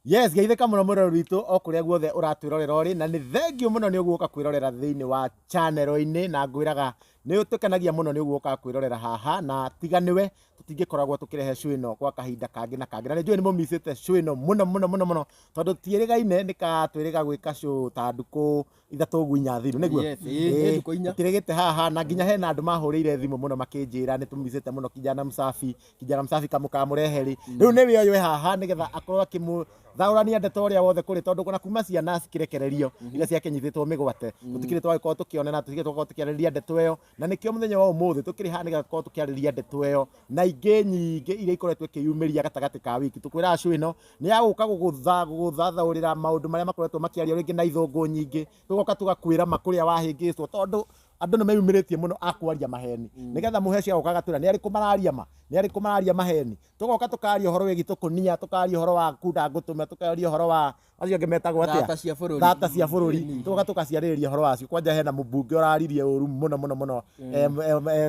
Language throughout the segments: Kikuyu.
Yes, geithĩka mũno mwĩroreri witũ o kũrĩa guothe ũratwĩrorera ũrĩ, na nĩ thengio mũno nĩ ũguo ũka kwĩrorera thĩinĩ wa channel-inĩ, na ngwĩraga nĩ ũtũkenagia mũno nĩ ũguo ũka kwĩrorera haha, na tiga nĩwe tũtingĩkoragwo tũkĩrehe show ĩno gwa kahinda kangĩ na kangĩ, na nĩ njũĩ nĩ mũmicĩte show ĩno mũno mũno mũno mũno, tondũ tiĩrĩgaine nĩ katwĩrĩga gwĩka show ta ndukũ ithatũ ũguo inya thiru nĩguo. Yes, ĩĩ, nĩ ndukũ inya. Tũtirĩgĩte haha na nginya hena andũ mahũrĩire thimũ mũno makĩnjĩra nĩ tũmicĩte mũno kijana msafi, kijana msafi kamũkamũrehe rĩ. Rĩu nĩwe ũyũ wĩ haha nĩgetha akorwo akĩmũthaũrania ndeto ũrĩa wothe kũrĩ, tondũ ona kuma ciana cikĩrekererio iria ciakĩnyitĩtwo mĩgwate, tũtikĩrĩ twagĩkorwo tũkĩonana, tũtikĩrĩ twakorwo tũkĩarĩrĩria ndeto ĩyo, na nĩkĩo mũthenya wa ũmũthĩ tũkĩrĩ haha nĩgetha tũkorwo tũkĩarĩrĩria ndeto ĩyo na ingĩ nyingĩ iria ikoretwo ikĩyumĩria gatagatĩ ka wiki. Tũkwĩraga show ĩno nĩ ya gũka gũgũthathaũrĩra maũndũ marĩa makoretwo makĩario rĩngĩ na ithũngũ nyingĩ, tũgoka tũgakwĩra ma kũrĩa wahĩngĩcwo, tondũ andũ nĩ meyumĩrĩtie mũno a kwaria maheni, nĩgetha mũheci agoka agatwĩra nĩ arĩkũ mararia ma, nĩ arĩkũ mararia maheni. Tũgoka tũkaria ũhoro wĩgiĩ tũkũnia, tũkaria ũhoro wa kunda ngũtũme, tũkaria ũhoro wa acio angĩ metagwo atĩa? Thata cia bũrũri. Thata cia bũrũri. Tũgoka tũgaciarĩrĩria ũhoro wacio. Kwanja hena mũmbunge ũraririe ũru mũno mũno mũno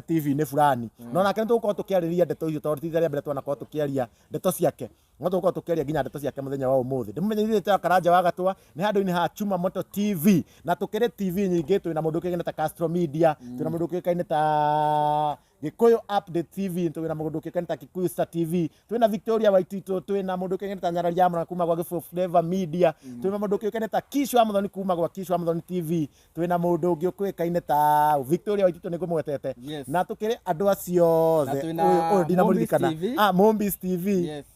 TV-inĩ fulani. No nake nĩ tũgũkorwo tũkĩarĩrĩria ndeto icio, tondũ ti rita rĩa mbere twanakorwo tũkĩaria ndeto ciake. No tũgũkorwo tũkĩaria nginya ndeto ciake mũthenya wa ũmũthĩ. Ndĩmũmenyithie ta Karanja wa Gatwa nĩ handũ-inĩ ha Chuma Moto TV, na tũkĩrĩ TV nyingĩ, twĩna mũndũ ũkĩũĩkaine ta Castro Media, twĩna mũndũ ũkĩũĩkaine ta Gĩkũyũ Update TV, twĩna mũndũ ũkĩũĩkaine ta Kikuyu Star TV, twĩna Victoria Waititũ, twĩna mũndũ ũkĩũĩkaine ta Nyarari ya Mũrang'a kuma gwa Gĩbũyũ Flavor Media, twĩna mũndũ ũkĩũĩkaine ta Kish wa Mũthoni kuma gwa Kish wa Mũthoni TV, twĩna mũndũ ũngĩ ũkĩũĩkaine ta Victoria Waititũ nĩ ngũmũgwetete. Na tũkĩrĩ andũ acio Na othe. twĩna Ũyũ ndinamũririkana. Mombis TV. Ah, Mombis TV. Yes.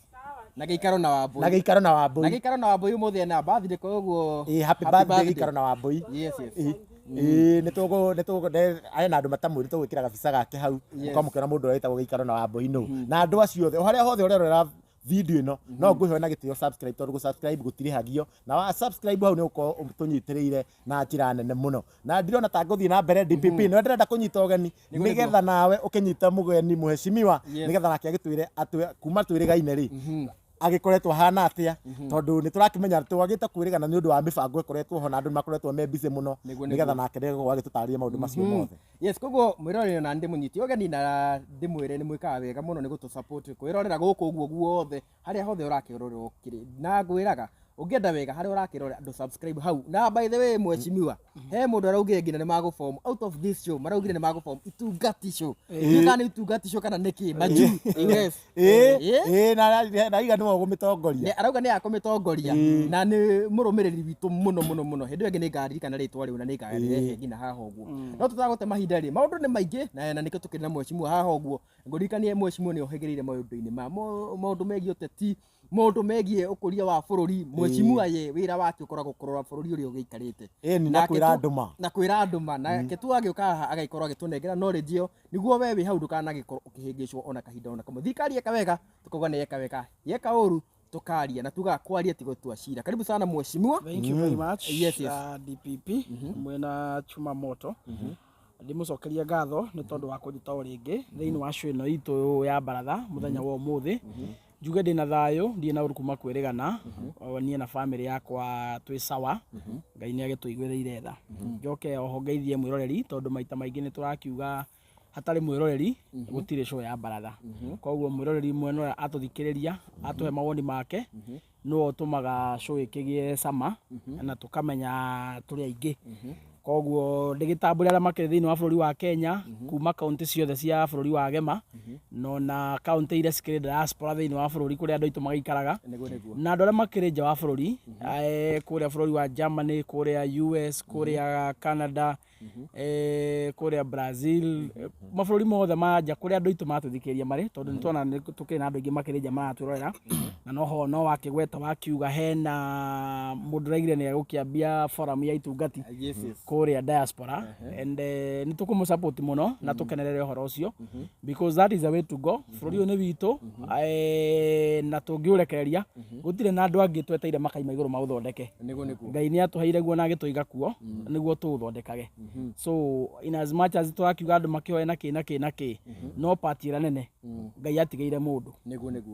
Na gĩikaro na Wambũi. Na gĩikaro na Wambũi. Na gĩikaro na Wambũi ũmũthĩ ena birthday, koguo Ĩĩ, happy birthday gĩikaro na Wambũi. Yes. Ĩĩ, ĩĩ, nĩ tũgũ nĩ tũgũ nĩ ena andũ matamũĩ, nĩ tũgwĩkĩra gabica gake hau, ũkamũkĩona mũndũ ũrĩa wĩtagwo gĩikaro na Wambũi nũ. Na andũ acio othe, o harĩa hothe ũrerorera video ĩno, no ngwĩhoe na gĩtĩo subscribe, tondũ gũ-subscribe gũtirĩhagio, na wa subscribe hau nĩ ũgũkorwo ũtũnyitĩrĩire na njĩra nene mũno. Na ndirona ta ngũthiĩ na mbere DPP, nĩwe ndĩrenda kũnyita ũgeni, nĩgetha nawe ũkĩnyita mũgeni mũheshimiwa, nĩgetha nake agĩtwĩre atĩ kuma twĩrĩgaine rĩ, agĩkoretwo ahana atĩa, tondũ nĩ tũrakĩmenya twagĩte kwĩrĩgana nĩ ũndũ wa mĩbango ĩkoretwo ho na andũ nĩ makoretwo me busy mũno, nĩgetha nake nĩegũkorwo agĩtũtarĩria maũndũ macio mothe. Yes, koguo mwĩrorere na ndĩmũnyite ũgeni na ndĩmwĩre nĩ mwĩkaga wega mũno nĩ gũtũ support kwĩrorera gũkũ ũguo guothe harĩa hothe ũrakĩrorera ũkĩrĩ, na ngwĩraga ũngĩenda wega harĩa ũrakĩrorera andũ subscribe hau. Na by the way mheshimiwa, he mũndũ araugire nginya nĩ magũform out of this show, maraugire nĩ magũform itungati show. Ndiũĩ kana nĩ itungati show kana nĩkĩ maju. Yes. Ĩĩ, Ĩĩ. ĩĩ, na aiga nĩwe ũkũmĩtongoria. Nĩ arauga nĩ akũmĩtongoria na nĩ mũrũmĩrĩri witũ mũno mũno mũno. Hĩndĩ ĩyo ĩngĩ nĩ ngaririkana rĩtwa rĩu na nĩ ngarĩrehe nginya haha ũguo. No tũtagũte mahinda rĩ, maũndũ nĩ maingĩ na nĩkĩo tũkĩrĩ na mheshimiwa haha ũguo. Ngũririkanie mheshimiwa nĩ ohĩgĩrĩire maũndũ-inĩ ma maũndũ megiĩ ũteti, maũndũ megiĩ ũkũria wa bũrũri. Mheshimiwa ye wĩra wake ũkoragwo kũrora bũrũri ũrĩa ũgĩikarĩte. Ĩni, na Nake kwĩra andũ ma. Na kwĩra andũ ma. Nake tu agĩũka haha agagĩkorwo agĩtũnengera knowledge ĩyo, nĩguo we wĩ hau ndũkanagĩkorwo ũkĩhĩngĩcwo ona kahinda ona kamwe. Thirikari yeka wega, tũkauga nĩ yeka wega, yeka ũru tũkaria, na tugaga kwaria ti gũtua cira. Karibu sana mheshimiwa. Thank you very much. Yes. DPP mwena Chuma Moto. Ndĩmũcokerie ngatho nĩ tondũ wa kũnjĩta o rĩngĩ thĩinĩ wa show ĩno itũ ya baratha mũthenya wa ũmũthĩ. Njuge ndĩna thayũ, ndirĩ na ũru kuma kwĩrĩgana, o niĩ na famĩlĩ yakwa twĩ sawa, Ngai nĩ agĩtũiguĩrĩire tha. Njoke oho ngeithie mwĩroreri tondũ maita maingĩ nĩ tũrakiuga hatarĩ mwĩroreri gũtirĩ show ya baratha. Koguo mwĩroreri mwena ũrĩa atũthikĩrĩria, atũhe mawoni make, nĩwe ũtũmaga show ĩkĩgĩe cama na tũkamenya tũrĩ aingĩ. Koguo ndĩgĩtambũre arĩa makĩrĩ thĩinĩ wa bũrũri wa Kenya, kuma kaũntĩ ciothe cia bũrũri wa Gema, na ona kaũntĩ iria cikĩrĩ diaspora thĩinĩ wa bũrũri kũrĩa andũ aitũ magĩikaraga, na andũ arĩa makĩrĩ nja wa bũrũri, kũrĩa bũrũri wa Germany, kũrĩa US, kũrĩa Canada, kũrĩa Brazil, mabũrũri mothe ma nja kũrĩa andũ aitũ maratũthikĩrĩria marĩ, tondũ nĩ tuona nĩ tũkĩrĩ na andũ aingĩ makĩrĩ nja maratwĩrorera, na noho no wakĩgweta wakiuga hena mũndũ ũraigire nĩ egũkĩambia forum ya itungati kũrĩa diaspora, and nĩ tũkũmũ support mũno na tũkenerere ũhoro ũcio, because that is the way to go. Bũrũri ũyũ nĩ witũ, na tũngĩũrekereria gũtirĩ na andũ angĩ tweteire makaima igũrũ maũthondeke. Ngai nĩ atũheire guo na agĩtũiga kuo nĩguo tũũthondekage. So in as much as tũrakiuga andũ makĩoe na kĩ na kĩ na kĩ, no part ĩrĩa nene Ngai atigĩire mũndũ.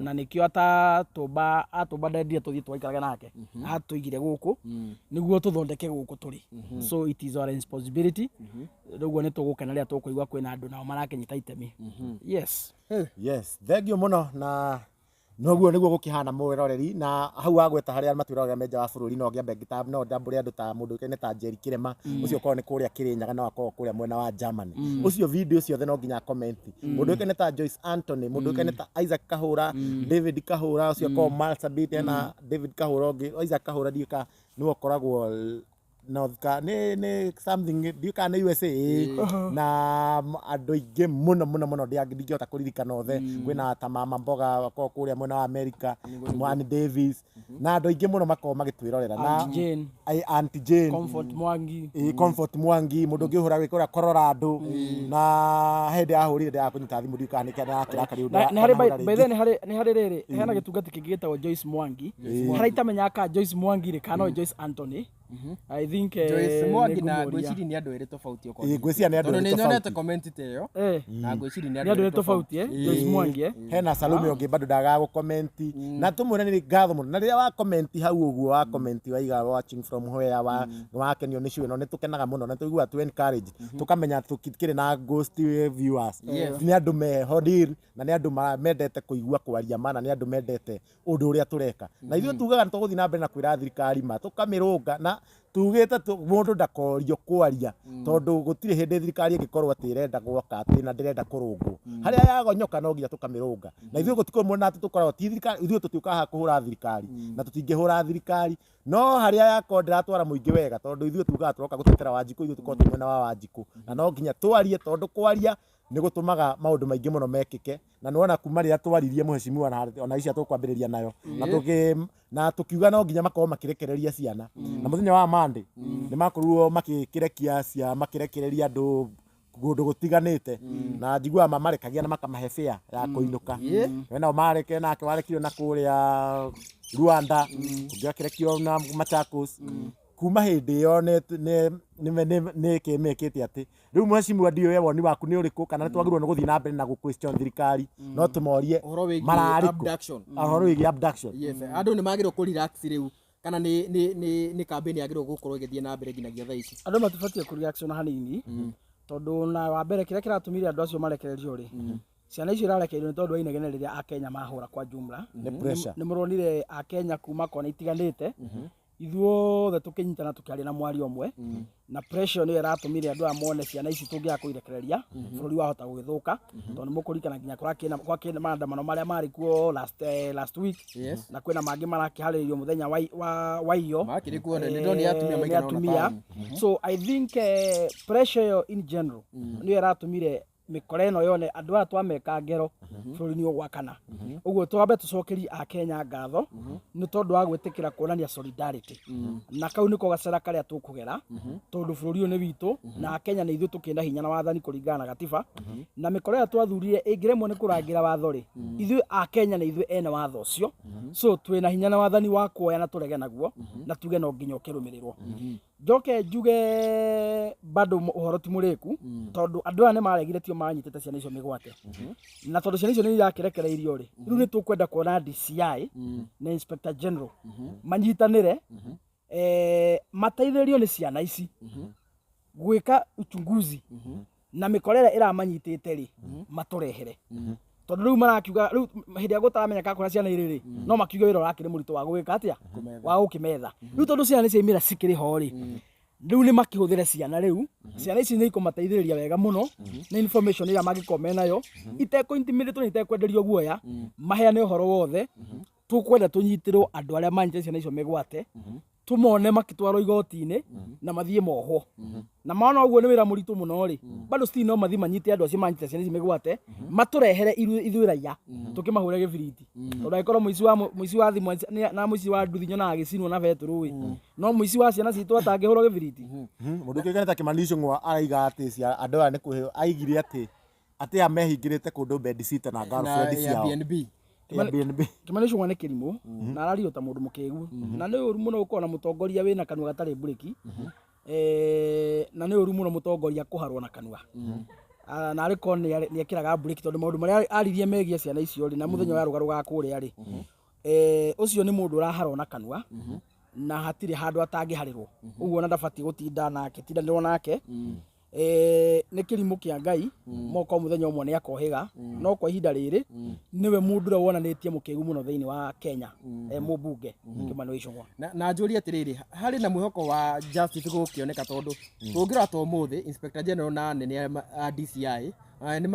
Na nĩkĩo atatũmba, atũmba ndendire tũthiĩ tũgaikarage nake, atũigire gũkũ nĩguo tũthondeke gũkũ tũrĩ. So it is our responsibility. Rĩu nĩ tũgũkena rĩrĩa tũkũigua kwĩna andũ nao marakĩnyita itemi. Yes. Yes, thengiũ mũno na Noguo nĩguo gũkĩhana mwĩroreri na hau wagweta harĩa matwĩrorera me nja wa bũrũri no ngĩambe no ndambũre andũ ta mũndũ ũĩkaine ta Njeri Kĩrema ũcio ũkoragwo nĩ kũrĩa Kĩrĩnyaga no akorwo kũrĩa mwena wa Germany ũcio video ciothe no nginya comment mũndũ ũĩkaine ta Joyce Anthony mũndũ ũĩkaine ta Isaac Kahũra David Kahũra ũcio akoragwo Marsabit hena David Kahũra ũngĩ Isaac Kahũra ndiũĩ kana nĩwe ũkoragwo North ka nĩ something ndiũĩ kana nĩ USA na andũ aingĩ mũno mũno mũno ndingĩhota kũririkana othe kwĩna ta mama mboga akoragwo kũrĩa mwena wa America Mwani Davis na andũ aingĩ mũno makoragwo magĩtwĩrorera na Auntie Jane. Ai, Auntie Jane. Comfort Mwangi. Ĩĩ, Comfort Mwangi mũndũ ũngĩ ũhũra wĩkũrĩa Colorado na hĩndĩ ahũrire ndĩraga kũnyita thimũ ndiũĩ kana nĩkĩo ndĩrakĩrakario Na nĩ harĩ by the way, nĩ harĩ rĩrĩ hena gĩtungati kĩngĩ gĩtagwo Joyce Mwangi. Harĩa itamenyaga kana Joyce Mwangi rĩ kana no Joyce Anthony. I think Joyce Mwangi na nĩngũmũria. ngwĩciria nĩ andũ erĩ tofauti okorwo. Ĩĩ, ngwĩciria nĩ andũ Tondũ erĩ nĩ nyonete tofauti. comment ta ĩyo na ngwĩciria nĩ Nĩ andũ erĩ tofauti Joyce Mwangi Hena Salome ũngĩ bado ndagaga gũkomenti na tũmwĩre nĩ ngatho mũno na rĩrĩa wa comment hau ũguo wa comment waiga watching from where wa wakenio nĩ show ĩno nĩ tũkenaga mũno na tũiguaga tu encourage tũkamenya tũkĩrĩ na ghost viewers nĩ andũ meho deal na nĩ andũ mendete kũigua kwaria ma na nĩ andũ mendete ũndũ ũrĩa tũreka na ithuĩ tugaga nĩ tũgũthiĩ na mbere na kwĩra thirikari ma tũkamĩrũnga na tugĩte mũndũ ndakorio kwaria tondũ gũtirĩ hĩndĩ thirikari ĩngĩkorwo atĩ ĩrenda gwaka atĩ na ndĩrenda kũrũngwo harĩa yagonyoka no nginya tũkamĩrũnga na ithuĩ gũtikũ mwena atĩ tũkoragwo ti thirikari ithuĩ tũtiũkaga haha kũhũra thirikari na tũtingĩhũra thirikari no harĩa yakorwo ndĩratwara mũingĩ wega tondũ ithuĩ tugaga tũroka gũtetera Wanjikũ ithuĩ tũkorwo twĩ mwena wa Wanjikũ na no nginya twarie tondũ kwaria nĩ gũtũmaga maũndũ maingĩ mũno mekĩke na nĩwona kuma rĩrĩa twaririe mũhecimiwa na ona icia tũkwambĩrĩria nayo na tũkĩ na tũkiuga no nginya makorwo makĩrekereria ciana na mũthenya wa Monday nĩ makorirwo makĩrekia cia makĩrekereria andũ kũndũ gũtiganĩte na njiguaga mamarekagia na makamahe fare ya kũinũka we nao mareke nake warekirio na kũrĩa Rwanda ũngĩ akĩrekio na Machakos kuma hĩndĩ ĩyo nĩ kĩmĩkĩte atĩ rĩu mheshimiwa ndiũĩ we woni waku nĩ ũrĩkũ kana nĩ twagĩrĩirwo nĩ gũthiĩ na mbere na gũ question thirikari no tũmorie Ũhoro wĩgiĩ mararĩ kũ? abduction. Ũhoro wĩgiĩ abduction. Yes, andũ nĩ magĩrĩirwo kũ relax rĩu kana nĩ campaign yagĩrĩirwo gũkorwo ĩgĩthiĩ na mbere nginyagia thaa ici? Andũ matibatiĩ kũ reaction hanini tondũ na wa mbere kĩrĩa kĩratũmire andũ acio marekererio rĩ ciana icio irarekererio nĩ tondũ wa inegene rĩrĩa akenya mahũra kwa jumla. Nĩ pressure. Nĩ mũronire akenya kuma kona itiganĩte ithuothe tũkĩnyitana tũkĩaria na mwario ũmwe na pressure nĩyo ĩratũmire andũ aya mone ciana ici tũngĩaga kũirekereria bũrũri wahota gũgĩthũka tondũ nĩ mũkũririkana nginya gwakĩna maandamano marĩa marĩ kuo last week na kwĩna mangĩ marakĩharĩrĩrio mũthenya wa iyo. Makĩrĩ kuo nĩ ndonire atumia Nĩ maigana ũna atumia taũni. So I think pressure ĩyo in general nĩyo ĩratũmire mĩkora ĩno yone andũ aya twameka ngero bũrũri nĩ ũgwakana ũguo twambe tũcokerie akenya ngatho nĩ tondũ wa gwĩtĩkĩra kuonania solidarity na kau nĩko gacĩra karĩa tũkũgera tondũ bũrũri ũyũ nĩ witũ na akenya nĩ ithuĩ tũkĩna hinya na wathani kũringana na gatiba na mĩkora ĩrĩa twathurire ĩngĩremwo nĩ kũrangĩra watho rĩ ithuĩ akenya nĩ ithuĩ ene watho ũcio so twĩna hinya na wathani wa kuoya na tũrege naguo na tuge no nginya ũkĩrũmĩrĩrwo. Njoke njuge bado ũhoro ti mũrĩku tondũ andũ aya nĩ maregire tio manyitĩte ciana icio mĩgwate na tondũ ciana icio nĩ irakĩrekereirio rĩ rĩu nĩ tũkwenda kuona DCI na Inspector General manyitanĩre mateithĩrĩrio nĩ ciana ici gwĩka uchunguzi na mĩkora ĩrĩa ĩramanyitĩte rĩ matũrehere tondũ rĩu marakiuga rĩu hĩndĩ ĩrĩa gũtaramenyeka kũrĩa ciana irĩ rĩ no makiuge wĩra ũrakĩrĩ mũritũ wa gwĩka atĩa wa gũkĩmetha rĩu tondũ ciana nĩ ciaimĩra cikĩrĩ ho rĩ rĩu nĩ makĩhũthĩre ciana rĩu ciana ici nĩ ikũmateithĩrĩria wega mũno na information ĩrĩa mangĩkorwo menayo itekũ intimidate na itekwenderio guoya maheane ũhoro wothe tũkwenda tũnyitĩrwo andũ arĩa manyitĩte ciana icio mĩgwate tũmone makĩtwarwo igoti-inĩ na mathiĩ mohwo na mona ũguo nĩ wĩra mũritũ mũno rĩ bado still no mathiĩ manyite andũ acio manyitĩte ciana ici mĩgwate matũrehere ithuĩ raia tũkĩmahũre gĩbiriti tondũ angĩkorwo mũici wa thimũ na mũici wa nduthi nyonaga agĩcinwo na betũrũ ĩ no mũici wa ciana citũ atangĩhũrwo gĩbiriti. Mũndũ ũkĩũĩkaine ta Kĩmani Ichung'wa araiga atĩ cia andũ aya nĩ kũheo aigire atĩ aya mehingĩrĩte kũndũ bedsitter na Na girlfriend ciao. Airbnb. Airbnb. Kĩmani Ichung'wa nĩ kĩrimũ na arario ta mũndũ mũkĩgu na nĩ ũru mũno gũkorwo na mũtongoria wĩna kanua gatarĩ mburĩki na nĩ ũru mũno mũtongoria kũharwo na kanua. Ah, na arĩ korwo nĩ ekĩraga mburĩki tondũ maũndũ marĩa aririe megiĩ ciana icio rĩ na mũthenya ũrĩa arũgarũgaga kũrĩa rĩ ũcio nĩ mũndũ ũraharwo na kanua na hatirĩ handũ atangĩharĩrwo ũguo ona ndabatiĩ gũtinda nake tindanĩrwo nake. Nĩ kĩrimũ kĩa Ngai moko mũthenya ũmwe nĩ akohĩga, no kwa ihinda rĩrĩ nĩwe mũndũ ũrĩa wonanĩtie mũkĩgu mũno thĩinĩ wa Kenya, mũmbunge Kimani wa Ichung'wa. Na njũrie atĩrĩrĩ, harĩ na mwĩhoko wa justice gũkĩoneka, tondũ tũngĩrora ta ũmũthĩ Inspector General na anene a DCI nĩ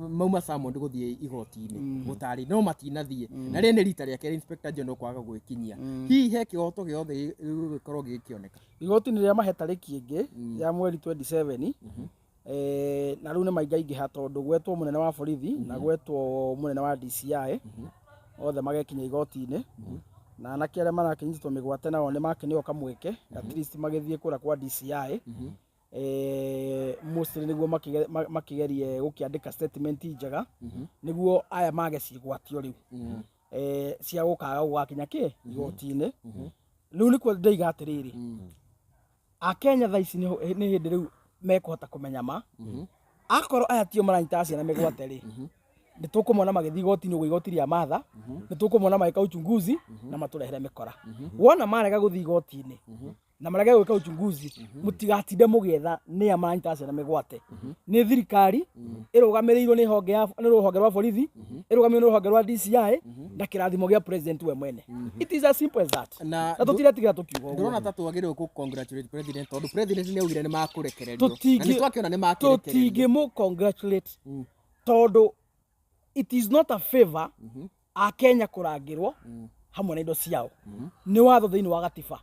mauma summoned gũthiĩ igoti-inĩ gũtarĩ no matinathiĩ, na rĩrĩ nĩ rita rĩa kerĩ Inspector General kwaga gwĩkinyia. Hihi he kĩhoto gĩothe gĩgũgĩkorwo gĩgĩkĩoneka? Igoti nĩ rĩa mahe tarĩki ĩngĩ ya mweri 27, na rĩu nĩ maingaingĩha tondũ gwetwo mũnene wa borithi na gwetwo mũnene wa DCI othe magekinya igoti-inĩ, na anake arĩa marakĩnyitĩtwo mĩgwate nao nĩ makĩneo kamweke at least magĩthiĩ kũrĩa kwa DCI, mostly nĩguo makĩgerie gũkĩandĩka statement njega nĩguo aya mage cigwatio rĩu cia gũkaga gũgakinya kĩ igoti-inĩ. Rĩu nĩkuo ndĩiga atĩrĩrĩ, Akenya thaa ici nĩ hĩndĩ rĩu mekũhota kũmenya ma akorwo aya tio maranyita ciana mĩgwate rĩ, nĩ tũkũmona magĩthiĩ igoti-inĩ, ũguo igoti rĩa Martha nĩ tũkũmona magĩka uchunguzi na matũrehere mĩkora. Wona marega gũthiĩ igoti-inĩ na marege gwĩka uchunguzi, mũtigatinde mũgĩetha nĩa maranyita ciana mĩgwate. Nĩ thirikari ĩrũgamĩrĩirwo nĩ honge ya nĩ rũhonge rwa borithi, ĩrũgamĩrĩirwo nĩ rũhonge rwa DCI na kĩrathimo gĩa president we mwene. It is as simple as that. Na na tũtiretigĩra tũkiuga ũguo. Ndĩrona ta twagĩrĩirwo kũ congratulate president, tondũ president nĩ augire nĩ makũrekererio na Tũtingĩ- nĩ twakĩona nĩ makĩrekererio. Tũtingĩmũ congratulate tondũ it is not a favor Akenya kũrangĩrwo hamwe na indo ciao. Nĩ watho thĩinĩ wa gatiba,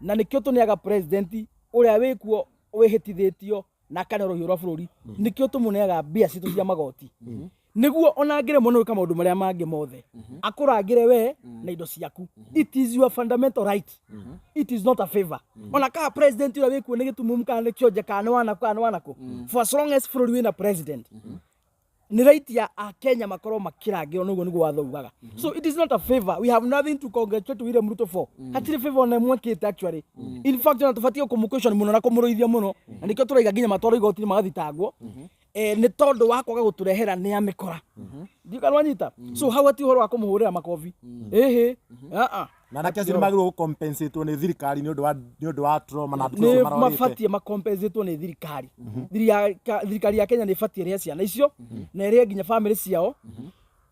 na nĩkĩo tũneaga president ũrĩa wĩkuo wĩhĩtithĩtio na akane rũhiũ rwa bũrũri, nĩkĩo tũmũneaga mbia citũ cia magoti nĩguo ona angĩremwo nĩ gwĩka maũndũ marĩa mangĩ mothe, akũrangĩre we na indo ciaku. It is your fundamental right, it is not a favor. Ona kana president ũrĩa wĩkuo nĩ gĩtumumu kana nĩ kĩonje kana nĩ wanakũ kana nĩ wanakũ, for as long as bũrũri wĩna president, nĩ right ya Akenya makorwo makĩrangĩrwo nĩguo nĩguo watho ugaga. So it is not a favor. We have nothing to congratulate William Ruto for. Hatirĩ favor ona ĩmwe ekĩte actually. In fact, ona tũbatiĩ kũmũ-question mũno na kũmũrũithia mũno, na nĩkĩo tũraiga nginya matwarwo igoti-inĩ magathitangwo, nĩ tondũ wa kwaga gũtũrehera nĩ amĩkora. Ndiũĩ kana wanyita. So hau hatirĩ ũhoro wa kũmũhũrĩra makobi, ĩhĩ, aa. Na anake acio nĩ magĩrĩirwo gũcompensatwo nĩ thirikari nĩ ũndũ wa trauma na andũ Nĩ acio marorĩte. Mabatiĩ macompensatwo nĩ thirikari. Thirikari ya Kenya nĩ ĩbatiĩ ĩrĩhe ciana icio na ĩrĩhe nginya famĩlĩ ciao.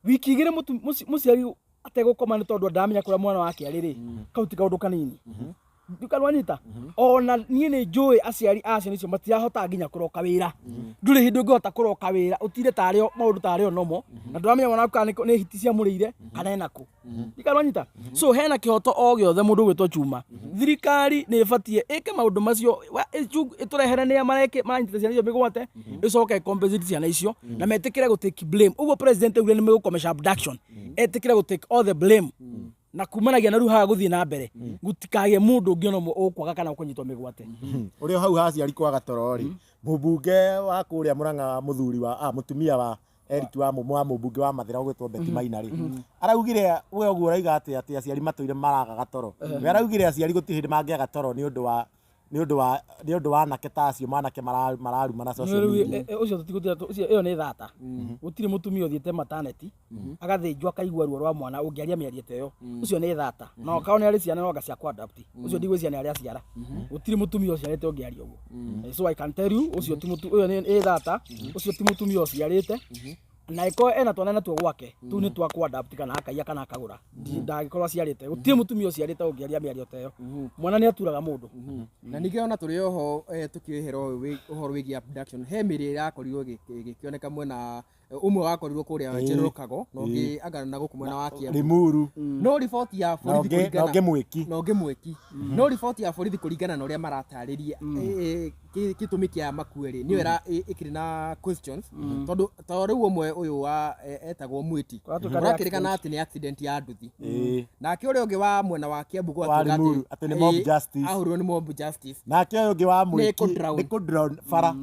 Wiki 2 mũciari ategũkoma nĩ tondũ ndaramenya kũrĩa mwana wake arĩ rĩ, kau ti kaũndũ kanini. Ndiũĩ wanyita. Ona niĩ nĩ njũĩ aciari a ciana icio matirahota nginya kũroka wĩra. Ndũrĩ hĩndĩ ũngĩhota kũroka wĩra ũtinde tarĩ maũndũ tarĩ o nomo na ndũramenya mwana waku kana nĩ hiti ciamũrĩire kana ena kũ. Ndiũĩ wanyita. So hena kĩhoto o gĩothe mũndũ ũgwĩtwo Chuma. Thirikari nĩ ĩbatiĩ ĩke maũndũ macio, ĩtũrehere nĩa maranyitĩte ciana icio mĩgwate, ĩcoke ĩ-compensate ciana icio na metĩkĩre gũ take blame. Ũguo president augire nĩ megũkomesha abduction, etĩkĩre gũ take all the blame, na kumanagia na rĩu haha gũthiĩ na mbere gũtikagĩe mũndũ ũngĩ ona ũmwe ũkwaga kana ũkũnyitwo mĩgwate. Ũrĩa hau haciari kwaga toro rĩ, mũmbunge wa kũrĩa Mũrang'a, mũthuri wa mũtumia wa Eric wa mũmbunge wa Mathĩra ũgwĩtwo Betty Maina rĩ, araugire we ũguo ũrauga atĩ aciari matũire maragaga toro, we araugire aciari gũtirĩ hĩndĩ mangĩaga toro nĩ ũndũ wa anake ta acio manake mararuma na social Rĩu, media. Ũcio tũtigũtira ũcio, ĩyo nĩ thata. Gũtirĩ mũtumia ũthiĩte maternity agathĩnjwo akaigua ruo rwa mwana ũngĩaria mĩario ta ĩyo. Ũcio nĩ thata. Na okorwo nĩ arĩ ciana no anga cia kũ-adopt, ũcio ndigwĩciria nĩ arĩ aciara. Gũtirĩ mũtumia ũciarĩte ũngĩaria ũguo. So I can tell you, ũcio ti mũtu ũyũ nĩ thata. Ũcio ti mũtumia ũciarĩte, na ĩkorwo ena twana natuo gwake tu nĩ twa kũ-adopt kana akaiya kana akagũra. Ndangĩkorwo aciarĩte. Gũtirĩ mũtumia ũciarĩte ũngĩaria mĩario ta ĩyo. Mwana nĩ aturaga mũndũ. Na ningĩ ona tũrĩ oho tũkĩhera ũhoro wĩgiĩ abduction, he mĩrĩ ĩrakorirwo ĩgĩkĩoneka mwena ũmwe wakorirwo kũrĩa General Kago na ũngĩ anga na gũkũ mwena wa Kiambu. Limuru. No riboti ya na borithi ũngĩ na kũringana ũngĩ mwĩki na ũngĩ mwĩki, no riboti ya borithi kũringana na ũrĩa maratarĩria gĩtũmi kĩa makue rĩ, nĩyo ĩkĩrĩ na questions, tondũ ta rĩu ũmwe ũyũ wa etagwo Mwĩti, Kũratuĩka nĩ kũrakĩrĩkana atĩ nĩ accident ya nduthi. Nake ũrĩa ũngĩ wa mwena wa Kiambu Wa gwatuĩka Limuru, atĩ nĩ mob justice. Ahũrirwo nĩ mob justice. Nake ũyũ ũngĩ wa mwĩki kũ-drown. Nĩ kũ-drown bara.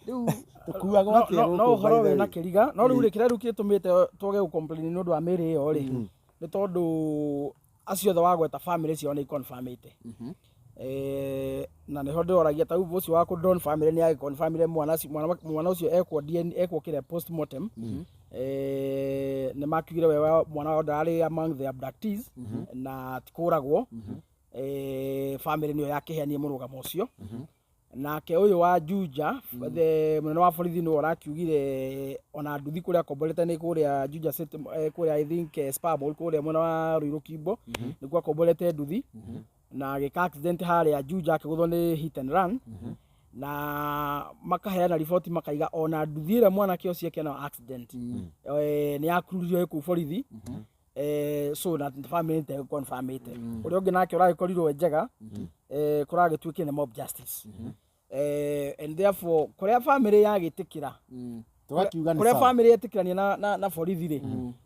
Rĩu Tũkuagwo no atĩa no- no gũkũ, ũhoro by the wĩna way? kĩriga. No rĩu rĩ, kĩrĩa rĩu gĩtũmĩte twage gũ-complain nĩ ũndũ wa mĩrĩ ĩyo rĩ, nĩ tondũ acio othe wagweta family ciao nĩ iconfirmĩte. Na nĩho ndĩroragia ta rĩu ũcio wa kũ-drown, family nĩ agĩconfirmire mwana ũcio ekwo DNA, ekwo kĩrĩa postmortem, nĩ makiugire we mwana wao ndararĩ among the abductees na ti kũragwo. Family nĩyo yakĩheanire mũrũgamo ũcio. Nake ũyũ wa Juja, the mũnene wa borithi nĩwe ũrakiugire ona nduthi kũrĩa akomborete nĩ kũrĩa Juja City, kũrĩa I think Spa Mall kũrĩa mwena wa Ruiru Kimbo, nĩkuo akomborete nduthi na agĩka accident harĩa Juja, akĩgũthwo nĩ hit and run, na makaheana riboti makaiga ona nduthi ĩrĩa mwanake ũcio ekĩa nayo accident nĩ yakururio kũu borithi. So na family nĩ confirmĩte. Ũrĩa ũngĩ nake ũragĩkorirwo njega, kũragĩtuĩkire nĩ mob justice, and therefore kũrĩa family yagĩtĩkĩra, Tũgakiuga nĩ kũrĩa sawa. Family yetĩkĩrania na borithi rĩ,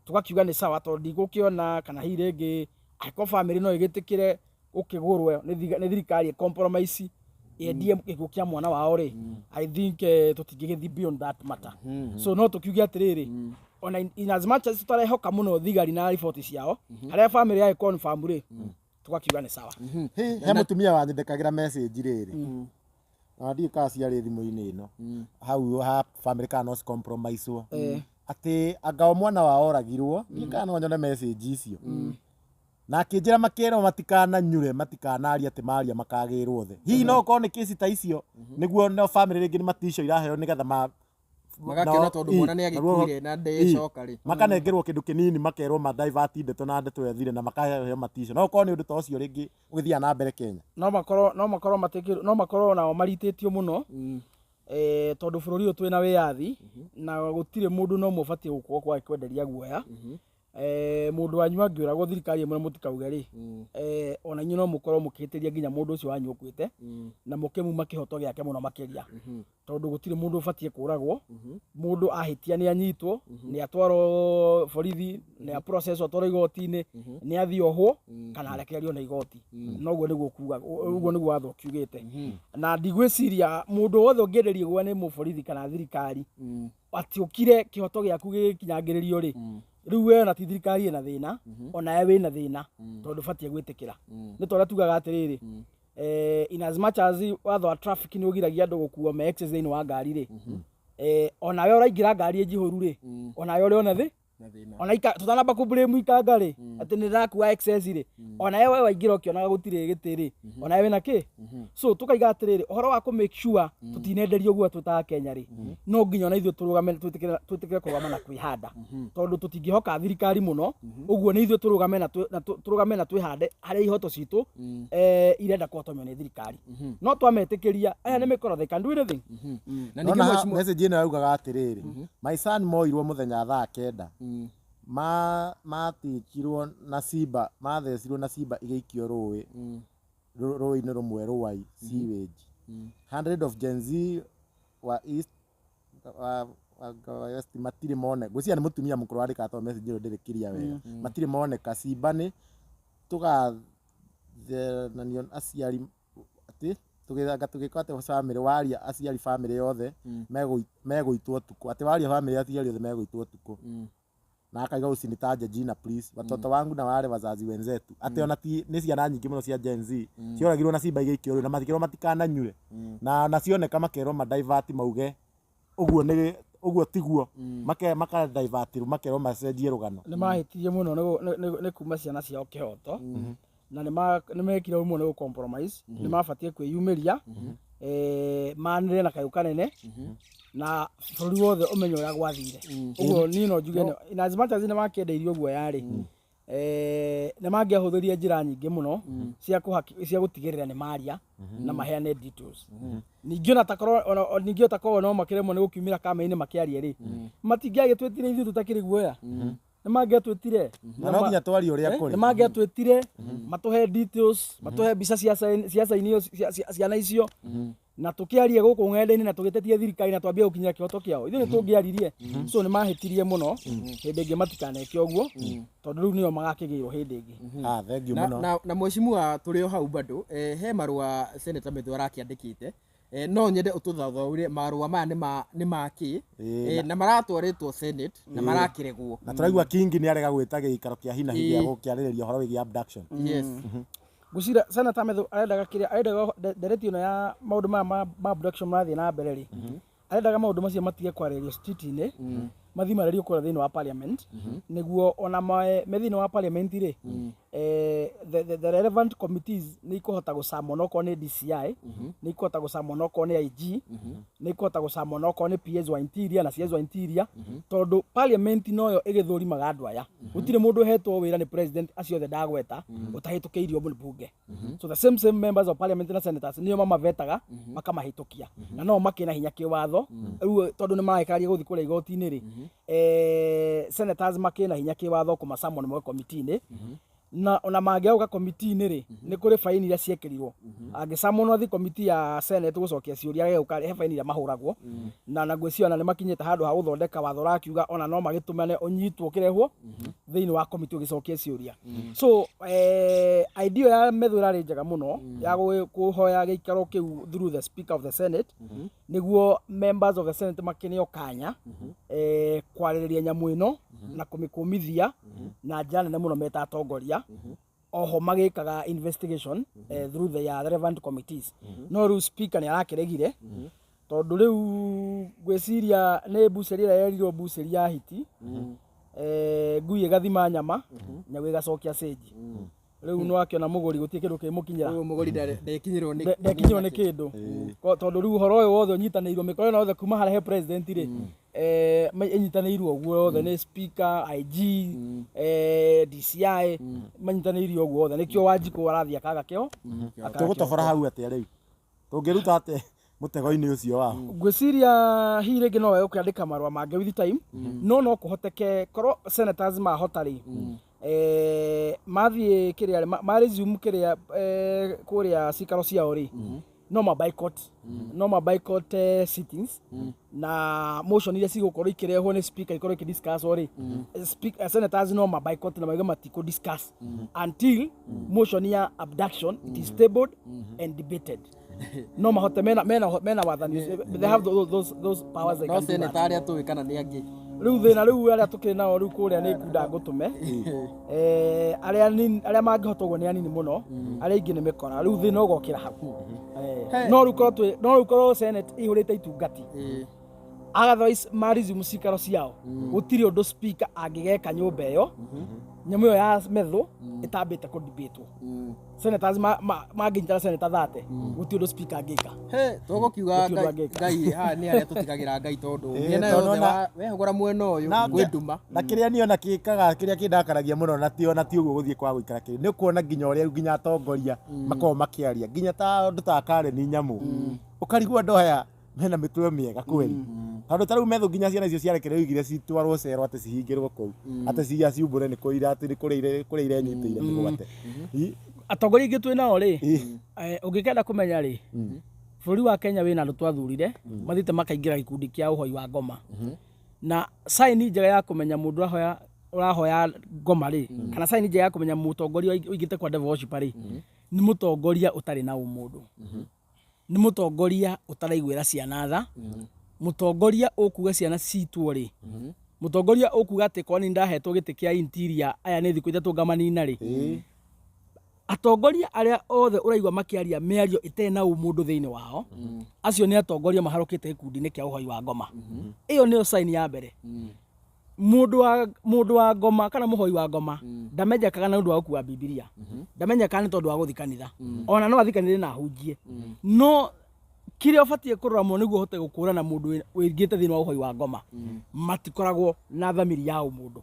tũgakiuga nĩ sawa, tondũ ndigũkĩona kana hihi rĩngĩ angĩkorwo family no ĩgĩtĩkĩre gũkĩgũrwo nĩ thirikari compromise yendie gĩkuũ kĩa mwana wao rĩ, I think tũtingĩgĩthiĩ beyond that matter. So no tũkiuge atĩrĩrĩ, ona in as much as tũtarehoka mũno thigari na riboti ciao, harĩa family yagĩ confirm rĩ, tũgakiuga nĩ sawa. He mũtumia wanyandĩkagĩra message rĩrĩ, na ndiũ kana ciarĩ thimũ-inĩ ĩno hau ha family kana no compromise atĩ anga o mwana wao oragirwo. Ndiũ kana no nyone message icio, na akĩnjĩra makĩrwo matikananyure, matikanaria atĩ maria makagĩrwo thĩ. Hihi no ũkorwo nĩ kesi ta icio nĩguo no family rĩngĩ nĩ maticio iraheo nĩgetha ma Magakĩona tondũ mwana nĩ agĩkuire na ndecoka rĩ. Makanengerwo kĩndũ kĩnini, makerwo ma divert ndeto na ndeto ĩyo thire na makaheo maticio. No ũkorwo nĩ ũndũ ta ũcio rĩngĩ ũgĩthiaga na mbere Kenya. No makorwo matĩkĩrwo, no makorwo nao maritĩtio mũno, tondũ bũrũri ũyũ twĩna wĩyathi na gũtirĩ mũndũ no ũmwe ũbatiĩ gũkorwo kwa kwenderia guoya. Mũndũ wanyu angĩũragwo, thirikari ĩmwe mũtikauge rĩ, ona inyuĩ no mũkorwo mũkĩhĩtĩria nginya mũndũ ũcio wanyu ũkuĩte na mũkĩmuma kĩhoto gĩake mũno makĩria, tondũ gũtirĩ mũndũ ũbatiĩ kũragwo. Mũndũ ahĩtia nĩ anyitwo, nĩ atwarwo borithi, nĩ a process, atwarwo igoti-inĩ, nĩ athiĩ ohwo kana arekererio na igoti. Noguo nĩguo kuga, ũguo nĩguo watho ũkiugĩte, na ndigwĩciria mũndũ wothe ũngĩenderio guoya nĩ mũborithi kana thirikari atĩ ũkire kĩhoto gĩaku gĩgĩkinyangĩrĩrio rĩ, rĩu we ona ti thirikari ĩna thĩna, ona we wĩna thĩna, tondũ ũbatiĩ gwĩtĩkĩra. Nĩ ta ũrĩa tugaga atĩrĩrĩ, in as much as watho wa traffic nĩ ũgiragia andũ gũkua me excess thĩinĩ wa ngari rĩ, onawe ũraingĩra ngari ĩnjihũru rĩ, onawe ũrĩ ona thĩ na thĩna. Ona tũtanamba kũ blame ikanga rĩ atĩ nĩ ndĩrakua excess rĩ, onawe we waingĩra ũkĩonaga gũtirĩ gĩtĩ rĩ, onawe wĩna kĩ. So tũkaiga atĩrĩrĩ, ũhoro wa kũ make sure tũtinenderio guoya twĩ ta Kenya rĩ, no nginya ona ithuĩ tũrũgame, twĩtĩkĩre kũrũgama na kwĩhanda, tondũ tũtingĩhoka thirikari mũno. Ũguo nĩ ithuĩ tũrũgame na tũrũgame na twĩhande harĩa ihoto citũ irenda kũhotomio nĩ thirikari. No twametĩkĩria aya nĩ mĩkoro, they can do anything. Na Nona ningĩ mheshimiwa message ĩno yaugaga atĩrĩrĩ, my son moirwo mũthenya thaa 9, ma matikirwo na simba, mathecirwo na simba igĩikio rũĩ, rũĩ-inĩ rũmwe rwai sewage. 100 of Gen Z wa east wa west matirĩ mone. Ngwĩciria nĩ mũtumia mũkũrũ wandĩkaga tondũ message ĩyo ndĩrĩ clear wega. Matirĩ moneka. Simba nĩ tũgathenanio aciari atĩ tũgĩthanga tũgĩka atĩ family waria aciari family yothe megũitwo ũtukũ, atĩ waria family aciari othe megũitwo ũtukũ. Na akaiga usinitaje jina please, watoto wangu na wale wazazi wenzetu, atĩ ona ti nĩ ciana nyingĩ mũno cia Gen Z cioragirwo na simba igĩikio rũĩ na matikĩrwo matikananyure na cioneka makerwo madivert mauge ũguo nĩ ũguo tiguo, make maka divert makerwo macenjie rũgano. Nĩ mahĩtirie mũno nĩ kuma ciana ciao kĩhoto, na nĩ mekire ũguo mũno nĩ gũ compromise. Nĩ mabatiĩ kwĩyumĩria, manĩrĩre na kayũ kanene na bũrũri wothe ũmenye ũrĩa gwathire. Ũguo niĩ no njuge in as much as nĩ makĩendeirio guoya rĩ, nĩ mangĩahũthĩrire njĩra nyingĩ mũno cia gũtigĩrĩra nĩ maria na maheane details. Ningĩ ona takorwo ningĩ otakorwo no makĩremwo nĩ gũkiumĩra kamera-inĩ makĩarie rĩ, matingĩagĩtwĩtire ithuĩ tũtakĩrĩ guoya, nĩ mangĩatwĩtire. Na no nginya twarie ũrĩa kũrĩ. Nĩ mangĩatwĩtire matũhe details, matũhe mbica cia sign ĩyo ciana icio, na tũkĩarie gũkũ ng'enda-inĩ na tũgĩtetie thirikari na twambie gũkinyĩra kĩhoto kĩao. Ithuĩ nĩ tũngĩaririe. So nĩ mahĩtirie mũno. Hĩndĩ ĩngĩ matikaneke ũguo, tondũ rĩu nĩo magakĩgĩrwo hĩndĩ ĩngĩ. Ah, thank you na, mũno. na mheshimiwa, tũrĩ o hau bado, he marũa Senator Methu arakĩandĩkĩte, no nyende ũtũthathaũre marũa maya nĩ ma kĩ, na maratwarĩtwo Senate na marakĩregwo. Na tũraigua Kingi nĩ arega gwĩta gĩikaro kĩa hi na hi gĩa Ĩĩ. gũkĩarĩrĩria ũhoro wĩgiĩ abduction. Yes. Ngwĩciria Senator Methu arendaga kĩrĩa arendaga ndereti ĩno ya maũndũ maya ma abduction marathiĩ na mbere rĩ, arendaga maũndũ macio matige kwarĩrĩrio street-inĩ, mathiĩ marĩrio kũrĩa thĩinĩ wa parliament, nĩguo ona me thĩinĩ wa parliament rĩ. the relevant committees nĩ ikũhota gũcamwo okorwo nĩ DCI, nĩ ikũhota gũcamwo okorwo nĩ IG, nĩ ikũhota gũcamwo okorwo nĩ PS wa Interior na CS wa Interior, tondũ parliament noyo ĩgĩthũrimaga andũ aya. Gũtirĩ mũndũ ũhetwo wĩra nĩ president acio othe ndagweta ũtahĩtũkĩirio mbunge. So the same members of parliament na senators nĩo mamavetaga makamahĩtũkia, na no makĩna hinya kĩwatho rĩu tondũ nĩ maragĩkaria gũthiĩ kũrĩa igoti-inĩ rĩ, senators makĩna hinya kĩwatho kũmasummon moke committee-inĩ. Na ona mangĩaga committee-inĩ rĩ, nĩ kũrĩ faini iria ciekĩrirwo. Angĩsummon athiĩ committee ya senate gũcokia ciũria agegũka, he faini iria mahũragwo. Na ngwĩciria ona nĩ makinyĩte handũ ha gũthondeka watho ũrakiuga ona no magĩtũmane ũnyitwo ũkĩrehwo thĩinĩ wa committee ũgĩcokia ciũria. So idea ya Methu ĩrarĩ njega mũno ya kũhoya gĩikaro kĩu through the speaker of the senate, nĩguo members of the senate makĩneo kanya kwarĩrĩria nyamũ ĩno na kũmĩkũmithia na njĩra nene mũno meta atongoria, oho magĩkaga investigation through the relevant committees. No rĩu speaker nĩ arakĩregire, tondũ rĩu ngwĩciria nĩ mbucĩri ĩrĩa yerirwo mbucĩri ya hiti, ngui ĩgathima nyama, nyau ĩgacokia cĩnji. Rĩu nĩ wakĩona mũgũri gũtirĩ kĩndũ kĩmũkinyĩra. Ũyũ mũgũri ndekinyĩrwo nĩ Ndekinyĩrwo nĩ kĩndũ. Tondũ rĩu ũhoro ũyũ wothe ũnyitanĩirwo mĩkora ĩno yothe kuma harĩa he president rĩ, ĩnyitanĩirwo ũguo yothe nĩ speaker, IG, DCI, manyitanĩire ũguo othe. Nĩkĩo Wanjikũ arathiĩ akaga kĩo akaga. Tũgũtobora hau atĩa rĩu? Tũngĩruta atĩa mũtego-inĩ ũcio wao? Ngwĩciria hihi rĩngĩ no wega marũa mangĩ with time, no kũhoteke korwo senators mahota rĩ, mathiĩ kĩrĩa ma resume kĩrĩa kũrĩa cikaro ciao rĩ, no ma boycott sittings na motion iria cigũkorwo ikĩrehwo nĩ speaker ikorwo ikĩdiscusswo rĩ, senators no ma boycott na mauge matikũ discuss until motion ya abduction it is tabled and debated. No mahote, mena wathani, they have those powers, they no can do that. Senator arĩa tũĩ kana nĩ angĩ? Rĩu thĩna rĩu arĩa tũkĩrĩ nao rĩu kũrĩa nĩ ngunda ngũtũme, arĩa mangĩhota ũguo nĩ anini mũno, arĩa aingĩ nĩ mĩkora. Rĩu thĩna ũgokĩra hau. No rĩu korwo senate ĩihũrĩte itungati, otherwise ma resume cikaro ciao, gũtirĩ ũndũ speaker angĩgeka nyũmba ĩyo nyamũ ĩyo ya methũ ĩtambĩte kũdebatwo. Senators mangĩnyitana senator 30, gũtirĩ ũndũ speaker angĩka. He tũgũkiuga Gũtirĩ ũndũ Ngai. angĩka. Ngai haha nĩ arĩa tũtigagĩra Ngai tondũ mĩena tondũ yothe wehũgũra mwena ũyũ kwĩ nduma. Na kĩrĩa niĩ ona kĩkaga kĩrĩa kĩndakaragia mũno na ti ũguo gũthiĩ kwa gũikara kĩrĩ nĩ kuona nginya ũrĩa nginya atongoria makoragwo makĩaria, nginya ta ũndũ ta Karen nyamũ, ũkarigwo andũ aya mena mĩtwe mĩega kweli? Tondũ ta rĩu metho nginya ciana icio ciarekererio igire citwarwo cero atĩ cihingĩrwo kũu, atĩ ciya ciumbũre nĩ kũira atĩ nĩ kũrĩa irenyitĩire mĩgwate. Atongoria aingĩ twĩ nao rĩ, ũngĩkenda kũmenya rĩ, bũrũri wa Kenya wĩna andũ twathurire mathiĩte makaingĩra gĩkundi kĩa ũhoi wa ngoma. Na sign njega ya kũmenya mũndũ ũrahoya ngoma rĩ, kana sign njega ya kũmenya mũtongoria ũingĩte kwa devil worshiper rĩ, nĩ mũtongoria ũtarĩ na ũmũndũ, nĩ mũtongoria ũtaraiguĩra ciana tha, mũtongoria ũkuga ciana citwo rĩ, mũtongoria ũkuga atĩ korwo nĩ ndahetwo gĩtĩ kĩa interior aya nĩ thikũ 3 ngamanina rĩ. Atongoria arĩa othe ũraigua makĩaria mĩario ĩtarĩ na ũmũndũ thĩinĩ wao, acio nĩ atongoria maharũkĩte gĩkundi-inĩ kĩa ũhoi wa ngoma. Ĩyo nĩyo sign ya mbere. Mũndũ wa ngoma kana mũhoi wa ngoma ndamenyekaga na ũndũ wa gũkua Bibilia, ndamenyekaga nĩ tondũ wa gũthiĩ kanitha. Ona no athiĩ kanitha na ahunjie, no kĩrĩa ũbatiĩ kũrora mũno nĩguo ũhote gũkũrana mũndũ wĩingĩte thĩinĩ wa ũhoi wa ngoma, matikoragwo na thamiri ya ũmũndũ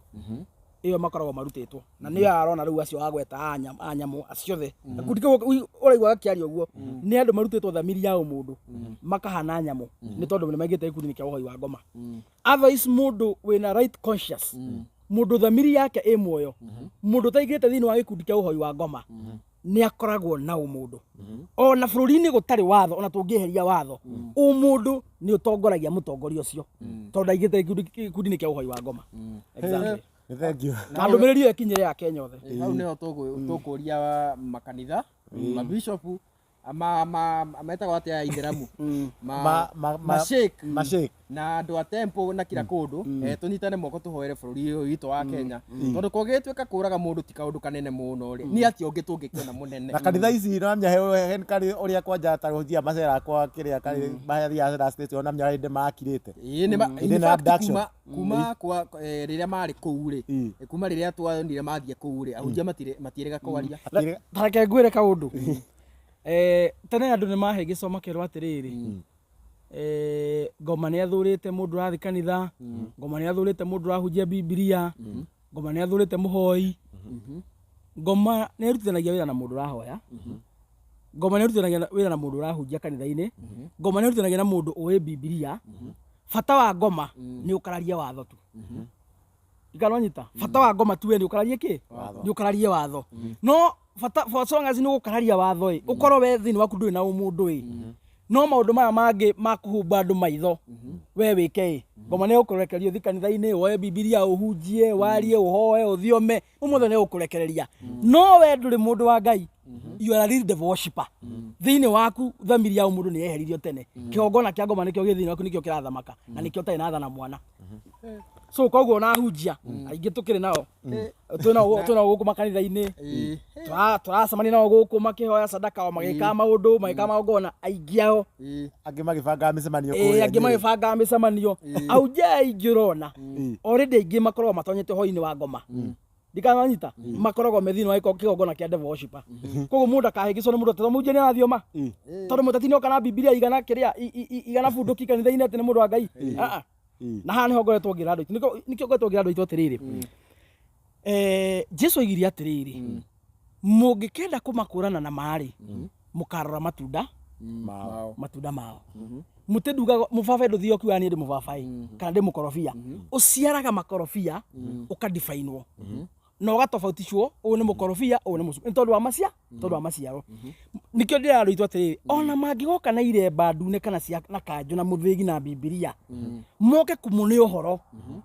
ĩyo makoragwo marutĩtwo na nĩyo arona. Rĩu acio agweta a nyamũ acio othe, gakundi kau ũraigua gakĩaria ũguo nĩ andũ marutĩtwo thamiri ya ũmũndũ makahana nyamũ, nĩ tondũ nĩ maingĩte gĩkundi-inĩ kĩa ũhoi wa ngoma. Otherwise mũndũ wĩna right conscious, mũndũ thamiri yake ĩ muoyo, mũndũ ũtaingĩrĩte thĩinĩ wa gĩkundi kĩa ũhoi wa ngoma, nĩ akoragwo na ũmũndũ. Ona bũrũri-inĩ gũtarĩ watho, ona tũngĩeheria watho, ũmũndũ nĩ ũtongoragia mũtongoria ũcio, tondũ ndaingĩrĩte gĩkundi-inĩ kĩa ũhoi wa ngoma. Exactly. Nĩ thank you. Na ndũmĩrĩri ĩyo ĩkinyĩre ya Kenya othe. Hau nĩho tũkũria makanitha, mabishopu. Metagwo atĩa aithĩramu? Ma Mashake mashake. Na andũ a temple na kila kũndũ, tũnyitane moko tũhoere bũrũri ũyũ witũ wa Kenya, tondũ kũngĩgĩtuĩka kũraga mũndũ ti kaũndũ kanene mũno rĩ, nĩ atĩa ũngĩ tũngĩkĩona mũnene? Na kanitha ici namenya he karĩ ũrĩa kwanja ta rũhunjia macera kwa kĩrĩa karĩ mathiaga cera state, ona hĩndĩ makirĩte. Ĩĩ, nĩ Hĩndĩ in ĩno ya fact, abduction. Kuma kwa rĩrĩa marĩ kũu rĩ, kuma rĩrĩa tuonire mathiĩ kũu rĩ, ahunjia matirĩga kwaria. Tareke ngwĩre kaũndũ. Tene andũ nĩ mahĩngĩcwo makerwo atĩrĩrĩ, ngoma nĩ athũrĩte mũndũ ũrathiĩ kanitha, ngoma nĩ athũrĩte mũndũ ũrahunjia Bibilia, ngoma nĩ athũrĩte mũhoi. Ngoma nĩ ĩrutithanagia wĩra na mũndũ ũrahoya, ngoma nĩ ĩrutithanagia wĩra na mũndũ ũrahunjia kanitha-inĩ, ngoma nĩ ĩrutithanagia na mũndũ ũĩ Bibilia. Bata wa ngoma nĩ ũkararie watho tu. Ikanonyita bata wa ngoma tu we nĩ ũkararie kĩ? Nĩ ũkararie watho. No bata, for as long as nĩ ũgũkararia watho ĩ, ũkorwo we thĩinĩ waku ndũrĩ na ũmũndũ ĩ, no maũndũ maya mangĩ ma kũhumba andũ maitho we wĩke ĩ, ngoma nĩ ũkũrekereria ũthiĩ kanitha-inĩ, woe Bibilia, ũhunjie, warie, ũhoe, ũthiome, ũmũthĩ nĩ ũkũrekereria. No we ndũrĩ mũndũ wa Ngai, you are a real devil worshipper. Thĩinĩ waku thamiri ya ũmũndũ nĩ yeheririo tene. Kĩgongona kĩa ngoma nĩkĩo gĩ thĩinĩ waku, nĩkĩo kĩrathamaka na nĩkĩo ũtarĩ na tha na mwana. So koguo ona ahunjia aingĩ tũkĩrĩ nao, twĩnao gũkũ makanitha-inĩ, tũracemania nao gũkũ makĩhoya sadaka o magĩkaga maũndũ, magĩkaga magongona, aingĩ ao. Angĩ magĩbangaga mĩcemanio Ĩĩ, angĩ kũrĩa. Magĩbangaga mĩcemanio. Ahunjia aingĩ ũrona already aingĩ makoragwo matonyete ũhoro-inĩ wa ngoma. Ndikananyita makoragwo me thĩinĩ wa kĩgongona kĩa devil worshipper. Koguo mũndũ akahĩngĩcwo nĩ mũndũ atĩ mũhunjia nĩ arathioma, tondũ mũteti nĩoka na Bibilia igana kĩrĩa igana bunduki kanitha-inĩ atĩ nĩ mũndũ wa Ngai. Ah, ah. Na haha nĩho ngoretwo ngĩra andũ aitũ, nĩkĩo ngoretwo ngĩra andũ aitũ atĩrĩrĩ, Jesu oigire atĩrĩrĩ, mũngĩkenda kũmakũrana na marĩ, mũkarora matunda mao. Matunda mao. Mũtĩ ndugaga mũbabaĩ ndũthiaga ũkiuga niĩ ndĩ mũbabaĩ kana ndĩ mũkorobia. Ũciaraga makorobia, ũkadifainwo na ũgatofautishwo, ũyũ nĩ mũkorobia, ũyũ nĩ mũcungwa, nĩ tondũ wa macia tondũ wa maciaro. Nĩkĩo ndĩra andũ aitũ atĩrĩrĩ, ona mangĩgoka na iremba ndune kana cia na kanjũ na mũthĩgi na Bibilia, moke kũmũne ũhoro,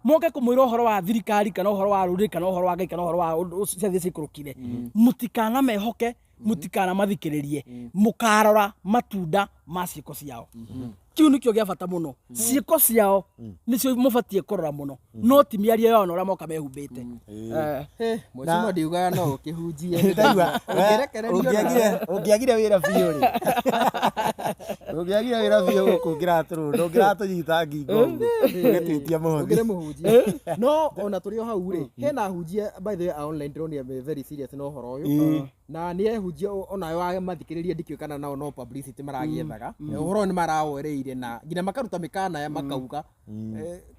moke kũmwĩra ũhoro wa thirikari kana ũhoro wa rũrĩrĩ kana ũhoro wa Ngai kana ũhoro wa ũndũ ũcio ciathĩ ciikũrũkire, mũtikanamehoke, mũtikanamathikĩrĩrie. Mũkarora matunda ma ciĩko ciao. Kiu nĩkĩo gĩa bata mũno. Ciĩko ciao nĩcio mũbatiĩ kũrora mũno, no ti mĩario yao na ũrĩa moka mehumbĩte. Mheshimiwa, ndiugaga no ũkĩhunjie. Ndaigua, Ũngĩrekererio. Ũngĩagire wĩra biũ rĩ, ũngĩagire wĩra biũ gũkũ ngĩratũrũ ndũngĩratũnyita ngingo ũguo ũgĩtwĩtia mũhothi. Ũngĩrĩ mũhunjia. No ona tũrĩ o hau rĩ, hena ahunjia, by the way, a online ndĩronire me very serious na ũhoro ũyũ, na nĩ ehunjia onayo mathikĩrĩria, ndikĩũĩ kana nao no publicity maragĩethaga. Ũhoro ũyũ nĩ marawoereire na nginya makaruta mĩkana ya makauga,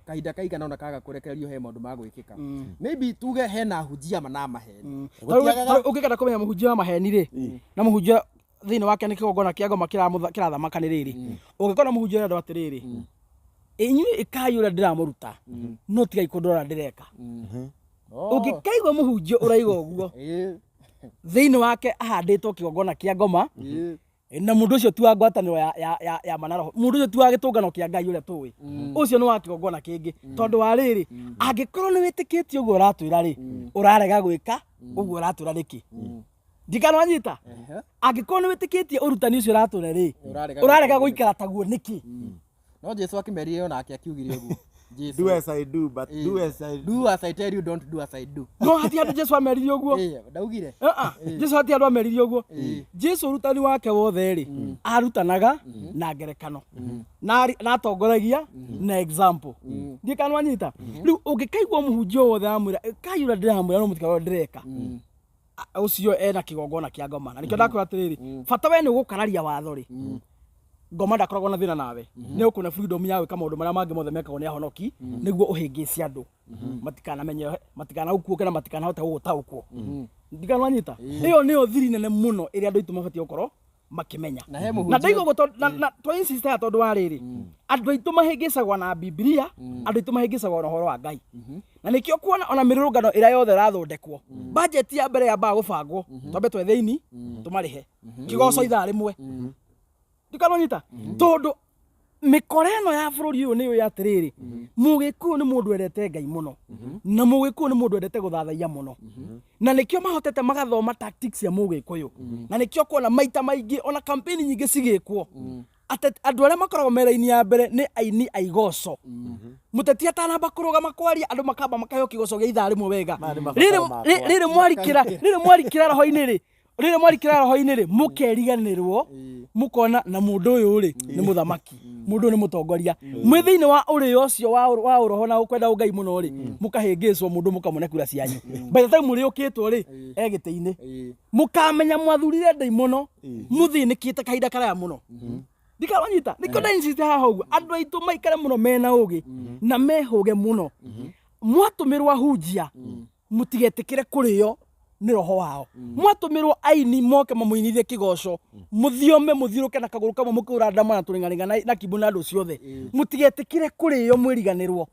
kahinda kaigana ona kaga kũrekererio he maũndũ ma gwĩkĩka. Maybe tuge hena ahunjia mana maheni. Ũngĩkenda kũmenya mũhunjia wa maheni rĩ, na mũhunjia thĩinĩ wake nĩ kĩgongona kĩa ngoma kĩrathamaka nĩ rĩrĩ, ũngĩkona mũhunjia ũrĩa andũ atĩrĩrĩ, inyuĩ ĩkai ũrĩa ndĩramũruta, no tigai kũndora ndĩreka. Ũngĩkaigua mũhunjia ũraiga ũguo, thĩinĩ wake ahandĩtwo kĩgongona kĩa ngoma, na mũndũ ũcio ti wa ngwatanĩro ya manaroho, mũndũ ũcio ti wa gĩtũngano kĩa Ngai ũrĩa tũĩ, ũcio nĩ wa kĩgongona kĩngĩ. Tondũ wa rĩrĩ, angĩkorwo nĩ wĩtĩkĩtie ũguo ũratwĩra rĩ, ũrarega gwĩka ũguo ũratwĩra nĩkĩ? Ndikanwanyita. Angĩkorwo nĩ wĩtĩkĩtie ũrutani ũcio ũratwĩra rĩ, Ũrarega ũrarega gũikara taguo nĩkĩ? No Jesu akĩmerire onake akiugire ũguo Jesu. Do as I do, but do as I Do as I tell you, don't do as I do. No hati andũ Jesu ameririe ũguo. Ndaugire. Ah, ah, Jesu hati andũ ameririe ũguo. Jesu ũrutani wake wothe rĩ, arutanaga na ngerekano na atongoragia na example. Ndiĩ kana wanyita. Rĩu ũngĩkaigua mũhunjia wothe amwĩra kai ũrĩa ndĩramwĩra no mũtikarora ndĩreka, ũcio ena kĩgongona kĩa ngoma. Na nĩkĩo ndakwĩra atĩrĩrĩ, bata we nĩ ũgũkararia watho rĩ, ngoma ndakoragwo na thĩna nawe, nĩ ũkũne freedom ya gwĩka maũndũ marĩa mangĩ mothe mekagwo nĩ ahonoki nĩguo ũhĩngĩce andũ matikanamenye, matikanaũkuũke na matikanahote gũgũtaũkwo. Ndikanwanyita. Ĩyo nĩyo thiri nene mũno ĩrĩa andũ aitũ mabatiĩ gũkorwo makĩmenya. Na he na mũhunjia ndaigua ũguo tondũ na twa insist haha tondũ wa rĩrĩ, andũ aitũ mahĩngĩcagwo na Bibilia, andũ aitũ mahĩngĩcagwo na ũhoro wa Ngai, na nĩkĩo kuona ona mĩrũrũngano ĩrĩa yothe ĩrathondekwo, budget ya mbere yambaga gũbangwo twambe twethe ini tũmarĩhe kĩgoco ithaa rĩmwe. Ndikanonyita, tondũ Mĩkora ĩno ya bũrũri ũyũ nĩ yũĩ atĩrĩrĩ, Mũgĩkũyũ nĩ mũndũ wendete Ngai mũno, na Mũgĩkũyũ nĩ mũndũ wendete gũthathaiya mũno, na nĩkĩo mahotete magathoma tactics cia Mũgĩkũyũ, na nĩkĩo kuona maita maingĩ ona campaign nyingĩ cigĩkwo andũ arĩa makoragwo me raini ya mbere nĩ aini a igoco. Mũteti atanamba kũrũgama kwaria, andũ makamba makaheo kĩgoco gĩa ithaa rĩmwe wega. Maya nĩ mabataro Rĩrĩ makwa. rĩrĩ mwarikĩra, rĩrĩ mwarikĩra roho-inĩ rĩ, rĩrĩ mwarikĩra roho-inĩ rĩ, mũkeriganĩrwo, mũkona na mũndũ ũyũ rĩ nĩ mũthamaki, mũndũ ũyũ nĩ mũtongoria. Mwĩ thĩinĩ wa ũrĩo ũcio wa ũroho na kwenda ũngai mũno rĩ, mũkahĩngĩcwo mũndũ mũkamũne kura cianyu. By the time mũrĩũkĩtwo rĩ, e gĩtĩ-inĩ. Mũkamenya mwathurire ndaimono, mũthĩnĩkĩte kahinda karaya mũno. Ndikaranyita, nĩkĩo nda insist haha ũguo, andũ aitũ maikare mũno mena ũgĩ na mehũge mũno. Mwatũmĩrwo ahunjia, mũtigetĩkĩre kũrĩo nĩ roho wao. Mwatũmĩrwo aini moke mamũinithie kĩgoco, mũthiome mũthiũrũke na kagũrũ kamwe mũkĩhũra ndama na tũrĩng'arĩng'a na kimbu na andũ ciothe. Mũtigetĩkĩre kũrĩo mwĩriganĩrwo.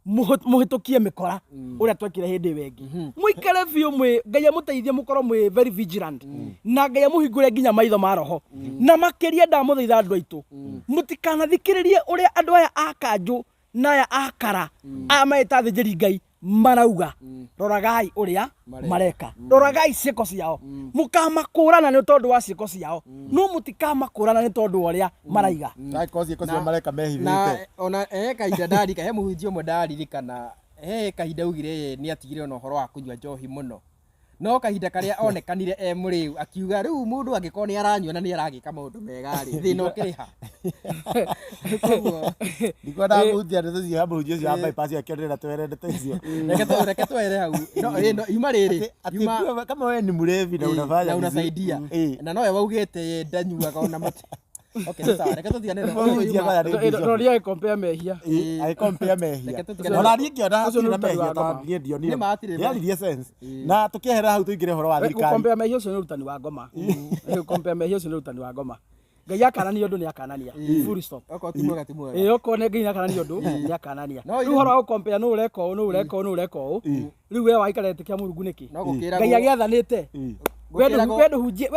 Mũhĩtũkie mĩkora ũrĩa twekire hĩndĩ ĩyo ĩngĩ. Mũikare biũ mwĩ Ngai amũteithie mũkorwo mwĩ very vigilant, na Ngai amũhingũre nginya maitho ma roho. Na makĩria ndamũthaitha andũ aitũ, mũtikanathikĩrĩrie ũrĩa andũ aya a kanjũ na aya a kara, aya marĩ athĩnjĩri Ngai marauga. Roragai ũrĩa mareka, roragai ciĩko ciao, mũkamakũrana nĩ tondũ wa ciĩko ciao, no mũtikamakũrana nĩ tondũ wa ũrĩa maraiga. Angĩkorwo ciĩko ciao mareka mehithĩte. Na ona he kahinda ndarika, he mũhunjia ũmwe ndaririkana, he kahinda augire ye nĩ atigire ona ũhoro wa kũnyua njohi mũno, no kahinda karĩa onekanire e mũrĩu akiuga rĩu mũndũ angĩkorwo nĩ aranyua na nĩ aragĩka maũndũ mega rĩ, thĩna ũkĩrĩ ha? Koguo Ndikwenda kũhunjia ndeto icio ya mũhunjia ũcio wa bypass akĩonera twere ndeto icio. Reke twere hau. No, no, yuma rĩrĩ, Ati yuma kama wewe ni mlevi na unafanya na vizuri. unasaidia. Na nowe waugĩte ye ndanyuaga ona mate. Okay, nĩ sawa, reke tũtigane na Mũhunjia maya nĩ bishop. Roria agĩkompea mehia. Agĩkompea mehia. Reke tũtigane Ona niĩ ngĩona Ũcio nĩ hatirĩ na ũrutani mehia wa ngoma. tondũ niĩ ndionire. Nĩ ma hatirĩ mehia. Nĩaririe sense. Na tũkĩehera hau tũingĩre ũhoro wa thirikari. Gũkompea mehia ũcio nĩ ũrutani wa ngoma. Gũkompea mehia ũcio nĩ ũrutani wa ngoma. Ngai akanania ũndũ nĩ akanania. Full stop. Okorwo ti mwega ti mwega. Ĩĩ, okorwo nĩ Ngai nĩ akanania ũndũ nĩ akanania. No Rĩu ũhoro wa gũkompea nũ ũreka ũũ, nũ ũreka ũũ, nũ ũreka ũũ, rĩu we waikara ĩtĩkia Mũrungu nĩkĩ? No gũkĩragwo. Ngai agĩathanĩte. Gũkĩragwo- We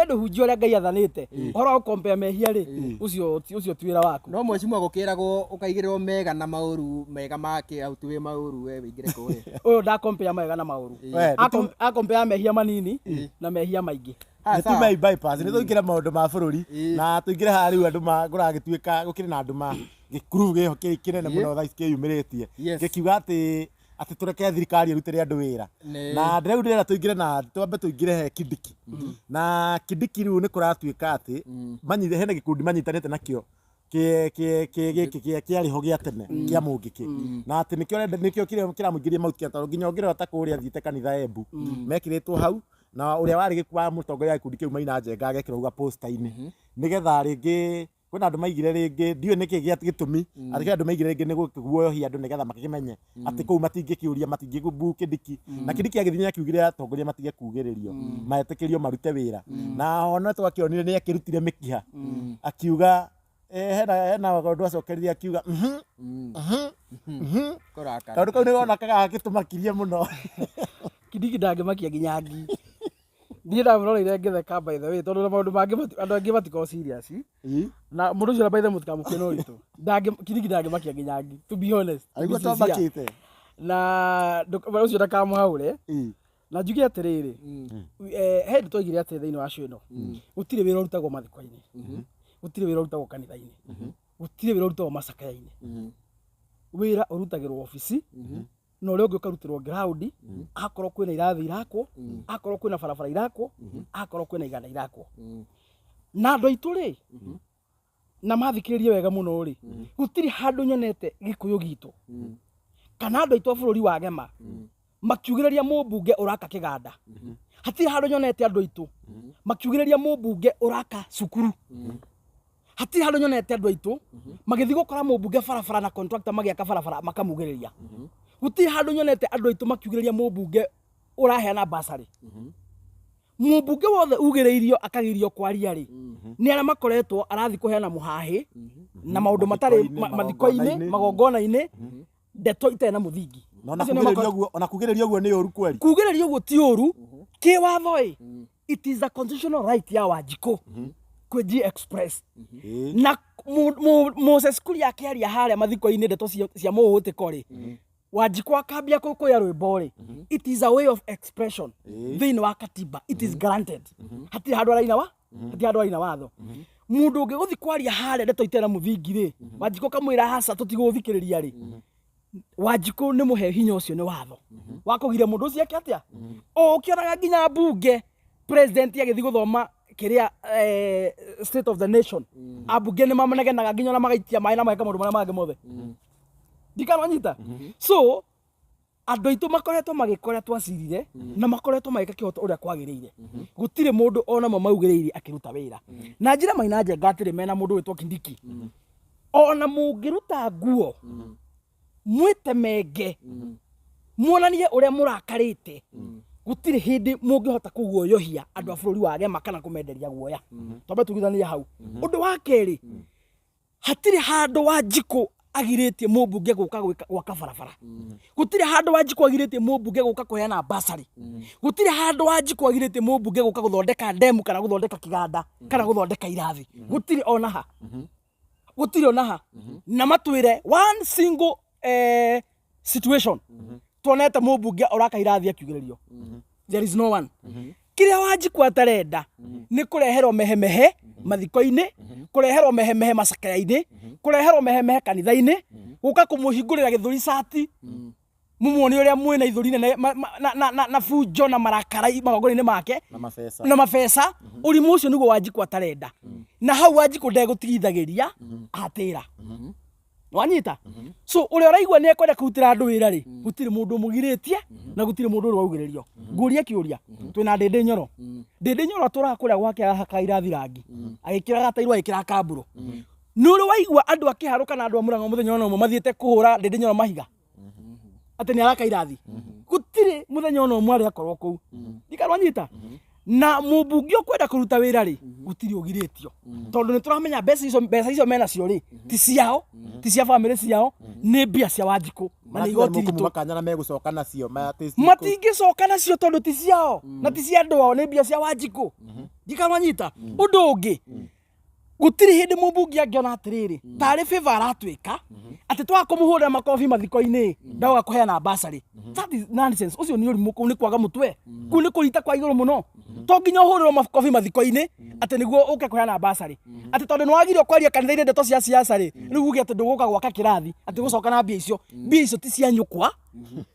ndũhunjie ũrĩa Ngai athanĩte. Ũhoro wa gũkompea mehia rĩ, ũcio ti wĩra waku. No mheshimiwa gũkĩragwo ũkaigĩrĩrwo mega na maũru, mega make au ti wĩ maũru we wĩingĩre kũrĩa. Ũyũ ndakompea mega na maũru. We, Akompea mehia manini na mehia maingĩ. Haya, Nĩ sawa. tume bypass, nĩ tũingĩre maũndũ ma bũrũri, na tũingĩre haha rĩu andũ ma kũragĩtuĩka gũkĩrĩ na andũ ma gĩkuru gĩho kĩnene mũno thaa ici kĩyumĩrĩtie, gĩkiuga atĩ tũreke thirikari ĩrutĩre andũ wĩra. Na rĩu ndĩrenda tũingĩre na twambe tũingĩre he Kindiki. Na Kindiki rĩu nĩ kũratuĩka atĩ hena gĩkundi manyitanĩte nakĩo gĩkĩ kĩarĩ ho gĩa tene kĩa Mũngĩkĩ, na atĩ nĩkĩo arenda, nĩkĩo kĩramũingĩria Mount Kenya, tondũ nginya ũngĩrora ta kũrĩa athiĩte kanitha Embu mekĩrĩtwo hau, na ũrĩa warĩ wa mũtongoria wa gĩkundi kĩu Maina Njenga agekĩrwo hau poster-inĩ, nĩgetha rĩngĩ kwĩna andũ maigire rĩngĩ, ndiũĩ nĩkĩ gĩa gĩtũmi, atĩ kwĩna andũ maigire rĩngĩ nĩ gũkĩguoyohia andũ nĩgetha makĩmenye atĩ kũu matingĩkĩũria, matingĩmbu Kindiki. Na Kindiki agĩthiĩ nĩakiugire atongoria matige kugĩrĩrio, metĩkĩrio marute wĩra. Na ona twakĩonire nĩ akĩrutire mĩkiha, akiuga hena ũndũ acokeririe akiuga Kũrakara. Kaũndũ kau nĩwona gagagĩtũmakirie mũno. Kindiki ndangĩmakia nginya ngi. Niĩ ndamũroreire ngĩtheka by the way, tondũ na maũndũ mangĩ andũ angĩ matikoragwo serious. Na mũndũ ũcio by the way mũtikamũkue na ũritũ. Kindiki ndangĩmakia nginya ngi, to be honest, to be Arĩguo sincere. twamakĩte. Na ũcio ndakamũhaũre. Na njuge atĩrĩrĩ, he hĩndĩ twaigire atĩ thĩinĩ wa show ĩno, gũtirĩ wĩra ũrutagwo mathiko-inĩ, gũtirĩ wĩra ũrutagwo kanitha-inĩ, gũtirĩ wĩra ũrutagwo macakaya-inĩ. Wĩra ũrutagĩrwo obici, na ũrĩa ũngĩ ũkarutĩrwo ground, akorwo kwĩna irathi irakwo, akorwo kwĩna barabara irakwo, akorwo kwĩna iganda irakwo. Na andũ aitũ rĩ, na mathikĩrĩrie wega mũno rĩ, gũtirĩ handũ nyonete Gĩkũyũ gitũ kana andũ aitũ a bũrũri wa Gema makiugĩrĩria mũmbunge ũraka kĩganda. Hatirĩ handũ nyonete andũ aitũ makiugĩrĩria mũmbunge ũraka cukuru. Hatirĩ handũ nyonete andũ aitũ magĩthiĩ gũkora mũmbunge barabara na contractor magĩaka barabara makamugĩrĩria. Gũtirĩ handũ nyonete andũ aitũ makiugĩrĩria mũmbunge ũraheana basarĩ. Mũmbunge wothe ugĩrĩirio akagirio kwaria rĩ, nĩ arĩa makoretwo arathiĩ kũheana mũhahĩ na maũndũ matarĩ Mathiko-inĩ, mathiko-inĩ, magongona-inĩ, ndeto itarĩ na mũthingi. Na ona Acio nĩo kugĩrĩria ũguo, ona kugĩrĩria ũguo nĩ ũru kweli. Kugĩrĩria ũguo ti ũru kĩwatho ĩ, it is a constitutional right ya Wanjikũ kwĩ G Express. Na Moses Kuria akĩaria harĩa mathiko-inĩ ndeto cia mũhũtĩko rĩ, Wanjikũ akambia kũkũya rwĩmbo rĩ, it is a way of expression. Thĩinĩ wa katiba it is granted. Hatirĩ handũ araina wa hatirĩ handũ araina watho. Mũndũ ũngĩ gũthiĩ kwaria harĩa ndeto itarĩ na mũthingi rĩ, Wanjikũ kamwĩra aca tũtigũthikĩrĩria rĩ, Wanjikũ nĩ mũhe hinya ũcio nĩ watho wa kũgiria mũndũ ũcio eke atĩa. O ũkĩonaga nginya mbunge president agĩthiĩ gũthoma kĩrĩa state of the nation, ambunge nĩ manegenaga nginya ona magaitia maĩ na mageka maũndũ marĩa mangĩ mothe. Ndikananyita. So andũ aitũ makoretwo magĩka ũrĩa twacirire na makoretwo magĩka kĩhoto ũrĩa kwagĩrĩire. Gũtirĩ mũndũ ona ũmwe maugĩrĩirie akĩruta wĩra. Na njĩra Maina Njenga atĩrĩ, mena mũndũ wĩtwo Kindiki, ona mũngĩruta nguo mwĩtemenge muonanie ũrĩa mũrakarĩte, gũtirĩ hĩndĩ mũngĩhota kũguoyohia andũ a bũrũri wa Gema kana kũmenderia guoya. Twambe tugithanie hau. Ũndũ wa kerĩ, hatirĩ handũ Wanjikũ agirĩtie mũmbunge gũka gwaka barabara. Gũtirĩ handũ Wanjikũ agirĩtie mũmbunge gũka kũheana basarĩ. Gũtirĩ handũ Wanjikũ agirĩtie mũmbunge gũka gũthondeka ndemu kana gũthondeka kĩganda kana gũthondeka irathi. Gũtirĩ ona ha. Gũtirĩ ona ha. Na matwĩre one single situation tuonete mũmbunge ũraka irathi akiugĩrĩrio. There is no one. Kĩrĩa Wanjikũ atarenda nĩ kũreherwo mehemehe mathiko-inĩ, kũreherwo mehemehe macakaya-inĩ, kũreherwo mehemehe kanitha-inĩ, gũka kũmũhingũrĩra gĩthũri cati, mũmuone ũrĩa mwĩna ithũri nene na bunjo na marakara magongona-inĩ make na mabeca. Na mabeca. Ũrimũ ũcio nĩguo Wanjikũ atarenda, na hau Wanjikũ ndegũtigithagĩria atĩra. Wanyita? So ũrĩa ũraigua nĩ ekwenda kũrutĩra andũ wĩra rĩ, gũtirĩ mũndũ ũmũgirĩtie na gũtirĩ mũndũ ũrĩ waugĩrĩrio. Ngũrie kĩũria, twĩna Ndĩndĩ Nyoro. Ndĩndĩ Nyoro atũraga kũrĩa gwake ahaka irathi rangi, agĩkĩraga tairũ, agĩkĩraga kambũro. Nĩ ũrĩ waigua andũ a Kĩharũ kana andũ a Mũrang'o mũthenya ona ũmwe mathiĩte kũhũra Ndĩndĩ Nyoro mahiga atĩ nĩ araka irathi? Gũtirĩ mũthenya ona ũmwe arĩ akorwo kũu. Ndikarwanyita. Na mũmbunge ũkwenda kũruta wĩra rĩ, gũtirĩ ũgirĩtio, tondũ nĩ tũramenya mbeca icio menacio rĩ, ti ciao, ti cia bamĩrĩ ciao, nĩ mbia cia Wanjikũ na nĩ igoti ritũ. Makanya na megũcoka nacio Matingĩcoka nacio tondũ ti ciao na ti cia andũ ao, nĩ mbia cia Wanjikũ. Ndikamanyita. Ũndũ ũngĩ, gũtirĩ hĩndĩ mũmbunge angĩona atĩrĩrĩ tarĩ favor aratwĩka atĩ twaga kũmũhũrĩra makobi mathiko-inĩ ndoga kũheana basarĩ. That is nonsense. Ũcio nĩ ũrimũ, kũu nĩ kwaga mũtwe, kũu nĩ kũrita kwa igũrũ mũno. To nginya ũhũrĩrwo makobi mathiko-inĩ atĩ nĩguo ũke kũheana basarĩ, atĩ tondũ nĩ wagirio kwaria kanitha-inĩ ndeto cia siasa rĩ, rĩu uge atĩ ndũgũka gwaka kĩrathi atĩ gũcoka na mbia icio. Mbia icio ti cia nyũkwa,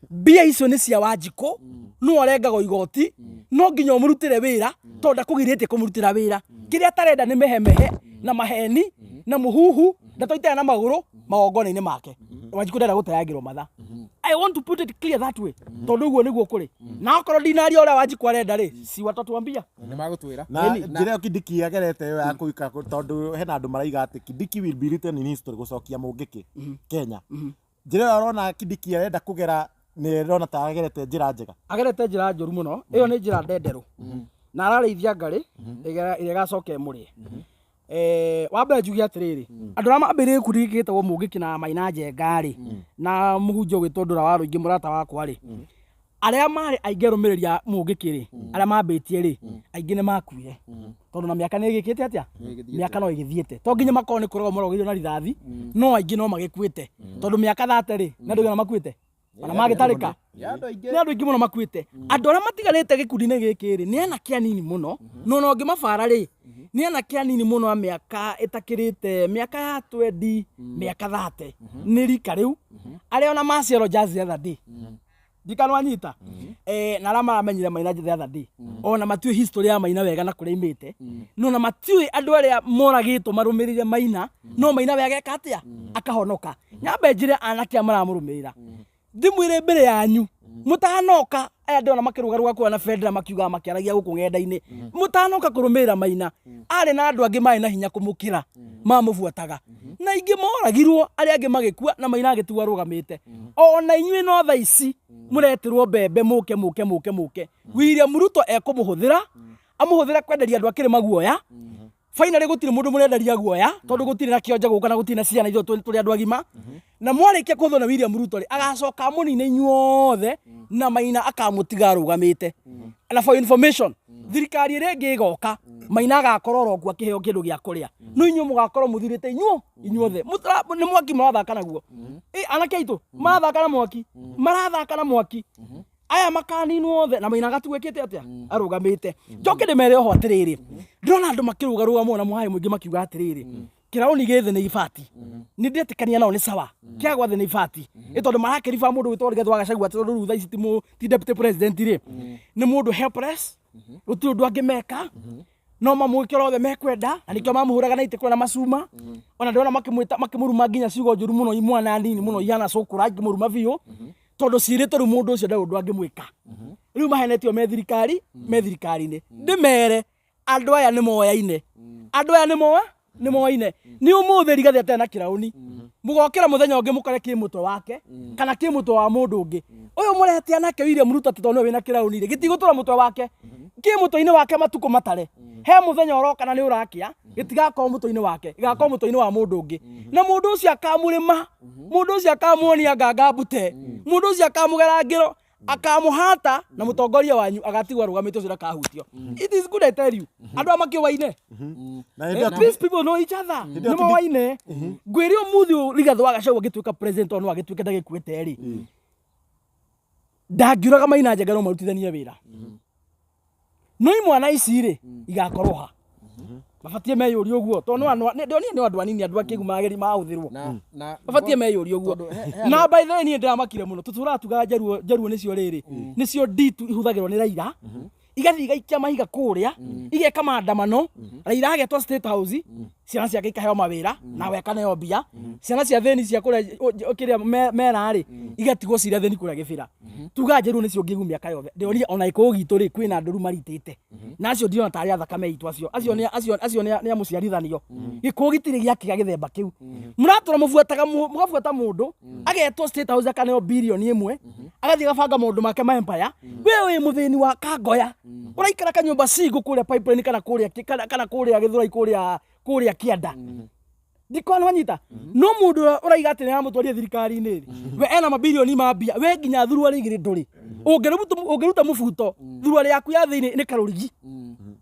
mbia icio nĩ cia Wanjikũ. No arengagwo igoti, no nginya ũmũrutĩre wĩra tondũ ndakũgirĩtie kũmũrutĩra wĩra. Kĩrĩa atarenda nĩ mehemehe na maheni na mũhuhu, ndeto itarĩ na magũrũ magongona-inĩ make. Wanjikũ ndarenda gũteangĩrwo matha. I want to put it clear that way, tondũ ũguo nĩguo kũrĩ. Na okorwo ndinaria ũrĩa Wanjikũ arenda rĩ, si watatuambia. Nĩ magũtwĩra. Na njĩra ĩyo Kindiki agerete ĩyo ya kũika, tondũ hena andũ maraiga atĩ Kindiki will be written in history gũcokia mũngĩkĩ Kenya. Njĩra ĩyo arona Kindiki arenda kũgera, nĩ ĩrona ta agerete njĩra njega? Agerete njĩra njũru mũno. Ĩyo nĩ njĩra ndenderũ na ararĩithia ngarĩ ĩrĩa ĩgacoka ĩmũrĩe. Wa mbere njuge atĩrĩrĩ, andũ arĩa mambĩrĩirie gĩkundi gĩkĩ gĩtagwo Mũngĩkĩ na Maina Njenga rĩ, na mũhunjia ũgwĩtwo Ndũra wa Rũingĩ mũrata wakwa rĩ, arĩa marĩ aingĩ arũmĩrĩri a Mũngĩkĩ rĩ, arĩa mambĩtie rĩ, aingĩ nĩ makuire tondũ na mĩaka nĩ ĩgĩkĩte atĩa, mĩaka no ĩgĩthiĩte. To nginya makorwo nĩ kũragwo maragĩrwo na rithathi, no aingĩ no magĩkuĩte tondũ mĩaka 30 rĩ, nĩ andũ aigana makuĩte ona magĩtarĩka? Nĩ andũ aingĩ. Nĩ andũ aingĩ mũno makuĩte. Andũ arĩa matigarĩte gĩkundi-inĩ gĩkĩ rĩ, nĩ anake anini mũno, no ona ũngĩmabara rĩ, nĩ anake anini mũno a mĩaka ĩtakĩrĩte mĩaka ya 20, mĩaka 30, nĩ rika rĩu arĩa ona maciarwo just the other day. Ndikanwanyita. Na arĩa maramenyire Maina the other day ona matiũĩ history ya Maina wega na kũrĩa imĩte, no na matiũĩ andũ arĩa moragĩtwo marũmĩrĩire Maina, no Maina we ageka atĩa akahonoka. Nyambe njĩre anake aya maramũrũmĩrĩra, ndĩmwĩre mbere yanyu mũtanoka, aya ndĩrona makĩrũgarũga kũrĩa na bendera makiugaga makĩaragia gũkũ ng'enda-inĩ, mũtanoka kũrũmĩrĩra Maina, arĩ na andũ angĩ marĩ na hinya kũmũkĩra mamũbuataga, na ingĩ moragirwo, arĩa angĩ magĩkua na Maina agĩtigwo arũgamĩte. Ona inyuĩ no thaa ici mũretirwo mbembe mũke mũke mũke mũke. William Ruto ekũmũhũthĩra, amũhũthĩre kwenderia andũ akĩrĩ maguoya. Finally gũtirĩ mũndũ mũrenderia guoya tondũ gũtirĩ na kĩonje gũka na gũtirĩ na ciana, ithuĩ tũrĩ andũ agima. Na mwarĩkia kũhũthwo na William Ruto rĩ, agacoka amũnine inyuothe na Maina akamũtiga arũgamĩte. Na for information, Thirikari ĩrĩa ĩngĩ ĩgoka, Maina agakorwo oro kuo akĩheo kĩndũ gĩa kũrĩa, no inyuĩ mũgakorwo mũthirĩte inyuo inyuothe. Nĩ mwaki mũrathaka naguo. Ĩ, anake aitũ marathaka na mwaki, marathaka na mwaki. Aya makaninwo othe na Maina agatigwo ĩkĩte atĩa? Arũgamĩte. Njoke ndĩmere oho atĩrĩrĩ, ndĩrona andũ makĩrũgarũga mũno na mũhaĩ mũingĩ makiuga atĩrĩrĩ, kĩraũni gĩ thĩ nĩ ibati. Nĩ ndetĩkania nao, nĩ sawa, kĩagwa thĩ nĩ ibati, ĩ tondũ marakĩriba mũndũ wĩtwo Rigathĩ wa Gachagua atĩ tondũ rĩu thaa ici ti deputy president rĩ, nĩ mũndũ helpless, gũtirĩ ũndũ angĩmeka, no mamwĩke ũrĩa othe mekwenda, na nĩkĩo mamũhũraga na itĩ kũrĩa na macuma. Ona ndĩrona makĩmwĩta, makĩmũruma nginya ciugo njũru mũno, imwana nini mũno ihana cũkũra ikĩmũruma biũ, tondũ ciĩrĩtwo rĩu mũndũ ũcio ndarĩ ũndũ angĩmwĩka. Rĩu mahenetio me thirikari, me thirikari-inĩ. Ndĩmere andũ aya nĩ moyaine, andũ aya nĩ moyaine. Nĩ ũmũthĩ Rigathĩ atarĩ na kĩraũni, mũgokĩra mũthenya ũngĩ mũkore kĩ mũtwe wake kana kĩ mũtwe wa mũndũ ũngĩ. Ũyũ mũretia nake William Ruto atĩ tondũ nĩwe wĩna kĩraũni rĩ, gĩtigũtũra mũtwe wake, kĩ mũtwe-inĩ wake matukũ matare. He mũthenya ũroka na nĩ ũrakĩa, gĩtigakorwo mũtwe-inĩ wake, gĩgakorwo mũtwe-inĩ wa mũndũ ũngĩ, na mũndũ ũcio akamũrĩma, mũndũ ũcio akamuonia nganga mbute, mũndũ ũcio akamũgera ngĩro, akamũhata, na mũtongoria wanyu agatigwo arũgamĩte, ũcio ndakahutio. It is good, I tell you, andũ aya makĩũaine. Na hĩndĩ ĩyo These people know each other, ĩyo nĩ moaine. Ngwĩre ũmũthĩ ũyũ Rigathĩ wa Gachagua agĩtuĩka president, o no agĩtuĩke ndagĩkuĩte rĩ, ndangiũraga Maina Njenga no marutithanie wĩra, no imwana ici rĩ igakorwo ha? Mabatie meyũrie ũguo, tondũ ndionire nĩ andũ anini, andũ akĩgu mageri mahũthĩrwo. Na Mabatie meyũrie ũguo. Tondũ he Na by the way, niĩ ndĩramakire mũno. Tũtũraga tugaga njaruo, njaruo nĩcio rĩrĩ, nĩcio nditu ihũthagĩrwo nĩ Raila, igathiĩ igaikia mahiga kũrĩa, igeka maandamano, Raila agetwo State House, ciana ciake ikaheo mawĩra nawe akaneo mbia, ciana cia thĩni cia kũrĩa kĩrĩa mera rĩ igatigwo cirĩ athĩni kũrĩa gĩbĩra. Tugaga njaruo nĩcio ngĩgu mĩaka yothe. Ndĩronire ona gĩkũyũ gitũ rĩ, kwĩna andũ rĩu maritĩte, na acio ndirona tarĩ a thakame itũ. Acio acio nĩ acio acio nĩ a mũciarithanio. Gĩkũyũ gĩtirĩ gĩakĩga gĩthemba kĩu. Mũratũra mũbuataga mũgabuata mũndũ agetwo State House, akaneo 1 billion, agathiĩ agabanga maũndũ make ma empire. We wĩ mũthĩni wa kangoya, ũraikara kanyũmba single kũrĩa Pipeline kana kũrĩa kana kũrĩa Gĩthũrai, kũrĩa kĩanda, ndikona wanyita. No mũndũ ũrĩa ũraiga atĩ nĩaramũtwarire thirikari-inĩ rĩ, we ena mabirioni ma mbia, we nginya thuruarĩ igĩrĩ ndũrĩ. Ũngĩruta mũbuto thuruarĩ yaku ya thĩinĩ nĩ karũrigi,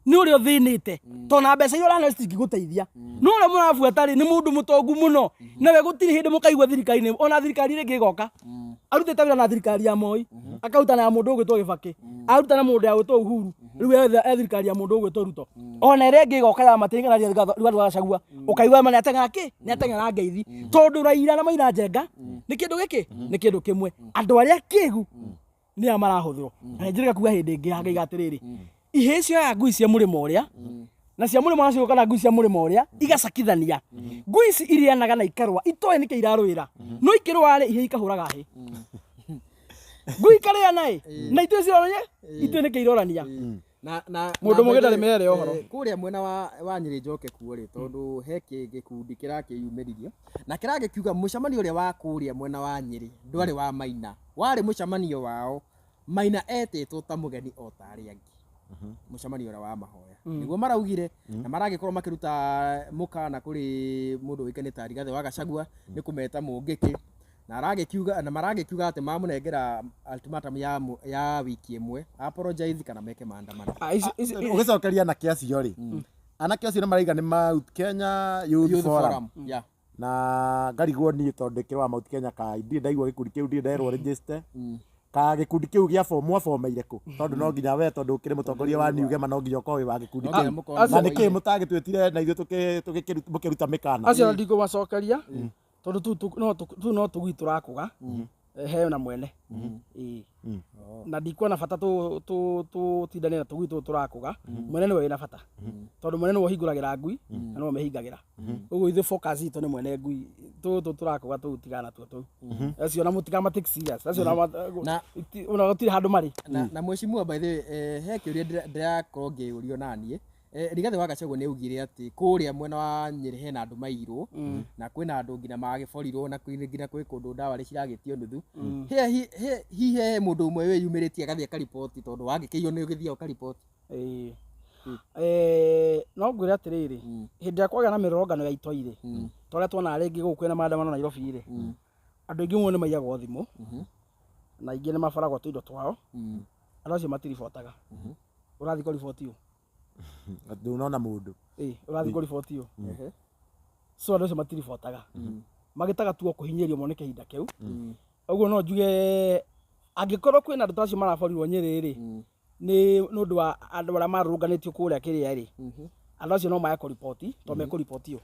nĩ ũrĩa ũthĩnĩte, tondũ na mbeca iria ũraneo citingĩgũteithia. No ũrĩa mũrabuata rĩ, nĩ mũndũ mũtongu mũno, nawe gũtirĩ hĩndĩ mũkaigua thirikari-inĩ, ona thirikari ĩrĩa ĩngĩ ĩgoka. Arutĩte wĩra na thirikari ya Moi, akaruta na ya mũndũ ũgwĩtwo Gĩbakĩ, aruta na mũndũ ya gwĩtwo Uhuru, rĩu e thirikari ya mũndũ ũgwĩtwo Ruto. Ona ĩrĩa ĩngĩ ĩgoka ya matĩng'era Rigathĩ wa Gachagua, ũkaigua ma nĩateng'era kĩ, nĩateng'era ngeithi, tondũ Raila na Maina Njenga nĩ kĩndũ gĩkĩ, nĩ kĩndũ kĩmwe. Andũ arĩa kĩgu nĩ aya marahũthĩrwo. Na nĩ njĩrĩga kuga hĩndĩ ĩngĩ hangaiga atĩrĩrĩ, ihĩĩ cioyaga ngui cia mũrĩmo ũrĩa na cia mũrĩmo ũrĩa cigoka na ngui cia mũrĩmo ũrĩa igacakithania. Ngui ici irĩanaga na ikarũa itoĩ nĩkĩ irarũĩra, no ikĩrũa rĩ, ihĩĩ ikahũraga hĩ, ngui ikarĩana ĩ, na itũĩ ciroranie itũĩ nĩkĩ irorania. Na Mũndũ na mũgĩ by the ndarĩ way, mere ũhoro. Kũrĩa mwena wa Nyĩrĩ njoke kuo rĩ, tondũ he gĩkundi kĩrakĩyumĩririe na kĩragĩkiuga mũcemanio ũrĩa wa kũrĩa mwena wa Nyĩrĩ ndwarĩ wa Maina, warĩ mũcemanio wao. Maina etĩtwo ta mũgeni o ta arĩa angĩ, mũcemanio ũrĩa wa mahoya nĩguo maraugire, na maragĩkorwo makĩruta mũkana kũrĩ mũndũ ũĩkaine ta Rigathĩ wa Gachagua nĩ kũmeta mũngĩkĩ, na aragĩkiuga na maragĩkiuga atĩ mamũnengera ultimatum ya wiki ĩmwe apologize kana meke maandamano. Ah, Ũgĩcokeria anake acio rĩ, anake acio nĩ maraiga nĩ Mount Kenya Youth Youth Forum. Forum, yeah. Na ngarigwo niĩ tondũ ndĩkĩrĩ wa Mount Kenya, ka ndirĩ ndaigua gĩkundi kĩu, ndirĩ nderwo register ka gĩkundi kĩu gĩa form mwabomeire kũ, tondũ no nginya we, tondũ ũkĩrĩ mũtongoria wa New Gema, no nginya ũkorwo wĩ wa gĩkundi No nginya kĩu. mũkorwo Na nĩ nĩkĩ mũtagĩtwĩtire na ithuĩ mũkĩruta mĩkana? Acio ndikũmacokeria tondũ tu no tũgui tũrakũga heo na mwene. Ĩĩ. Na ndikuona bata tũtindane na tũgui tũtũ tũrakũga. Mwene nĩwe wĩna bata, tondũ mwene nĩwe ũhingũragĩra ngui na nĩwe ũmĩhingagĩra. Ũguo ithuĩ focus itũ nĩ mwene ngui. Tũtũ tũrakũga tũu tigana natuo tũu, acio na mũtikama take serious acio na ona gũtirĩ handũ marĩ. Na mheshimiwa, by the way, he kĩũria ndĩrakorwo ngĩũrio naniĩ. Rigathĩ wa Gachagua nĩ augire atĩ kũrĩa mwena wa Nyĩrĩ hena andũ mairwo na kwĩna andũ nginya magĩborirwo na kwĩ nginya kwĩ kũndũ ndawa ciragĩtio nuthu. Hihi he mũndũ ũmwe wĩyumĩrĩtie agathiĩ akariboti, tondũ wangĩkĩiywo nĩ ũgĩthiaga ũkariboti? Ĩĩ. No ngwĩre atĩrĩrĩ, hĩndĩ ĩrĩa kwagĩa na mĩrũrũngano ya itoi rĩ, ta ũrĩa tuonaga rĩngĩ gũkũ kwĩna maandamano Nairobi rĩ, andũ aingĩ mũno nĩ maiyagwo thimũ na aingĩ nĩ maboragwo tũindo twao. Andũ acio matiribotaga. Ũrathiĩ kũriboti ũ? Ndũnona mũndũ. Ĩ, ũrathiĩ kũriboti ũ? So andũ acio matiribotaga, magĩtaga tu o kũhinyĩrĩrio moneke ihinda kĩu. Ũguo no njuge angĩkorwo kwĩna andũ ta acio maraborirwo Nyĩrĩ rĩ, nĩ ũndũ wa andũ arĩa marũrũnganĩtio kũrĩa kĩrĩa rĩ, andũ acio no mage kũriboti tondũ mekũriboti ũ?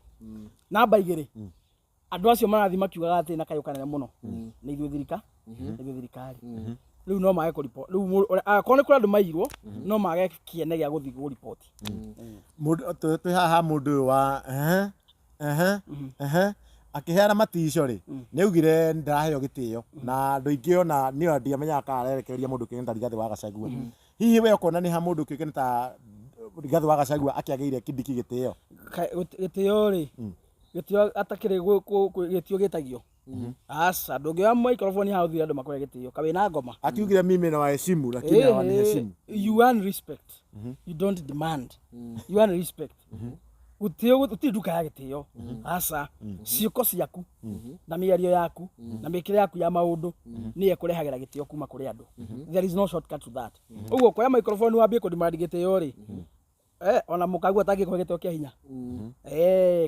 Namba igĩrĩ, andũ acio marathiĩ makiugaga atĩ na kayũ kanene mũno nĩ ithuĩ thirika, nĩ ithuĩ thirikari. Rĩu no mage kũriboti. Rĩu akorwo nĩ kũrĩ andũ mairwo, no mage kĩene gĩa gũthiĩ kũriboti. Mũndũ twĩ haha, mũndũ ũyũ wa ehe ehe ehe akĩheana matico rĩ, nĩ augire ndaraheo gĩtĩo na andũ aingĩ, ona niĩ ndiamenyaga kana arerekereria mũndũ kĩũĩkaine ta Rigathĩ wa Gachagua. Hihi we ũkona nĩ ha mũndũ kĩũĩkaine ta Rigathĩ wa Gachagua akĩagĩire Kindiki gĩtĩo? Gĩtĩo rĩ, gĩtĩo atakĩrĩ gĩtĩo gĩtagio aca, ndũngĩoya microphone haha ũthire andũ makũhe gĩtĩo kawĩna ngoma. Akiugire mimi na waheshimu lakini hawaniheshimu. You earn respect, you don't demand. You earn respect. Gũtĩo gũtirĩ nduka ya gĩtĩo, aca. Ciĩko ciaku na mĩario yaku na mĩkĩre yaku ya maũndũ nĩyo ĩkũrehagĩra gĩtĩo kuma kũrĩ andũ. There is no shortcut to that. Ũguo kuoya microphone wambie kũdemand gĩtĩo rĩ, ona mũkagua atangĩkũhe gĩtĩo kĩa hinya.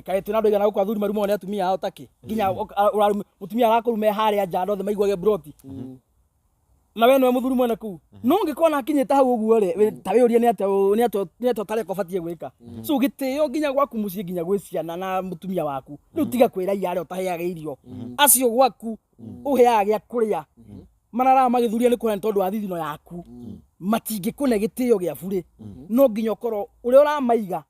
Kaĩ twĩna andũ aigana gũkũ athuri marumagwo nĩ atumia ao takĩ nginya mũtumia arakũrume harĩa nja andũ othe maiguage broti, na we nĩwe mũthuri mwene kũu. No ũngĩkorwo akinyĩte hau ũguo rĩ, ta wĩyũrie nĩ atĩa nĩ atĩa ũtareka ũbatiĩ gwĩka. So gĩtĩo nginya gwaku mũciĩ, nginya gwĩ ciana na mũtumia waku. Rĩu tiga kwĩraia arĩa ũtaheaga irio, acio gwaku ũheaga gĩa kũrĩa mararaga magĩthuria nĩ kũrĩa nĩ tondũ wa thithino yaku, matingĩkũne gĩtĩo gĩa burĩ. No nginya ũkorwo ũrĩa ũramaiga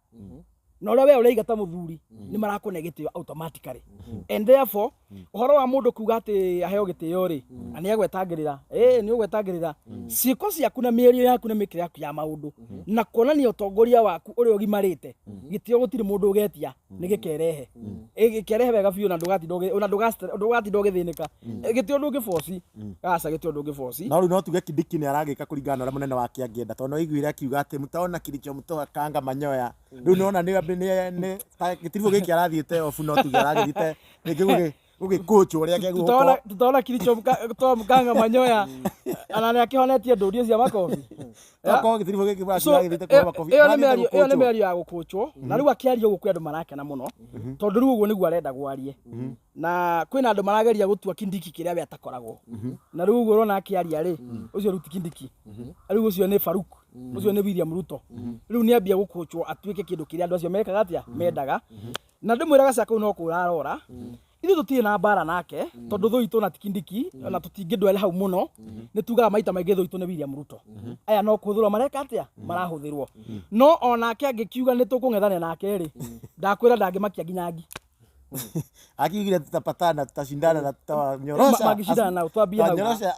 na ũrĩa we ũraiga ta mũthuri nĩ marakũne gĩtĩo automatically. And therefore ũhoro wa mũndũ kuga atĩ aheo gĩtĩo rĩ, na nĩ agwetangĩrĩra, ĩ nĩ ũgwetangĩrĩra ciĩko ciaku na mĩario yaku na mĩkĩre yaku ya maũndũ na kuonania ũtongoria waku ũrĩa ũgimarĩte. Gĩtĩo gũtirĩ mũndũ ũgetia, nĩ gĩkerehe. Ĩ, gĩkerehe wega biũ na ndũgatinda ona ndũgatinda ũgĩthĩnĩka. Gĩtĩo ndũngĩboci, aca, gĩtĩo ndũngĩboci. No rĩu no tuge Kindiki nĩ aragĩka kũringana na ũrĩa mũnene wake angĩenda, tondũ no aiguire akiuga atĩ mtaona kilichomtoa kanga manyoya. Rĩu nĩwona nĩ ta gĩtiribũ gĩkĩ arathiĩte obu, no tuge aragĩthiĩte rĩngĩ gũgĩkũnjwo ũrĩa kegũkorwo. Tutaona kilichomtoa mkanga manyoya, ana nĩ akĩhonetie ndũrio cia makobi. Tokorwo gĩtiribũ gĩkĩ So, aragĩthiĩte kũheo makobi, ĩyo nĩ arathiĩte mĩario, ĩyo nĩ gũkũnjwo. Mĩario ya gũkũnjwo, na rĩu akĩaria ũguo kwĩ andũ marakena mũno tondũ rĩu ũguo nĩguo arenda gwarie, na kwĩna andũ marageria gũtua Kindiki kĩrĩa we atakoragwo. Na rĩu ũguo ũrona akĩaria rĩ, ũcio rĩu ti Kindiki, rĩu ũcio nĩ Faruk, ũcio nĩ William Ruto. Rĩu nĩ ambia gũkũnjwo atuĩke kĩndũ kĩrĩa andũ acio mekaga atĩa mendaga. Na ndĩmwĩra gaca kau no kũrarora, ithuĩ tũtirĩ na mbara nake tondũ thũ itũ na ti Kindiki, na tũtingĩndwere hau mũno. Nĩ tugaga maita maingĩ thũ itũ nĩ William Ruto. Aya no kũhũthĩrwo mareka atĩa, marahũthĩrwo. No onake angĩkiuga nĩ tũkũng'ethania nake rĩ, ndakwĩra ndangĩmakia nginya ngi. Akiugire tutapatana, tutashindana na tutawanyorosha. Mangĩcindana nao, twambie hau. Tutawanyorosha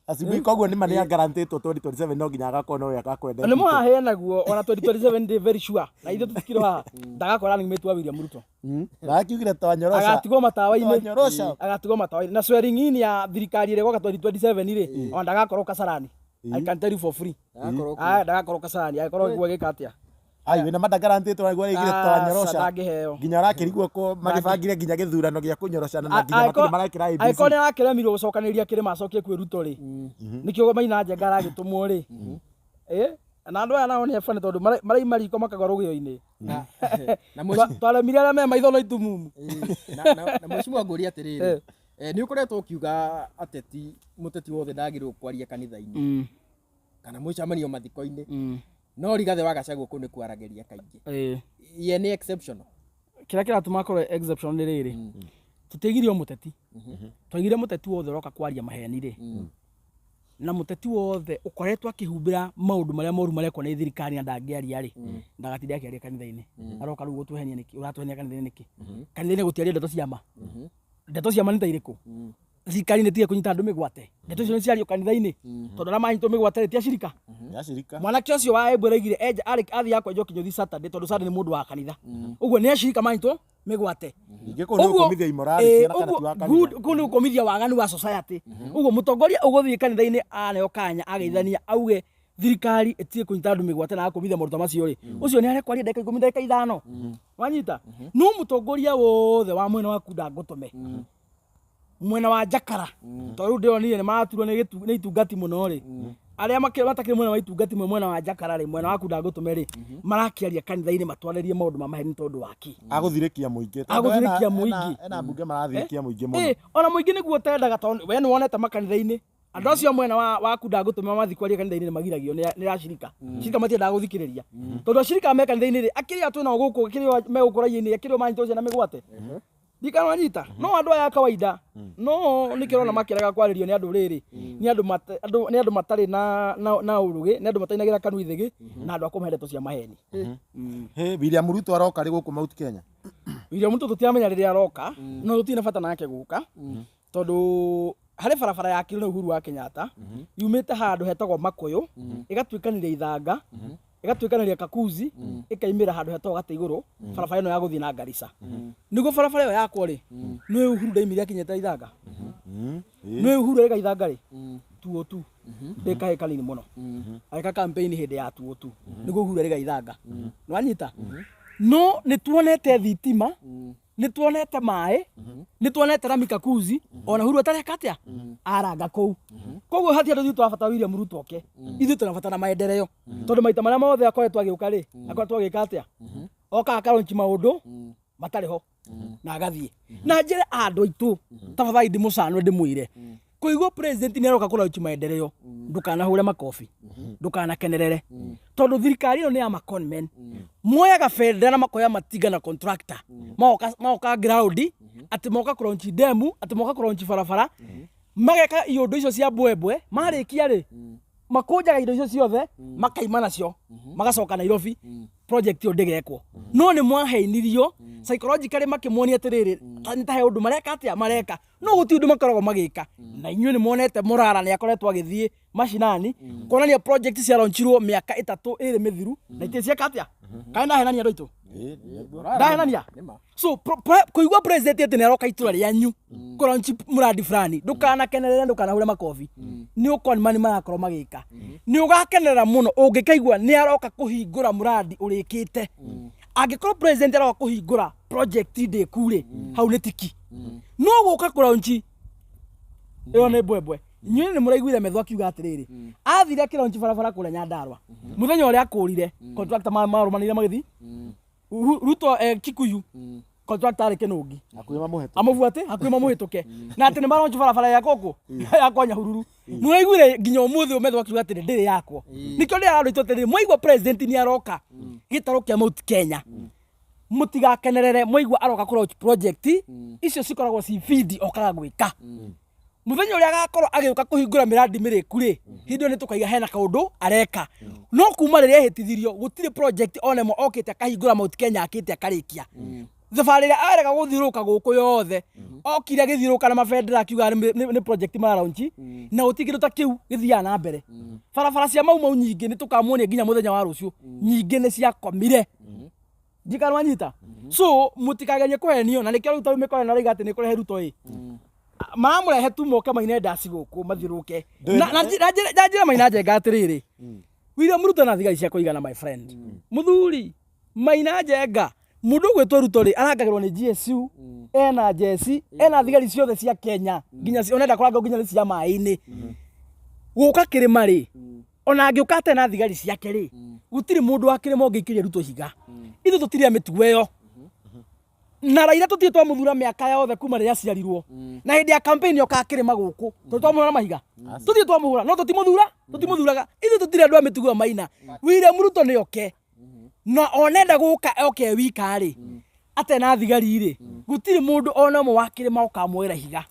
asubuhi. Koguo nĩ ma nĩ agarantĩtwo 2027 no nginya agakorwo nowe agakwenda. Nĩ mũhahe naguo ona 2027 ndĩ very sure na ithuĩ tũtikĩrĩ haha ndagakorwo running mate wa William Ruto. Na akiugire tutawanyorosha. Agatigwo matawa-inĩ. Tutawanyorosha. Agatigwo matawa-inĩ na swearing in ya thirikari ĩrĩa ĩgoka 2027 rĩ, ona ndagakorwo Kasarani. I can tell you for free. Ndagakorwo kuo. Ah, ndagakorwo Kasarani agĩkorwo guo agĩka atĩa? Ai, wĩna ma ndagarantĩtwo naguo araigire tutawanyorosha? Ndangĩheo. Nginya arakĩrigwo ko magĩbangire nginya gĩthurano gĩa kũnyoroshana na nginya matirĩ marekĩra ABC. Angĩkorwo nĩ arakĩremirwo gũcokanĩrĩria kĩrĩma acokie kwĩ Ruto rĩ, nĩkĩo Maina Njenga aragĩtũmwo rĩ. Na andũ aya nao nĩ funny tondũ maraima riko makagwa rũgĩo-inĩ. Na Twaremire arĩa me maitho no itumumu. Na mheshimiwa, ngũria atĩrĩrĩ, nĩ ũkoretwo ũkiuga ateti, mũteti wothe ndagĩrĩirwo kwaria kanitha-inĩ kana mũcemanio mathiko-inĩ, no Rigathĩ wa Gachagua kũu nĩ kwaragĩria kaingĩ. Ye nĩ exceptional? Kĩrĩa kĩratũma akorwo exception nĩ rĩrĩ, tũtiaigire o mũteti, twaigire mũteti wothe ũroka kwaria maheni rĩ, na mũteti wothe ũkoretwo akĩhumbĩra maũndũ marĩa moru marekwo nĩ thirikari na ndangĩaria rĩ, ndagatinde akĩaria kanitha-inĩ. Aroka rĩu gũtwehenia nĩkĩ? Ũratwehenia kanitha-inĩ nĩkĩ? Kanitha-inĩ gũtiaria ndeto cia ma. Ndeto cia ma nĩ ta irĩkũ? Thirikari nĩ tige kũnyita andũ mĩgwate, ndeto icio nĩ ciario kanitha-inĩ, tondũ arĩa manyitwo mĩgwate rĩ, ti acirika? Yacirika. Mwanake ũcio wa Embu araigire enja arĩ athiaga kwenjwo kĩnyũthi Saturday tondũ Saturday nĩ mũndũ wa kanitha. Ũguo nĩ acirika manyitwo mĩgwate. Ningĩ kũu nĩ gũkũmithia immorality ona kana ti wa kanitha. Good, kũu nĩ gũkũmithia waganu wa society. Ũguo mũtongoria ũgũthiĩ kanitha-inĩ aneo kanya ageithania auge thirikari ĩtige kũnyita andũ mĩgwate na agakũmithia maũndũ ta macio rĩ, ũcio nĩ arekwaria ndagĩka 10, ndagĩka 5, wanyita. No mũtongoria wothe wa mwena waku ndangũtũme mwena wa Njakara, tondũ rĩu ndĩronire nĩ maraturwo nĩ itungati mũno rĩ. Arĩa matakĩrĩ mwena wa itungati mwe mwena wa Jakara rĩ, mwena waku ndagũtũme rĩ, marakĩaria kanitha-inĩ matwarĩrie maũndũ ma maheni tondũ wa kĩ? Agũthirĩkia mũingĩ. Tondũ Agũthirĩkia mũingĩ. Ena mbunge marathirĩkia mũingĩ mũno. Ona mũingĩ nĩguo ũtendaga tondũ we nĩwonete makanitha-inĩ andũ acio mwena wa kunda ngũtũma mathiĩ kwaria kanitha-inĩ nĩ magiragio nĩ acirika. Cirika matiendaga gũthikĩrĩria tondũ acirika me kanitha-inĩ rĩ, akĩrĩa twĩ nao gũkũ, akĩrĩa megũkũ raia-inĩ, akĩrĩa manyitwo ciana mĩgwate ndikananyita no andũ aya a kawaida no nĩkĩo ũrona makĩrega kwarĩrio nĩ andũ rĩrĩ, nĩ andũ nĩ andũ matarĩ na ũrũgĩ, nĩ andũ matainagĩra kanua ithĩgĩ na andũ a kũmahe ndeto cia maheni. Hĩ, William Ruto aroka rĩ gũkũ Mount Kenya? William Ruto tũtiramenya rĩrĩa aroka, no tũtirĩ na bata nake gũka tondũ harĩ barabara yakirwo nĩ Uhuru wa Kenyatta yumĩte handũ hetagwo Makuyu, ĩgatuĩkanĩria Ithanga, ĩgatuĩkanĩria Kakuzi, ĩkaimĩra handũ hetagwo Gatĩ Igũrũ, barabara ĩno ya gũthiĩ na Garissa. Nĩguo barabara ĩyo yakwo rĩ, nĩ Uhuru ndaimire akinyĩte Ithanga. Nĩ Uhuru arĩga Ithanga rĩ, tuo tu ndĩ kahĩ kanini mũno agĩka campaign hĩndĩ ya tuo tu, nĩguo Uhuru arĩga Ithanga. Nĩwanyita? No nĩ tuonete thitima, nĩ tuonete maĩ, nĩ tuonete rami Kakuzi, ona Uhuru atareka atĩa aranga kũu. Koguo hatirĩ andũ ithuĩ tũrabatara William Ruto oke, ithuĩ tũrabatara bata na maendeleo, tondũ maita marĩa mothe akoretwo agĩũka rĩ, akoretwo agĩka atĩa? Okaga akalaunch maũndũ matarĩ ho na agathiĩ. Na njĩre andũ aitũ, tafadhali ndĩmũcanwe ndĩmwĩre, kũigua president nĩ aroka kũlaunch maendeleo, ndũkanahũre makobi, ndũkanakenerere, tondũ thirikari ĩno nĩ ya maconmen. Moyaga bendera na makoya matinga na contractor, magoka ground atĩ moka kũlaunch demu, atĩ moka kũlaunch barabara, mageka iũndũ icio cia mbwembwe. Marĩkia rĩ, makũnjaga indo icio ciothe makaima nacio magacoka Nairobi. Project ĩyo ndĩgekwo, no nĩ mwaheinirio psychologically makĩmuonia atĩrĩrĩ, nĩ ta he ũndũ mareka atĩa mareka, no gũtirĩ ũndũ makoragwo magĩka. Na inyuĩ nĩ muonete Mũrara nĩ akoretwo agĩthiĩ macinani kuonania project ciaronchirwo mĩaka 3 ĩrĩ mĩthiru na itirĩ cieka atĩa. Kana ndahenania, andũ aitũ? Ndahenania? So kũigua president atĩ nĩ aroka itũra rĩanyu kũlaunch mũrandi fulani, ndũkanakenerere, ndũkanahure makobi. Nĩ ũkonimani marakorwo magĩka. Nĩ ũgakenerera mũno ũngĩkaigua nĩ aroka kũhingũra mũrandi ũrĩkĩte. Angĩkorwo president aroka kũhingũra project ndĩku rĩ, hau nĩ tiki. No gũka kũlaunch ĩyo nĩ mbwembwe. Inyuĩ nĩ mũraiguire metho akiuga atĩrĩrĩ, athire akĩlaunch barabara kũrĩa Nyandarua mũthenya ũrĩa akũrire contractor marũmanĩire magĩthiĩ Ruto Kikuyu, contractor arĩ Kĩnũngi. Hakuhĩ mamũhetũke. Amũbuate hakuhĩ mamũhĩtũke na atĩ nĩ maraunch barabara ya gũkũ yakwa Nyahururu. Nĩwaiguire nginya ũmũthĩ ũmetho akiuga atĩrĩ ndĩrĩ yakwo. Nĩkĩo ndĩraga andũ aitũ atĩrĩrĩ, mwaigua president nĩ aroka gĩtarũ kĩa Mount Kenya, mũtigakenerere. Mwaigua aroka kũ launch project icio cikoragwo ci feed okaga gwĩka. Mũthenya ũrĩa agakorwo agĩũka kũhingũra mĩrandi mĩrĩku rĩ, hĩndĩ ĩyo nĩ tũkaiga hena kaũndũ areka. No kuma rĩrĩa ehĩtithirio, gũtirĩ project ona ĩmwe okĩte akahingũra Mount Kenya akĩte akarĩkia. Thabarĩ ĩrĩa arega gũthiũrũrũka gũkũ yothe, okire agĩthiũrũrũka na mabendera akiuga nĩ project maralaunch, na gũtirĩ kĩndũ ta kĩu gĩthiaga na mbere. Barabara cia Mau Mau nyingĩ nĩ tũkamuonia nginya mũthenya wa rũciũ, nyingĩ nĩ ciakomire. Ndikanwanyita. So mũtikagerie kũhenio, na nĩkĩo rĩu tarĩu mĩkora ĩno ĩrauga atĩ nĩ kũrehe Ruto ĩ, maramũrehe tu moke maine ndaci gũkũ mathiũrũrũke. Na njĩra Maina Njenga atĩrĩrĩ, William Ruto na thigari cia kũigana, my friend, mũthuri Maina Njenga, mũndũ ũgwĩtwo Ruto rĩ, arangagĩrwo nĩ GSU, ena jeci, ena thigari ciothe cia Kenya, nginya onenda kũrangwo nginya nĩ cia maĩ-inĩ gũka kĩrĩma rĩ. Ona angĩũka atarĩ na thigari ciake rĩ, gũtirĩ mũndũ wa kĩrĩma ũngĩikĩria Ruto ihiga. Ithuĩ tũtirĩ a mĩtugo ĩyo, na Raila tũtirĩ twamũthura mĩaka yothe kuma rĩrĩa aciarirwo, na hĩndĩ ya campaign okaga kĩrĩma gũkũ tũrĩ twamũhũra na mahiga? Tũtirĩ twamũhũra, no tũtimũthura, tũtimũthuraga. Ithuĩ tũtirĩ andũ a mĩtugo ĩyo. Maina, William Ruto nĩ oke, na onenda gũka oke e wika rĩ, atarĩ na thigari rĩ, gũtirĩ mũndũ ona ũmwe wa kĩrĩma ũkamwoera ihiga.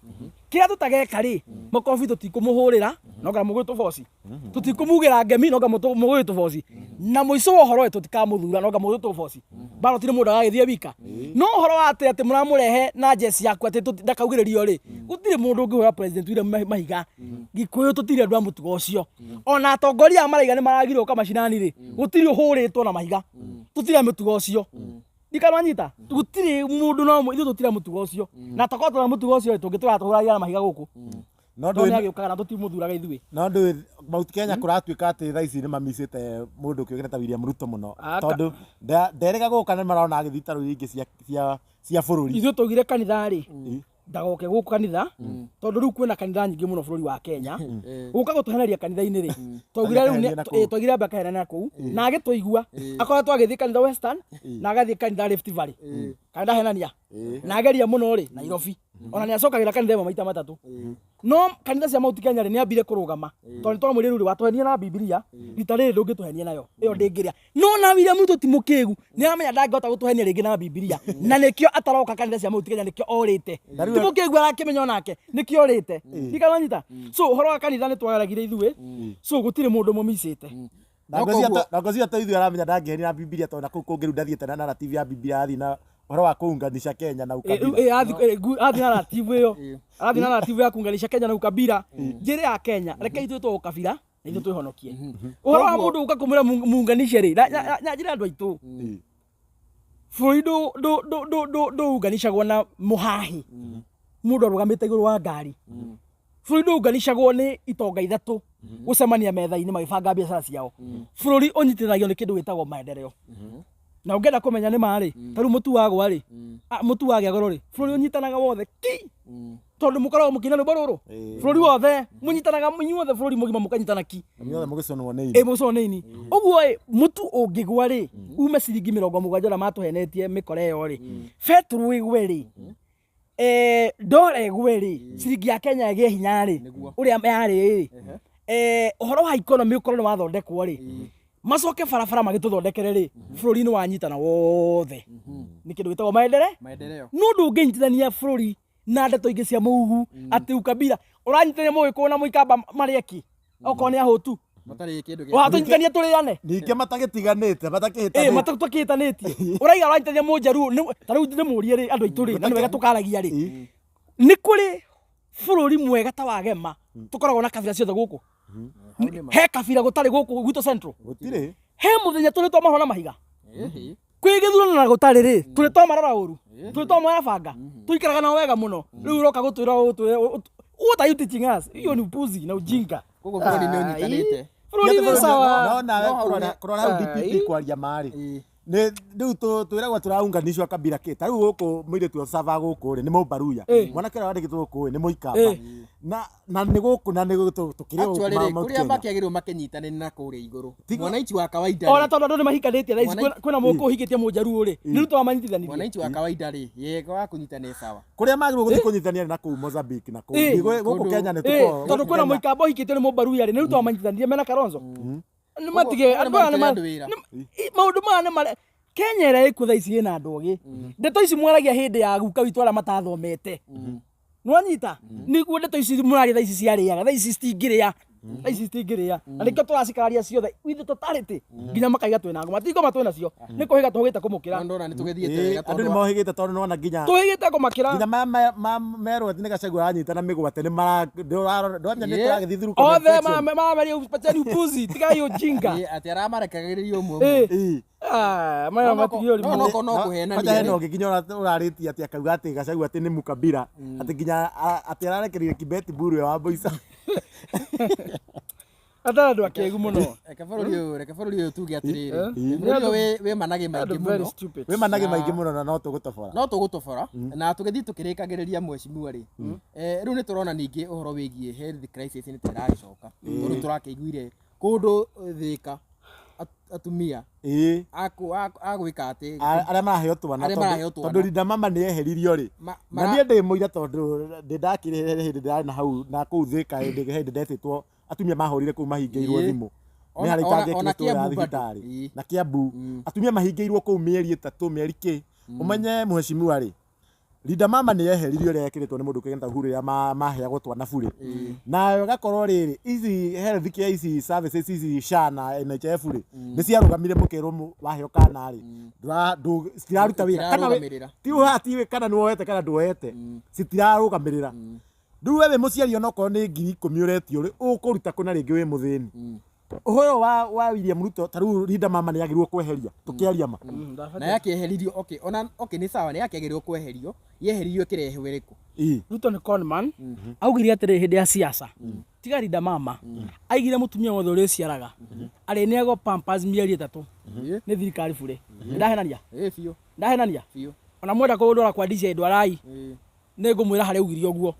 Kĩrĩa tũtageka rĩ, makobi tũtikũmũhũrĩra no nginya mũgwĩtũboci, tũtikũmugĩra ngemi no nginya mũgwĩtũboci, na mũico wa ũhoro ĩ, tũtikamũthura no nginya mũgwĩtũboci. Mbara gũtirĩ mũndũ agagĩthiĩ wika. No ũhoro wa atĩ mũramũrehe na njeci yaku atĩ ndakaugĩrĩrio rĩ, gũtirĩ mũndũ ũngĩhũra president William mahiga. Gĩkũyũ tũtirĩ andũ a mũtugo ũcio. Ona atongoria aya maraiga nĩ maragirwo gũka macinani rĩ, gũtirĩ ũhũrĩtwo na mahiga. Tũtirĩ a mũtugo ũcio. Ndikanwanyita, gũtirĩ mũndũ no ithuĩ tũtirĩ a mũtugo ũcio, na tokorwo twĩna mũtugo ũcio rĩ, tũngĩtũra tũhũragĩra na mahiga gũkũ. No tondũ ndũĩ nĩ agĩũkaga na tũtimũthuraga ithuĩ. No ndũĩ Mount Kenya kũratuĩka atĩ thaa ici nĩ mamicĩte mũndũ kĩũgĩre ta William Ruto mũno, tondũ nderĩga gũka nĩ marona agĩthiĩ tarũ ingĩ cia bũrũri. Ithuĩ twaugire kanitha rĩ. Ndagoke gũkũ kanitha, tondũ rĩu kwĩna kanitha nyingĩ mũno bũrũri wa Kenya. Gũka gũtũheneria kanitha-inĩ rĩ, twaugire rĩu Akaheneria na kũu. Twaugire ambe akahenania kũu na agĩtũigua. Akoretwo agĩthiĩ kanitha Western na agathiĩ kanitha Rift Valley, kana ndahenania, na ageria mũno rĩ Nairobi, ona nĩ acokagĩra kanitha ĩmwe maita matatũ. No kanitha cia Mount Kenya rĩ, nĩ ambire kũrũgama, tondũ nĩ twamwĩrire rĩu rĩ, watũhenia na Bibilia rita rĩrĩ ndũngĩtũhenia nayo ĩyo ndĩngĩrĩa. No na William Ruto ti mũkĩgu, nĩ aramenya ndangĩhota gũtũhenia rĩngĩ na Bibilia, na nĩkĩo ataroka kanitha cia Mount Kenya, nĩkĩo orĩte. Ti mũkĩgu, arakĩmenya onake nĩkĩo orĩte. Ndikananyita. So ũhoro wa kanitha nĩ twagaragire ithuĩ, so gũtirĩ mũndũ mũmicĩte. Na No koguo- na ngwĩciria to ithuĩ aramenya ndangĩhenia na Bibilia, tondũ na kũu kũngĩ rĩu ndathiĩte na narrative ya Bibilia, arathiĩ na ũhoro wa kũunganisha Kenya na ukabila. Arathiĩ na narrative ĩyo, arathiĩ na narrative ya kuunganisha Kenya na ukabila. Njĩra ya Kenya, reke ithuĩ twa ukabila na ithuĩ twĩhonokie. Ũhoro wa mũndũ gũka kũmwĩra muunganishe rĩ, na njĩra andũ aitũ, bũrũri ndũunganishagwo na mũhahi mũndũ arũgamĩte igũrũ wa ngari. Bũrũri ndũunganishagwo nĩ itonga ithatũ gũcemania metha-inĩ magĩbanga biacara ciao. Bũrũri ũnyitithanagio nĩ kĩndũ gĩtagwo maendeleo. Na ũngĩenda kũmenya nĩ ma rĩ, ta rĩu mũtu wagwa rĩ, mũtu wagĩa goro rĩ, bũrũri ũnyitanaga wothe ki, tondũ mũkoragwo mũkĩina rwĩmbo rũrũ. Bũrũri wothe mũnyitanaga inyuothe, bũrũri mũgima mũkanyitana ki. Inyuothe mũgĩcũnwo nĩ ĩ mũcũnwo nĩ ini ũguo ĩ. Mũtu ũngĩgwa rĩ, ume ciringi 70 ũrĩa matũhenetie mĩkora ĩyo rĩ, betũrũ ĩgwe rĩ, ndora ĩgwe rĩ, ciringi ya Kenya ĩgĩe hinya rĩ, ũrĩa yarĩ rĩ, ũhoro wa economy ũkorwo nĩ wathondekwo rĩ, macoke barabara magĩtũthondekere rĩ, bũrũri nĩ wanyitana wothe nĩ kĩndũ gĩtagwo maendeleo. Maendeleo. No ndũngĩnyitithania bũrũri na ndeto ingĩ cia mũhuhu atĩ ukabila. Ũranyitithania mũgĩkũyũ na mũikamba marĩ eki okorwo nĩ ahũtu? Matarĩ kĩndũ gĩa Watũnyitithania tũrĩane. Ningĩ matagĩtiganĩte, ĩ matakĩhĩtanĩte. Matakĩhĩtanĩtie, ũraiga ũranyitithania mũnjaruo ta rĩu ndĩmũrie rĩ, andũ aitũ rĩ, na nĩ wega tũkaragia rĩ, nĩ kũrĩ bũrũri mwega ta wa Gema tũkoragwo na kabira ciothe gũkũ? Hau nĩ ma. He kabira gũtarĩ gũkũ gwitũ Central? Gũtirĩ. He mũthenya tũrĩ twamarora na mahiga? Ĩhĩ. Kwĩ gĩthurano na gũtarĩ rĩ, tũrĩ twamarora ũru? Tũrĩ twamoya banga? Tũikaraga nao wega mũno. Rĩu ũroka gũtwĩra ũtwĩre what are you teaching us? Hiyo ni upuzi na ujinga. Koguo bũrũri nĩ ũnyitanĩte. Bũrũri wĩ sawa. No nawe No hau kũrora hau DPP kwaria marĩ nĩ rĩu twĩragwo tũraunganishwo kabira kĩ. Ta rĩu gũkũ mũirĩtu wa Sava gũkũ rĩ, nĩ mũmbaruya, mwanake ũrĩa wandĩkĩtwo gũkũ rĩ, nĩ mũikamba, na nĩ gũkũ na nĩ tũkĩrĩ gũkũ Actually rĩ, Mount kũrĩa Kenya. makĩagĩrĩirwo makĩnyitanĩre na kũrĩa igũrũ, mwananchi wa kawaida Ona rĩ, tondũ andũ nĩ mahikanĩtie thaa ici, kwĩna mũkũ ũhikĩtie mũnjaruo rĩ, nĩ Ruto wamanyitithanirie. Mwananchi wa kawaida rĩ, yego wa kũnyitana sawa. Kũrĩa magĩrĩirwo gũthiĩ kũnyitania nĩ na kũu Mozambique na kũu. Gũkũ Kenya nĩ tũkoragwo Tondũ kwĩna mũikamba ũhikĩtio nĩ mũmbaruya rĩ, nĩ Ruto wamanyitithanirie mena Kalonzo. Nĩ matige Koguo andũ aya nĩ nĩ marutĩre andũ wĩra. Maũndũ maya nĩ mare Kenya ĩrĩa ĩkuo thaa ici ĩna andũ ogĩ. Ndeto ici mwaragia hĩndĩ ya guka witũ arĩa matathomete, nwanyita nĩguo ndeto ici mũraria thaa ici ciarĩaga, thaa ici citingĩrĩa, thaa ici citingĩrĩa, na nĩkĩo tũracikararia ciothe with the totality nginya makaiga twĩna ngoma. Ti ngoma twĩna cio, nĩ kũhĩga tũhĩgĩte kũmũkĩra. No ndona nĩ tũgĩthiĩte wega Andũ nĩ tondũ mohĩgĩte tondũ nona nginya Tũhĩgĩte kũmakĩra. Nginya maya merwo atĩ nĩ Gachagua aranyitana mĩgwate nĩ mara ndwamenya nĩ tũragĩthiĩ through Othe comment section. mamaria pacheni upuzi, tigai ujinga. Atĩ aramarekagĩrĩria ũmwe ũmwe. Ah, maya matigio No, rimwe. no, no kũhenania Kwanja hena rĩ. ũngĩ nginya ũrarĩtie atĩ akauga atĩ Gachagua atĩ nĩ mukabira, atĩ nginya atĩ ararekereire Kibeti Mburu wa Mboica. Atara andũ akĩgu mũno. Reke bũrũri ũyũ tuge atĩrĩrĩ, bũrũri ũyũ wĩ managĩ maingĩ Andũ very mũno. stupid. Wĩ managĩ maingĩ mũno na no tũgũtobora. No tũgũtobora na tũgĩthiĩ tũkĩrĩkagĩrĩria, mheshimiwa rĩ, rĩu nĩ tũrona ningĩ ũhoro wĩgiĩ health crisis nĩ tĩragĩcoka, tondũ tũrakĩiguire kũndũ Thĩka atumia agwĩka atĩ Arĩa maraheo twana. Arĩa maraheo twana. Tondũ Linda Mama nĩ eheririo rĩ, na niĩ ndĩ mũira, tondũ ndĩ ndakĩrĩ hĩndĩ ndĩrarĩ na hau na kũu Thĩka, hĩndĩ ndetĩtwo, atumia mahũrire kũu mahingĩirwo thimũ nĩ harĩ Ona itangĩkĩrĩtwo ya Kiambu bado. thibitarĩ. Na Kiambu atumia mahingĩirwo kũu mĩeri 3, mĩeri kĩ. Ũmenye mheshimiwa rĩ, Linda Mama nĩ yeheririo ĩrĩa yekĩrĩtwo nĩ mũndũ kĩgenta Uhuru, ĩrĩa maheagwo twana burĩ, na ĩgakorwo rĩrĩ ici health care, ici services ici SHA na NHIF rĩ, nĩ ciarũgamire. Mũkerwo waheo kana rĩ, citiraruta wĩra kana Citirarũgamĩrĩra. Ti haha ti kana nĩ woete kana ndwoete, citirarũgamĩrĩra. Rĩu we wĩ mũciari, onokorwo nĩ 10,000 ũretio rĩ, ũkũruta kũna rĩngĩ wĩ mũthĩni? Ũhoro wa William Ruto, ta rĩu Linda Mama nĩ yagĩrĩirwo kweheria, tũkĩaria ma. Na yakĩeheririo, okay, ona okay nĩ sawa, nĩ yakĩagĩrĩirwo kweherio, yeheririo ĩkĩrehwo ĩrĩkũ? Ruto nĩ conman. Augire atĩrĩ hĩndĩ ya siasa, tiga Linda Mama, aigire mũtumia wothe ũrĩa ũciaraga arĩneagwo pampers mĩeri 3 nĩ thirikari bure. Ndahenania? Ĩ biũ. Ndahenania? Biũ. Ona mwenda kũndwara kwa DJ, ndwarai. Nĩ ngũmwĩra harĩa augire ũguo,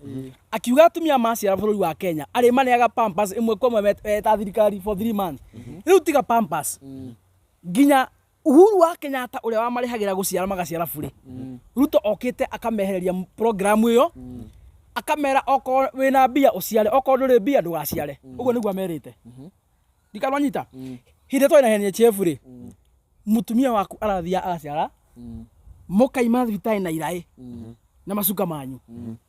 akiuga atumia maciara bũrũri wa Kenya arĩ maneaga pampers ĩmwe kwa ĩmwe ta thirikari for 3 months. Rĩu tiga pampers, nginya Uhuru wa Kenyatta ũrĩa wamarĩhagĩra gũciara magaciara burĩ, Ruto okĩte akamehereria programu ĩyo, akamera okorwo wĩna mbia ũciare, okorwo ndũrĩ mbia ndũgaciare. Ũguo nĩguo amerite. Ndikanwanyita hĩndĩ ĩrĩa twarĩ na NHIF rĩ, mũtumia waku arathiaga agaciara, mũkaima thibitarĩ na iraĩ na macuka manyu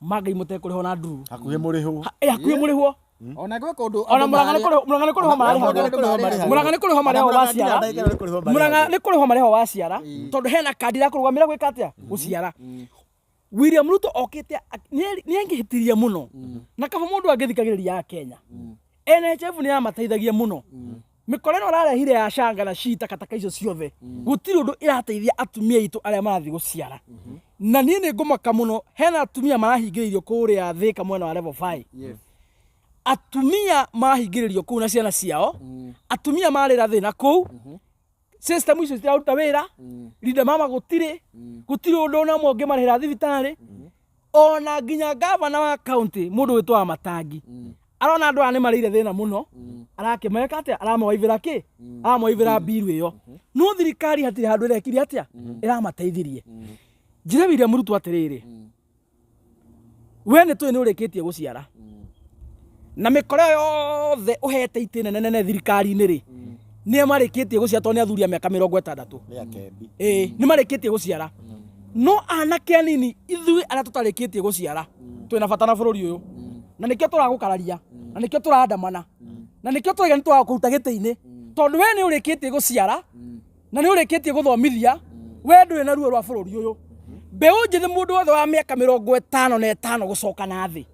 ma Ngai, mũtekũrĩhwo na nduru. Hakuhĩ mũrĩhwo. Hakuhĩ mũrĩhwo. Ona gwĩ kũndũ Ona Mũrang'a nĩ Mũrang'a nĩ kũrĩhwo mararĩhagwo. Mũrang'a nĩ kũrĩhwo marĩhagwo waciara. Mũrang'a nĩ kũrĩhwo marĩhagwo waciara, tondũ hena kandi ĩrakũrũgamĩra gwĩka atĩa? Gũciara. William Ruto okĩte nĩ angĩhĩtirie mũno, na kaba mũndũ angĩthikagĩrĩria ya Kenya. NHIF nĩ yamateithagia mũno. Mĩkora ĩno ũrarehire ya shanga na shi takataka icio ciothe, gũtirĩ ũndũ ĩrateithia atumia aitũ arĩa marathiĩ gũciara. Na niĩ nĩ ngũmaka mũno, hena atumia marahingĩrĩirio kũrĩa Thĩka mwena wa level 5. Atumia marahingĩrĩrio kũu na ciana ciao, atumia marĩra thĩna kũu, system icio citiraruta wĩra. Linda mama gũtirĩ, gũtirĩ ũndũ ona ũmwe ũngĩmarĩhĩra thibitarĩ. Ona nginya gavana wa county, mũndũ wĩtwo wa Matangi, arona andũ aya nĩ marĩire thĩna mũno, arakĩmeka atĩa? Aramawaivĩra kĩ? Aramawaivĩra mbiru ĩyo. No thirikari hatirĩ handũ ĩrekire atĩa ĩramateithirie. Njĩre William Ruto atĩrĩrĩ, we nĩ tũĩ nĩ ũrĩkĩtie gũciara, na mĩkora yothe ũhete itĩ nene nene thirikari-inĩ rĩ, nĩ marĩkĩtie gũciara, tondũ nĩ athuri a mĩaka 60. Nĩ akembi. Ĩĩ, nĩ marĩkĩtie gũciara. No anake anini, ithuĩ arĩa tũtarĩkĩtie gũciara, twĩna bata na bũrũri ũyũ, na nĩkĩo tũragũkararia, na nĩkĩo tũrandamana, na nĩkĩo tũraiga nĩ tũragũkũruta gĩtĩ-inĩ, tondũ we nĩ ũrĩkĩtie gũciara na nĩ ũrĩkĩtie gũthomithia. We ndũrĩ na ruo rwa bũrũri ũyũ. Mbeũ njĩthĩ, mũndũ wothe wa mĩaka 55 gũcoka na thĩ,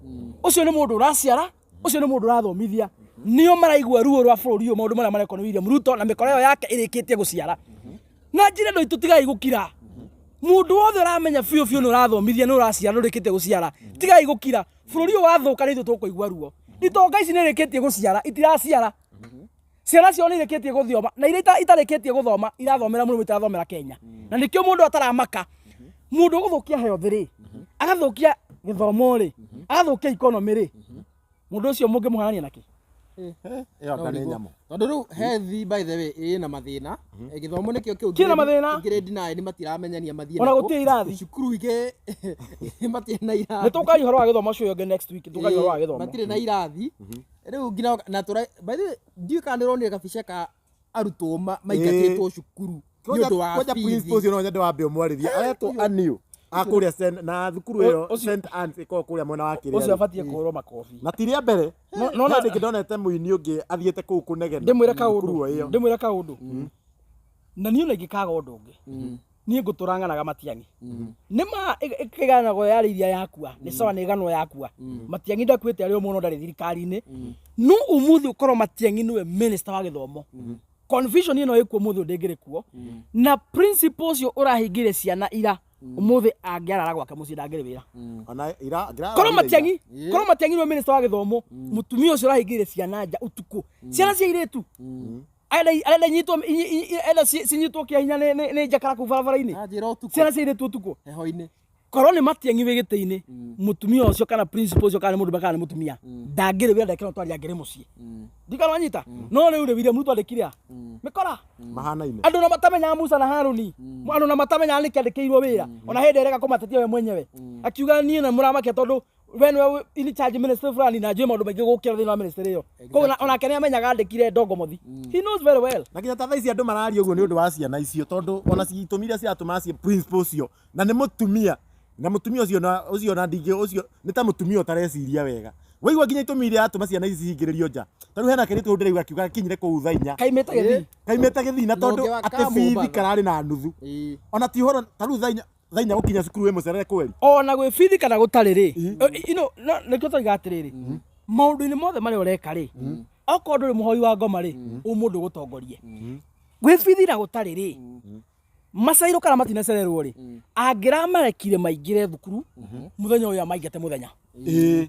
ũcio nĩ mũndũ ũraciara, ũcio nĩ mũndũ ũrathomithia, nĩo maraigua ruo rwa bũrũri ũyũ, maũndũ marĩa marekwo nĩ William Ruto na mĩkora ĩyo yake ĩrĩkĩtie gũciara. Na njĩra ĩno itũ, tigai gũkira. Mũndũ wothe ũramenya biũ biũ nĩ ũrathomithia, nĩ ũraciara, nĩ ũrĩkĩtie gũciara, tigai gũkira. Bũrũri ũyũ wathũka nĩ ithuĩ tũkũigua ruo. Itonga ici nĩ irĩkĩtie gũciara, itiraciara. Ciana ciao nĩ irĩkĩtie gũthoma, na iria itarĩkĩtie gũthoma irathomera mũrĩmo, itirathomera Kenya. Na nĩkĩo mũndũ ataramaka, mũndũ ũgũthũkia health rĩ, agathũkia gĩthomo rĩ, agathũkia economy rĩ, mũndũ ũcio mũngĩmũhanania nakĩ? Ĩyo anga nĩ nyamũ. Tondũ rĩu health, by the way, ĩna mathĩna. Gĩthomo nĩkĩo kĩu. Kĩna mathĩna. Grade 9 matiramenyania mathiĩ Ona nakũ. gũtirĩ irathi. Cukuru ingĩ matirĩ na Nĩ irathi. tũkaria ũhoro wa gĩthomo ũcio ũngĩ next week, tũkaria ũhoro wa gĩthomo. Matirĩ na irathi rĩu nginya na tũra. By the way, ndiũĩ kana nĩũronire gabica ka arutwo maingatĩtwo cukuru nĩ ũndũ wa Kwanja bithi. principal ũcio no nyende wambe ũmwarĩrie, aretwo Aniu akũrĩa na thukuru ĩyo St Anne's ĩkoragwo kũrĩa mwena wa Ũcio kĩrĩa. abatiĩ kũhũrwo makobi. Na ti rĩa mbere. No hĩndĩ ĩngĩ ndonete mũini ũngĩ athiĩte kũu kũnegena ndĩmwĩre thukuru kaũndũ o ĩyo. Ndĩmwĩre kaũndũ, na niĩ ona ingĩkaga ũndũ ũngĩ, niĩ ngũtũra ng'anaga Matiang'i. Nĩ ma ĩganagwo yarĩ iria yakua nĩ sawa, nĩ ĩganwo yakua. Matiang'i ndakuĩte arĩ o mũno, ndarĩ thirikari-inĩ, no ũmũthĩ ũkorwo Matiang'i nĩwe minister wa gĩthomo, confusion ĩno ĩkuo mũthĩ ndĩngĩrĩ kuo. Na principal ũcio ũrahingire ciana ira, ũmũthĩ angĩarara gwake mũciĩ, ndangĩrĩ wĩra. Ona ira Korwo Matiang'i, korwo Matiang'i nĩwe minister wa gĩthomo, mũtumia ũcio ũrahingĩire ciana nja ũtukũ, ciana cia airĩtu, arenda inyitwo enda cinyitwo kĩa hinya nĩ njakara kũu barabara-inĩ. Anjĩra ũtukũ. Ciana cia airĩtu ũtukũ heho-inĩ. Korwo nĩ Matiang'i wĩ gĩtĩ-inĩ, mũtumia ũcio kana principal ũcio, kana nĩ mũndũ kana nĩ mũtumia, ndangĩrĩ wĩra, ndekĩra twaria, angĩrĩ mũciĩ. Ndikanwanyita. No rĩu rĩ, William Ruto andĩkire a mĩkora mahanaine. Andũ na matamenyaga Musa na Haruni, andũ na matamenyaga nĩkĩ andĩkĩirwo wĩra. Ona hĩndĩ ĩrega kũmatetia we mwenyewe, akiuga niĩ na mũramakia tondũ we nĩwe in charge ministry fulani, na njũĩ maũndũ maingĩ gũkĩra thĩinĩ wa ministry ĩyo. Koguo onake nĩ amenyaga andĩkire Ndongomothi. He knows very well. Na nginya ta thaa ici andũ mararia ũguo nĩ ũndũ wa ciana icio, tondũ ona itũmi iria ciratũma ciĩ principal ũcio na nĩ mũtumia, na mũtumia ũcio na ũcio na ndingĩ ũcio nĩ ta mũtumia ũtareciria wega. Waigua nginya itũmi iria atũma ciana ici cihingĩrĩrio nja, ta rĩu hena kairĩtu hau ndĩraigua akiuga akinyire kũu thaa 4. Kaimĩte gĩthii. Kaimĩte gĩthii na tondũ Ũngĩ wa atĩ ka bithi Mombatha. kararĩ na nuthu. Ona ti ũhoro ta rĩu thaa 4, thaa 4 gũkinya cukuru wĩ mũcerere kweri. Ona gwĩ bithi kana gũtarĩ rĩ, nĩkĩo tũiga atĩrĩrĩ, maũndũ-inĩ mothe marĩa ũreka rĩ, okorwo ndũrĩ mũhoi wa ngoma rĩ, ũmũndũ ũgũtongorie gwĩ bithi na gũtarĩ rĩ, macairwo kana matinacererwo rĩ, angĩramarekire maingĩre thukuru mũthenya ũyũ amaingate mũthenya. Ĩĩ,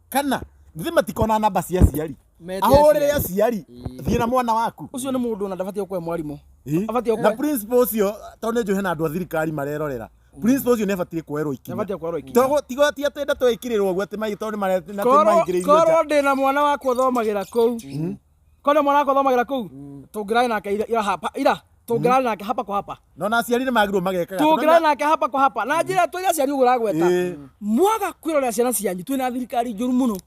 kana githĩ matikona namba cia aciari? Mete. Ahũrĩre aciari, thiĩ na mwana waku. Ũcio nĩ mũndũ ona ndabatiĩ gũkorwo mwarimũ. Ĩĩ. Abatiĩ Na gũkorwo principal ũcio, tondũ nĩ njũĩ hena andũ a thirikari marerorera. Principal ũcio nĩ abatiĩ kuoerwo ikinya. Nĩ abatiĩ kuoerwo ikinya. Togo tigo ti atĩ ndeto ĩkirĩrwo ũguo atĩ mai tondũ nĩ Korwo maingĩrĩirio nja. korwo ndĩna mwana wakwa ũthomagĩra kũu, korwo ndĩ mwana wakwa ũthomagĩra kũu, tũngĩrarĩ nake ira, ira hapa ira tũngĩrarĩ nake hapa kwa hapa, No na aciari nĩ magĩrĩirwo magekaga. tũngĩrarĩ nake hapa kwa hapa na njĩra twĩre aciari ũguo ũragweta, Ĩĩ. mwaga kwĩrorera ciana cianyu. Twĩna thirikari njũru mũno,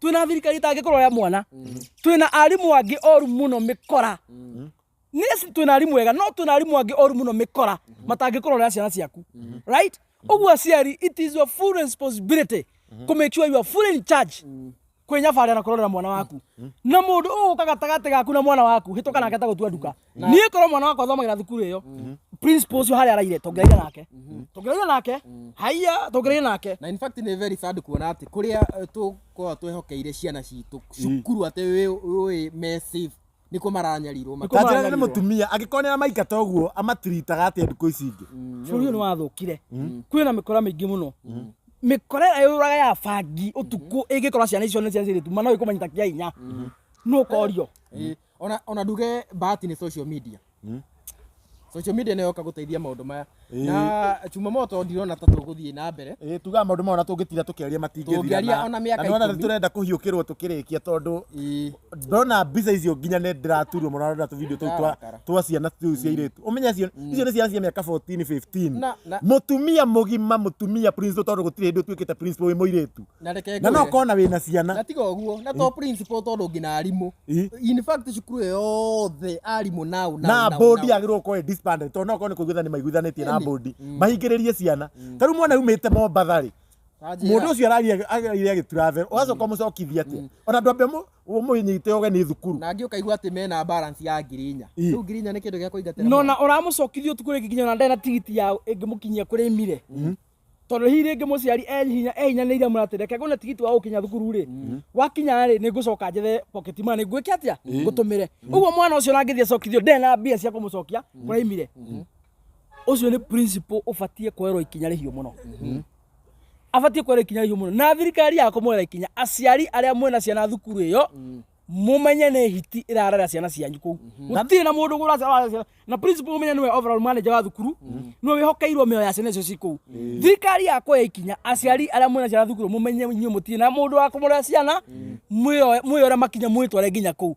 twĩna thirikari ĩtangĩkũrorera mwana, twĩna arimũ angĩ oru mũno mĩkora. Yes, twĩna arimũ ega, no twĩna arimũ angĩ oru mũno mĩkora matangĩkũrorera ciana ciaku, right? Ũguo aciari, it is your full responsibility kũ make sure you are fully in charge kwĩnyabarĩra na kũrorera mwana waku, na mũndũ ũgũka gatagatĩ gaku na mwana waku, hĩtũka nake ta gũtua nduka. Niĩ korwo mwana wakwa athomagĩra thukuru ĩyo, principal ũcio harĩa araire, tũngĩraire nake, tũngĩraire nake haiya, tũngĩraire nake. Na in fact nĩ very sad kuona atĩ kũrĩa tũkoragwo twehokeire ciana citũ cukuru atĩ wĩ me safe, nĩkuo maranyarirwo. Nĩkuo Ta njĩra nĩ maranyarirwo. mũtumia angĩkorwo nĩ amaingata ũguo amatiritaga atĩa ndukũ ici ingĩ? Bũrũri ũyũ nĩ wathũkire, kwĩna mĩkora mĩingĩ mũno, mĩkora ĩrĩa yũraga ya bangi ũtukũ ĩngĩkora ciana icio nĩ ciana ciirĩtu ma no ĩkũmanyita kĩa hinya, no ũkorio. Ĩĩ, ona nduge bahati nĩ social media. Social media nĩyo yoka gũteithia maũndũ maya, na chuma moto ndirona ta tũgũthiĩ na mbere. Ĩĩ, tugaga maũndũ maya ona tũngĩtira tũkĩaria matingĩthira. Tũngĩaria ona mĩaka na nĩwona 10. tũrenda kũhiũkĩrwo tũkĩrĩkia tondũ ndona mbica icio nginya nĩ ndĩraturwo mũno ndona tũvideo tũu twa Ndarakara. twa ciana tũu cia airĩtu, ũmenye icio nĩ ciana cia mĩaka 14 15, Na- mũtumia mũgima, mũtumia principal, tondũ gũtirĩ hĩndĩ ũtuĩkĩte principal wĩ mũirĩtu. Na reke Na no ngwĩre. ũkorwo na wĩna ciana. Na tiga ũguo, na to principal, tondũ nginya arimũ. Ĩ. In fact cukuru ĩyo yothe arimũ nau Na nau bodi nau. yagĩrĩirwo gũkorwo ĩ disbanded, tondũ no okorwo nĩ kũiguithania maiguithanĩtie na bodi mahingĩrĩrie ciana. Ta rĩu mwana umĩte Mombatha rĩ, Tanjĩra. mũndũ ũcio araria agĩtravel, ũgacoka ũmũcokithia atĩa ona ndwambe ũmũnyite ũgeni thukuru? Na angĩ ũkaigua atĩ mena balance ya 4,000. Ĩ. Rĩu 4,000 nĩ kĩndũ gĩa kũingatĩra no mwana. na ũramũcokithia ũtukũ rĩngĩ nginya ona ndarĩ na tigiti ya ĩngĩmũkinyia kũrĩa imire, tondũ hihi rĩngĩ mũciari ehinyanĩire mũratĩ, reke ngũne tigiti wa gũkinya thukuru rĩ, wakinya rĩ nĩ ngũcoka njethe pocket money ngwĩke atĩa ngũtũmĩre. Ũguo mwana ũcio nangĩthiĩ acokithio ndarĩ na mbia cia kũmũcokia kũrĩa imire. Ũcio nĩ principal ũbatiĩ kuoerwo ikinya rĩhiũ mũno, abatiĩ kuoerwo ikinya rĩhiũ mũno na thirikari ya kũmuoera ikinya. Aciari arĩa mwĩna ciana thukuru ĩyo, mumenye nĩ hiti ĩrarera ciana cianyu kũu, gũtirĩ na mũndũ ũrarera ciana, na principal ũmenye nĩwe overall manager wa thukuru, nĩwe wĩhokeirwo mĩoyo ya ciana icio ci kũu. Thirikari ya kuoya ikinya, aciari arĩa mwĩna ciana thukuru mumenye inyuĩ mũtirĩ na mũndũ wa kũmũrera ciana, mwĩyore makinya mwĩtware nginya kũu,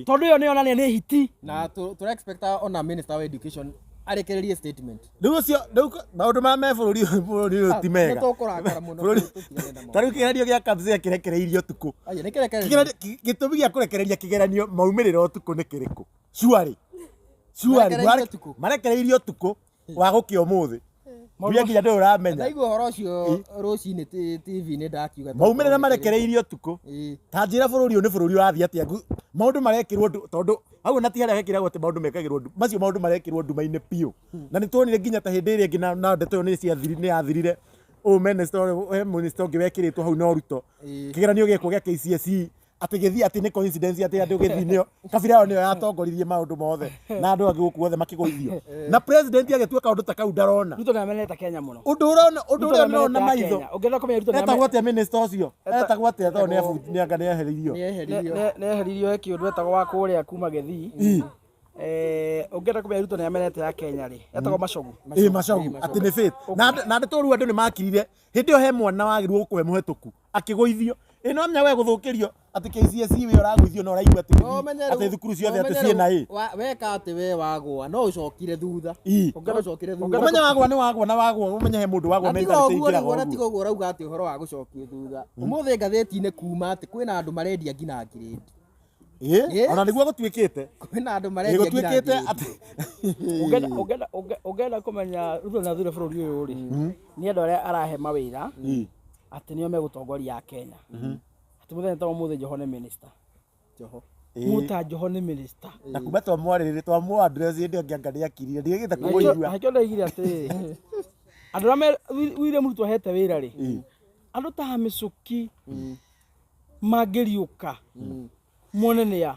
tondũ ĩyo nĩyo nania nĩ hiti. Na tũra expect ona minister wa education arekererie statement. Rĩu ũcio rĩu maũndũ marĩa me bũrũri ũyũ, bũrũri ũyũ ti mega. Nĩ tũkũrakara mũno. Tũtigane na maũndũ. Ta rĩu kĩgeranio gĩa KAPSEA kĩrekereirio ũtukũ. Aya, nĩ kĩrekererio. Gĩtũmi gĩa kũrekereria kĩgeranio maumĩrĩra ũtukũ nĩ kĩrĩkũ? Surely. Surely, Marekereirio ũtukũ? Marekereirio ũtukũ wa gũkĩa ũmũthĩ. Mbia nginya ndũrĩ ũramenya. Ndaigua ũhoro ũcio rũcinĩ TV-inĩ ndakiuga. Maumĩrĩra marekereirio ũtukũ. Ĩ. Ta njĩra bũrũri ũyũ nĩ bũrũri ũrathiĩ atĩa? Maũndũ marekĩrwo tondũ hau ona ti harĩa hekĩragwo atĩ maũndũ mekagĩrwo macio maũndũ marekĩrwo nduma-inĩ biũ. Na nĩ tuonire nginya ta hĩndĩ ĩrĩa ĩngĩ na ndeto ĩyo nĩ yathirire. Ũyũ minister ũrĩa- he minister ũngĩ wekĩrĩtwo hau no Ruto. Ĩ. Kĩgeranio gĩekwo gĩa KCSE atĩ gĩthiĩ atĩ nĩ coincidence atĩ andũ gĩthiĩ nĩo kabira yao nĩyo yatongoririe maũndũ mothe na andũ angĩ gũkũ othe makĩgũithio, na president agĩtua kaũndũ ta kau ndarona. Ruto nĩamenete Kenya mũno. Ũndũ ũrona ũndũ Ruto ũrĩa ndĩrona nĩamenete maitho. Kenya. Ũngĩenda kũmenya Ruto Etagwo atĩa minister ũcio? Etagwo atĩa? Tondũ nĩ anga nĩeheririo. Nĩeheririo. Nĩeheririo he kĩũndũ etagwo wa kũrĩa kuma Gĩthii. Ĩ. Ũngĩenda kũmenya Ruto nĩamenete ya Kenya rĩ, etagwo Machogu. Ĩ, Machogu atĩ nĩ faith na ndeto rĩu andũ nĩ makirire hĩndĩ ĩyo he mwana wagĩrĩirwo gũkũhe mũhetũku akĩgũithio. Ĩ no menya we gũthũkĩrio atĩ KCSE we ũragũithio na ũraigua atĩ No ũmenye rĩu- atĩ thukuru ciothe no atĩ ũmenye ciĩna rĩu ĩ weka atĩ we wagũa no ũcokire thutha. Ĩ. No ũcokire thutha. Ũmenye wagwa nĩ wagwa na wagwa, ũmenye he mũndũ wagwa Na tiga mentality ũguo rĩu, ĩingĩraga ona ũguo. tiga ũguo ũrauga atĩ ũhoro wa gũcokio thutha, ũmũthĩ ngathĩti-inĩ kuma atĩ kwĩna andũ marendia nginya ngirĩndi. Ĩ, Ĩ. ona nĩguo gũtuĩkĩte. Kwĩna andũ Ĩ, marendia nginya gũtuĩkĩte ngirĩndi. atĩ Ũngĩenda kũmenya Ruto nĩathire bũrũri ũyũ rĩ, nĩ andũ arĩa arahe mawĩra Ĩ. atĩ nĩo megũtongoria a Kenya, atĩ mũthenya ta ũmũthĩ Joho nĩ minister. Joho. Ĩ. Muta Joho nĩ minister. Na kuma twamwarĩrĩ twamũ address hĩndĩ ĩyo ngĩanga nĩakirire ndigĩte kũmũigua. Nakĩo ndoigire atĩrĩrĩ, andũ arĩa William Ruto ahete wĩra rĩ, andũ ta Mĩcũki mangĩriũka mone nĩa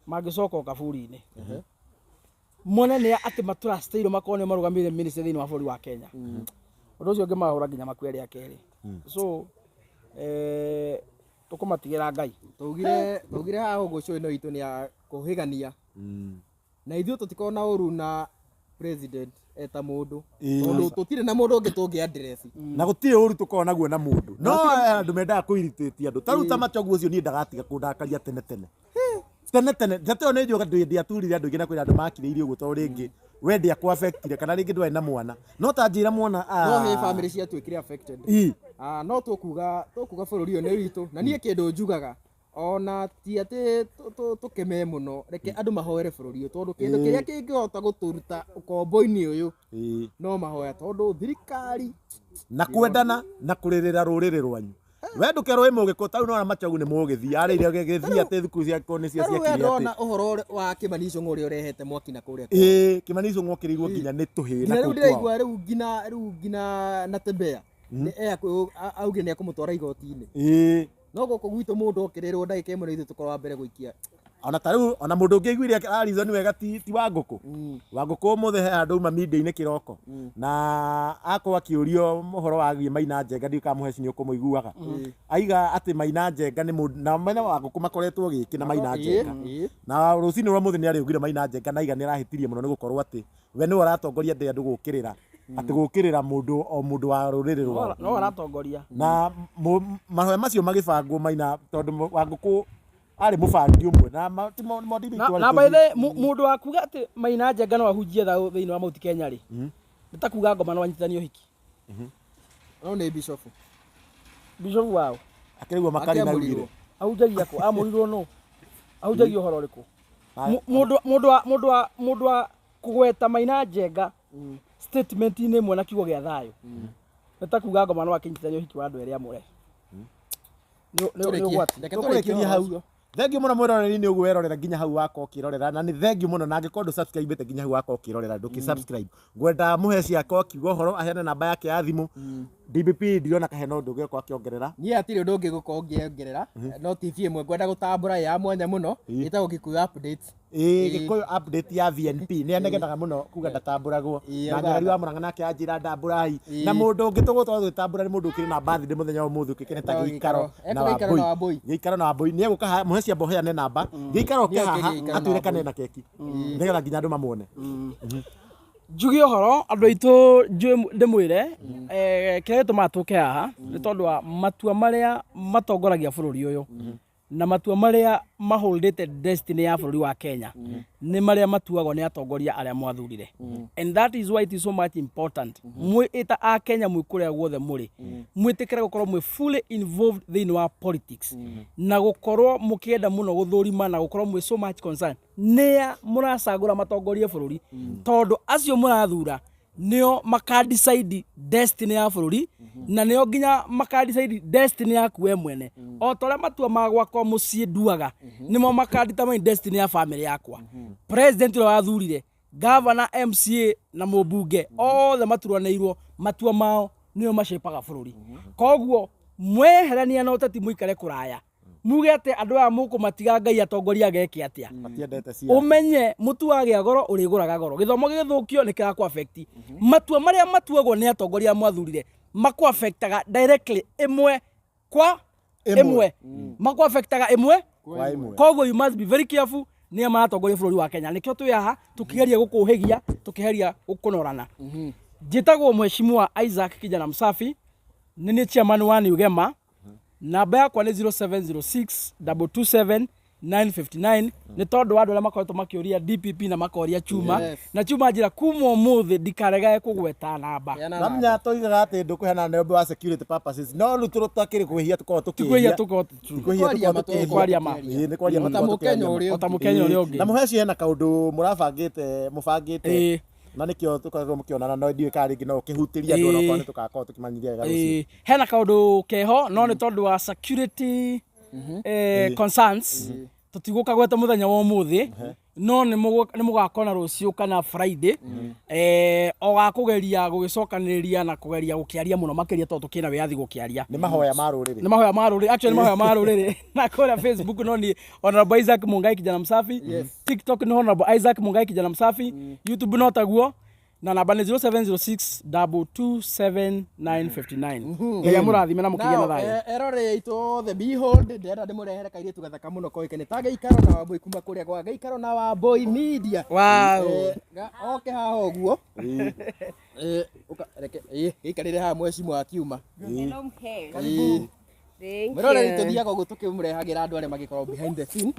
mangĩcoka o kaburi-inĩ, mone nĩa atĩ matũracitĩirwo makorwo nĩo marũgamĩrĩire ministry thĩinĩ wa bũrũri wa Kenya, ũndũ ũcio ũngĩ mahũra nginya makue rĩa kerĩ. So tũkũmatigĩra Ngai. Tũugire haha ũguo show ĩno itũ nĩ ya kũhĩgania, na ithuĩ tũtikorwo na ũru na president. Eta mũndũ. Ĩĩ. Tondũ tũtirĩ na mũndũ ũngĩ tũngĩ address. Na gũtirĩ ũru tũkoragwo naguo na mũndũ, no andũ mendaga kũiritĩtia andũ ta rĩu ta Machogu ũcio, niĩ ndagatiga kũndakaria tene tene tene tene. Ndeto ĩyo nĩ njuga ndiaturire andũ aingĩ na kwĩra andũ makirĩirie ũguo, tondũ rĩngĩ we ndĩakũ-affectire kana rĩngĩ ndwarĩ na mwana, no ta njĩra mwana. No he family ciatuĩkire affected. Ah, no tũkuga bũrũri ũyũ nĩ witũ, na niĩ kĩndũ njugaga ona ti atĩ tũkeme mũno, reke andũ mahoere bũrũri ũyũ, tondũ kĩndũ kĩrĩa kĩngĩhota gũtũruta ũkombo-inĩ ũyũ no mahoya, tondũ thirikari Na kwendana na kũrĩrĩra rũrĩrĩ rwanyu. We ndũkerwo wĩ mũgĩkũ ta rĩu nona Machogu nĩ mũgĩthiĩ arĩire gĩthiĩ atĩ thukuru ciakũ nĩcio Tarĩu we ciakire atĩ ndona ũhoro wa Kĩmani Ichung'wa ũrĩa ũrehete mwaki na kũrĩa kwao. Ĩĩ, Kĩmani Ichung'wa okĩrĩirwo nginya nĩ tũhĩĩ na Nginya rĩu kũu kwao. ndĩraigua rĩu nginya Natembeya nĩ augire nĩ ekũmũtwara igoti-inĩ. No gũkũ gwitũ mũndũ okĩrĩrwo ndagĩka ĩmwe nĩ ithuĩ tũkorwo wa mbere gũikia. Ona ta rĩu ona mũndũ ũngĩ aiguire arizoni wega ti Wangũkũ. Wangũkũ ũmũthĩ he handũ uma media-inĩ kĩroko na akorwo akĩũrio ũhoro wagiĩ Maina Njenga, ndiũĩ kana Mũheci nĩ ũkũmũiguaga, aiga atĩ Maina Njenga nĩ mũndũ na mena Wangũkũ makoretwo gĩkĩ na Maina Njenga, na rũcinĩ rwa mũthĩ nĩ arĩugire Maina Njenga na aiga nĩ arahĩtirie mũno nĩ gũkorwo atĩ we nĩwe ũratongoria ndĩ andũ gũkĩrĩra atĩ gũkĩrĩra mũndũ o mũndũ wa rũrĩrĩ rwao. No aratongoria. Na mahoya macio magĩbangwo Maina, tondũ Wangũkũ arĩ mũbangi ũmwe na ti Na na by the way, mũndũ wa kuga atĩ Maina Njenga no ahunjie thayũ thĩinĩ wa Mount Kenya rĩ, nĩ ta kuga ngoma no anyitithanie ũhiki. No nĩ bishop. Bishop wao? Akĩrĩguo makari na Akĩamũrirwo. ugire. Ahunjagia kũ? Amũrirwo nũ? Ahunjagia ũhoro ũrĩkũ? Mũndũ wa kũgweta Maina Njenga statement-inĩ ĩmwe na kiugo gĩa thayũ nĩ ta kuga ngoma no akĩnyitithania ũhiki wa andũ erĩ amũre. Nĩ ũgwati. Reke tũrĩkie Tũkũrĩkĩria ũhoro hau. ũcio. Thengiũ mũno mwĩroreri nĩ ũguo werorera nginya hau wakwa ũkĩrorera, na nĩ thengiũ mũno, na angĩkorwo ndũ subscribe nginya hau wakwa ũkĩrorera, ndũkĩ subscribe. Ngwenda Mũheci akwa akiuga ũhoro, aheane namba yake ya thimũ. DBP ndirona kahena ũndũ ũngĩ gũkorwo akĩongerera. Niĩ hatirĩ ũndũ ũngĩ gũkorwo ngĩongerera, no TV ĩmwe ngwenda gũtambũra ya mwanya mũno ĩtagwo Gĩkũyũ Updates. Ĩĩ, Gĩkũyũ Update ya VNP nĩ anegenaga mũno kuga ndatambũragwo. Na augaga. Nyarari wa Mũrang'a nake anjĩra ndambũrai, na mũndũ ũngĩ tũgũtwarwo gwĩtambũra nĩ mũndũ ũkĩrĩ na birthday mũthenya wa ũmũthĩ ũkĩkene ta Etagwo Gĩikaro Gĩikaro. na Ekũ Gĩikaro na Wambũi. Wambũi. Gĩikaro na Wambũi nĩ egũka haha. Mũheci amba ũheane namba Gĩikaro oke Nĩ oke haha Gĩikaro na atwĩre kana Wambũi. ena keki nĩgetha nginya andũ mamuone. Njuge ũhoro andũ aitũ njũĩ ndĩmwĩre kĩrĩa gĩtũmaga tũke haha nĩ tondũ wa matua marĩa matongoragia bũrũri ũyũ na matua marĩa maholdĩte destiny ya bũrũri wa Kenya nĩ marĩa matuagwo nĩ atongoria arĩa mwathurire, and that is why it is so much important mwĩ ĩta a Kenya, mwĩ kũrĩa guothe mũrĩ, mwĩtĩkĩre gũkorwo mwĩ fully involved thĩinĩ wa politics na gũkorwo mũkĩenda mũno gũthũrima na gũkorwo mwĩ so much concerned nĩa mũracagũra matongorie bũrũri, tondũ acio mũrathura nĩo makadecide destiny ya bũrũri na nĩo nginya makadecide destiny yaku we mwene. O ta ũrĩa matua ma gwakwa mũciĩ nduaga nĩmo makadetermine destiny ya family yakwa. President ũrĩa wathurire, governor, MCA na mũmbunge, othe maturanĩirwo matua mao nĩo macepaga bũrũri. Koguo mweherania na ũteti, mũikare kũraya, muge atĩ andũ aya mũkũmatiga Ngai atongoria ageke atĩa. Matiendete ciaca. Ũmenye mũtu wagĩa goro ũrĩgũraga goro, gĩthomo gĩgĩthũkio nĩ kĩrakũ affect. Matua marĩa matuagwo nĩ atongoria arĩa mwathurire makũ affectaga directly ĩmwe kwa Ĩmwe. ĩmwe, makũ affectaga ĩmwe kwa ĩmwe. Koguo you must be very careful nĩa maratongoria bũrũri wa Kenya. Nĩkĩo twĩ haha tũkĩgeria gũkũhĩgia, tũkĩgeria gũkũnorana. Njĩtagwo Mheshimiwa Isaac Kijana Msafi, nĩ niĩ chairman wa New Gema. Namba yakwa nĩ 0706 227 959, nĩ tondũ wa andũ arĩa makoretwo makĩũria DPP na makoria Chuma. Na Chuma njĩra kuma ũmũthĩ ndikaregae kũgweta namba. Heana Na menya toigaga atĩ ndũkũheana nĩ ũndũ wa security purposes, no rĩu tũtakĩrĩ kwĩhia tũkoragwo Tikwĩhia tũkĩhia. tũkorwo Kwĩhia Kwaria tũkoragwo ma tũkĩhia. Kwaria ma. Ĩĩ, nĩ kwaria ma O ta tũkoragwo Mũkenya tũkĩaria ma. ũrĩa O ta ũngĩ. Mũkenya ũrĩa ũngĩ. Na Mũheci hena kaũndũ mũrabangĩte mũbangĩte na nĩkĩo tũkoretwo mũkĩonana, no ndiũĩ kana rĩngĩ no ũkĩhutĩrie andũ onokorwo nĩ tũgakorwo tũkĩmanyithia wega rũciũ. Ĩĩ, hena kaũndũ keho, no nĩ tondũ wa security concerns tũtigũka gweta mũthenya wa ũmũthĩ, no nĩ mũgakona rũciũ kana Friday o gakũgeria gũgĩcokanĩrĩria na kũgeria gũkĩaria mũno makĩria, tondũ tũkĩna wĩyathi gũkĩaria. Nĩ mahoya ma rũrĩrĩ. Nĩ mahoya ma rũrĩrĩ, actually nĩ mahoya ma rũrĩrĩ. Na kũrĩa Facebook no ni Honorable Isaac Mungai Kijana Msafi. TikTok ni Honorable Isaac Mungai Kijana Msafi. YouTube no taguo. Na namba nĩ 0706 227 959. Ngai amũrathime na mũkĩgĩe na thayũ. Erore aitũ othe, behold, ndĩrenda ndĩmũrehere kairĩtu gathaka mũno koĩkaine ta Gĩikaro na Wambũi kuma kũrĩa gwa Gĩikaro na Wambũi Media. Wow. Oke haha ũguo. Ũka reke gĩikarĩre haha mwecimu akiuma. Hello, mhe. Thank Mwĩroreri, you. tũthiaga ũguo tũkĩmũrehagĩra andũ arĩa magĩkoragwo behind the scene.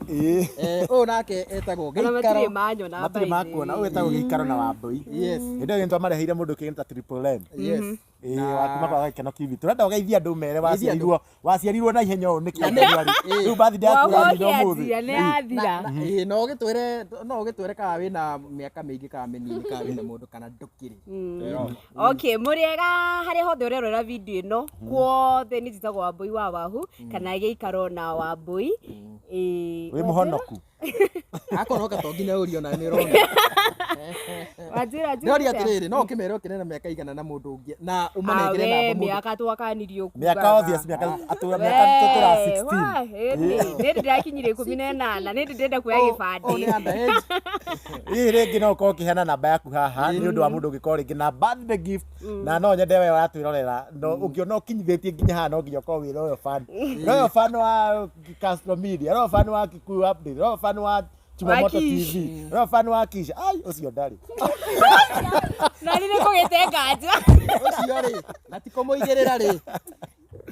Ũyũ nake etagwo Ona matirĩ Gĩikaro. manyona Matirĩ by the makuona. way. Ũyũ wĩtagwo Gĩikaro na Wambũi. Hĩndĩ ĩyo nĩtwamareheire mũndũ ũkĩgĩta Triple M. Ĩĩ, wakuma kwa Gĩkeno TV. Tũrenda ũgeithie andũ mere Geithia andũ. waciarirwo na ihenya ũũ nĩkĩ January. Rĩu birthday yaku Wahoke yathira ũmũthĩ. athira, nĩ athira. Ĩĩ, no ũgĩtwĩre kana wĩna mĩaka mĩingĩ kana mĩnini, kana wĩna mũndũ kana ndũkĩrĩ. Okay, mũrĩega harĩa hothe ũrerorera video ĩno kuothe, nĩ njĩtagwo Wambũi wa Wahu kana Gĩikaro na Wambũi. Ĩĩ, Wĩ mũhonoku. Akorwo to nginya ũrio na nĩ ũrona. Wanjĩra Ndĩroria njĩra. atĩrĩrĩ, no ũkĩmere ũkĩrĩ na mĩaka igana na mũndũ ũngĩ na ũmanengere Awe namba mũndũ. mĩaka twakanirio. Mĩaka obvious mĩaka atũra mĩaka tũtũra 16. Nĩ ndĩrakinyire 18, nĩ ndĩrenda kuoya Ũyũ nĩ gĩbandĩ. underage. Hihi rĩngĩ no ũkorwo ũkĩheana namba yaku haha nĩ ũndũ wa mũndũ ũngĩkorwo rĩngĩ na birthday gift, na no nyende we ũratwĩrorera no ũngĩona ũkinyithĩtie nginya haha, no nginya ũkorwo wĩ loyal fan, loyal fan wa Castro Media, loyal fan wa Kikuyu Update, loyal fan wa Chumamoto Wa Kish. TV, loyal fan wa Kish. Ai, ũcio ndarĩ. Na nĩ kũgĩte nganja. Ũcio rĩ, na ti kũmũigĩrĩra rĩ,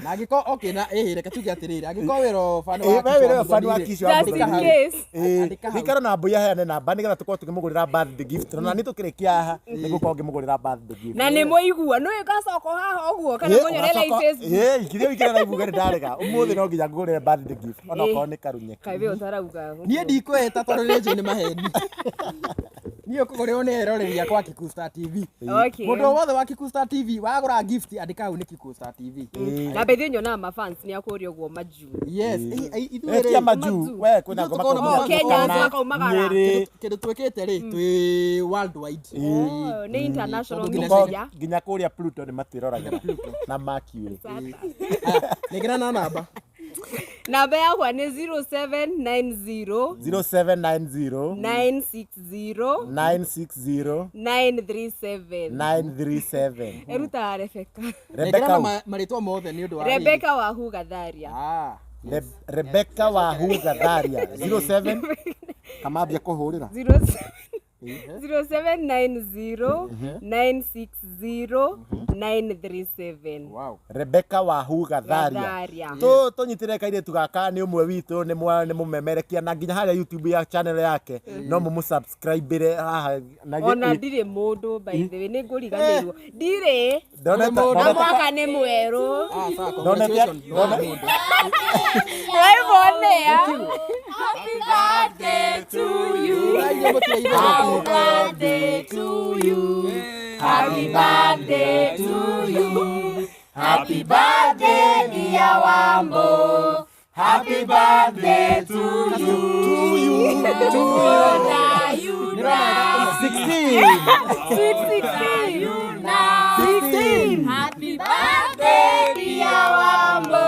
na angĩkorwo okay na ĩhĩ, reke tuge atĩrĩrĩ, angĩkorwo wĩro fan wa We wĩ loyal fan wa Kish Kish wa Just in Mũthoni. case. Andĩka hau. Gĩikaro na Mbui aheane namba nĩgetha tũkorwo tũkĩmũgũrĩra birthday gift, na nĩ tũkĩrĩkia haha nĩgũkorwo ngĩmũgũrĩra birthday gift. Na nĩ mũigua nĩ ũgacoka haha ũguo kana mũnyone live Facebook. Ĩĩ, ikiria wikire live uge nĩ ndarega ũmũthĩ, no nginya ngũgũrĩre birthday gift ona okorwo nĩ karunyeki. Kaĩ we ũtarauga? Niĩ ndikwĩta tondũ nĩ njũĩ nĩ maheni. Niĩ ũkũgũrĩrwo nĩ eroreri akwa Kikuyu Star TV. Okay. Mũndũ o wothe wa Kikuyu Star TV wagũra gift, andĩka hau nĩ Kikuyu Star TV. Na bethe nyonaga mafans nĩ akũria ũguo majuu. Yes, ithuĩ Ĩtia rĩ, majuu Majuu. we kwĩna Ithuĩ ngoma tũkoragwo kũu na Kenya, Turkana, tũkaumagara. Nyĩrĩ, kĩndũ twĩkĩte rĩ, twĩ worldwide. Oh, nĩ international Tondũ nginya media. nginya kũrĩa Pluto nĩ matwĩroragĩra na Mercury. Nengera na namba. Namba yakwa nĩ 0790 0790 960 960 937. 937. Erutaga Rebecca. Nengera Rebecca na marĩtwa mothe nĩ ũndũ wa rĩrĩ. Rebecca Wahu Gatharia. Ah. Rebecca Wahu Gatharia, 07 kamambia kũhũrĩra. 0790 960 937. Wow. Rebecca Wahu Gatharia. Gatharia. Tũnyitĩre kairĩtu gaka, nĩ ũmwe witũ, nĩ mũmemerekia na nginya harĩa YouTube ya channel yake no mũmũsubscribe haha na Ona ndirĩ mũndũ, by the way, nĩ ngũriganĩrwo ndirĩ Ndonete- na ndonete- mwaka nĩ mwerũ. Ah, sawa, Ndonete- congratulations. Waibonea. Happy birthday to you. Inyuĩ mũtirĩ itherũ. Happy birthday to you. Happy birthday to you. Happy birthday dear Wambo. Happy birthday to you. To you, to you. Old you now? 16. Sweet 16. You now. 16. Happy birthday dear Wambo.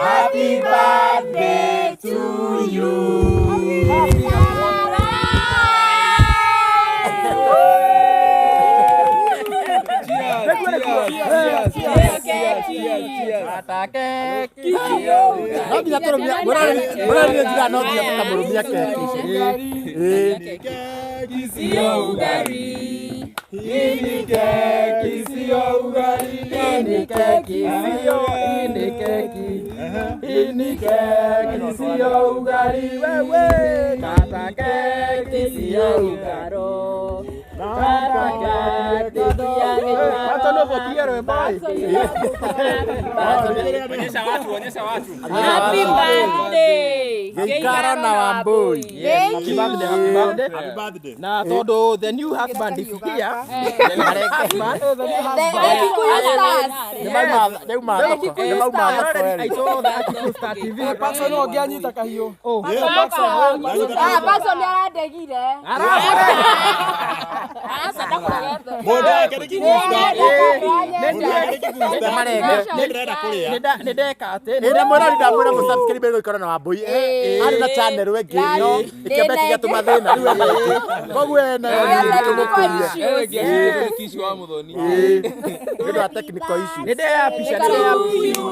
Happy birthday to you. Happy. No nginya tũrũmia mũroreri, njiga no nginya tũkamũrũmia keki. Ĩĩ. Sio ugali. Hii ni keki, sio ugali. Hii ni keki, sio, hii ni keki. Hii ni keki, sio ugali. Wewe kata keki, sio ugali. Kata keki, sio. Watu wanaopiga rwimbo. Onyesha watu, onyesha watu. Happy birthday. Gĩikaro na Wambui. Thank Happy you. birthday, happy birthday. Happy birthday. Na tondu the new husband is here. The husband. The Kikuyu stars. Nĩmauma thoko, nĩmauma thoko erĩ. I saw that Kikuyu Star TV. Paxson no angĩanyita kahiũ. Oh. Ah, Paxson nĩ arandegire. Mũndũ wake nĩ kĩgusta. Mũndũ wake nĩ kĩgusta. Nĩ ndĩrenda kũrĩa. Nĩ ndeka atĩ Ĩrĩa mwĩrori ndamwĩra mũsubscribe gũikara na Wambui. Arĩ na channel ĩngĩ no ĩkĩamba ĩkĩgĩa mathĩna rĩu ena ĩngĩ. Koguo ena tũmũkũrie. Kishi wa Muthoni. Nĩ ũndũ wa technical issues. nĩ ndeyapisha nĩ ndeyapisha.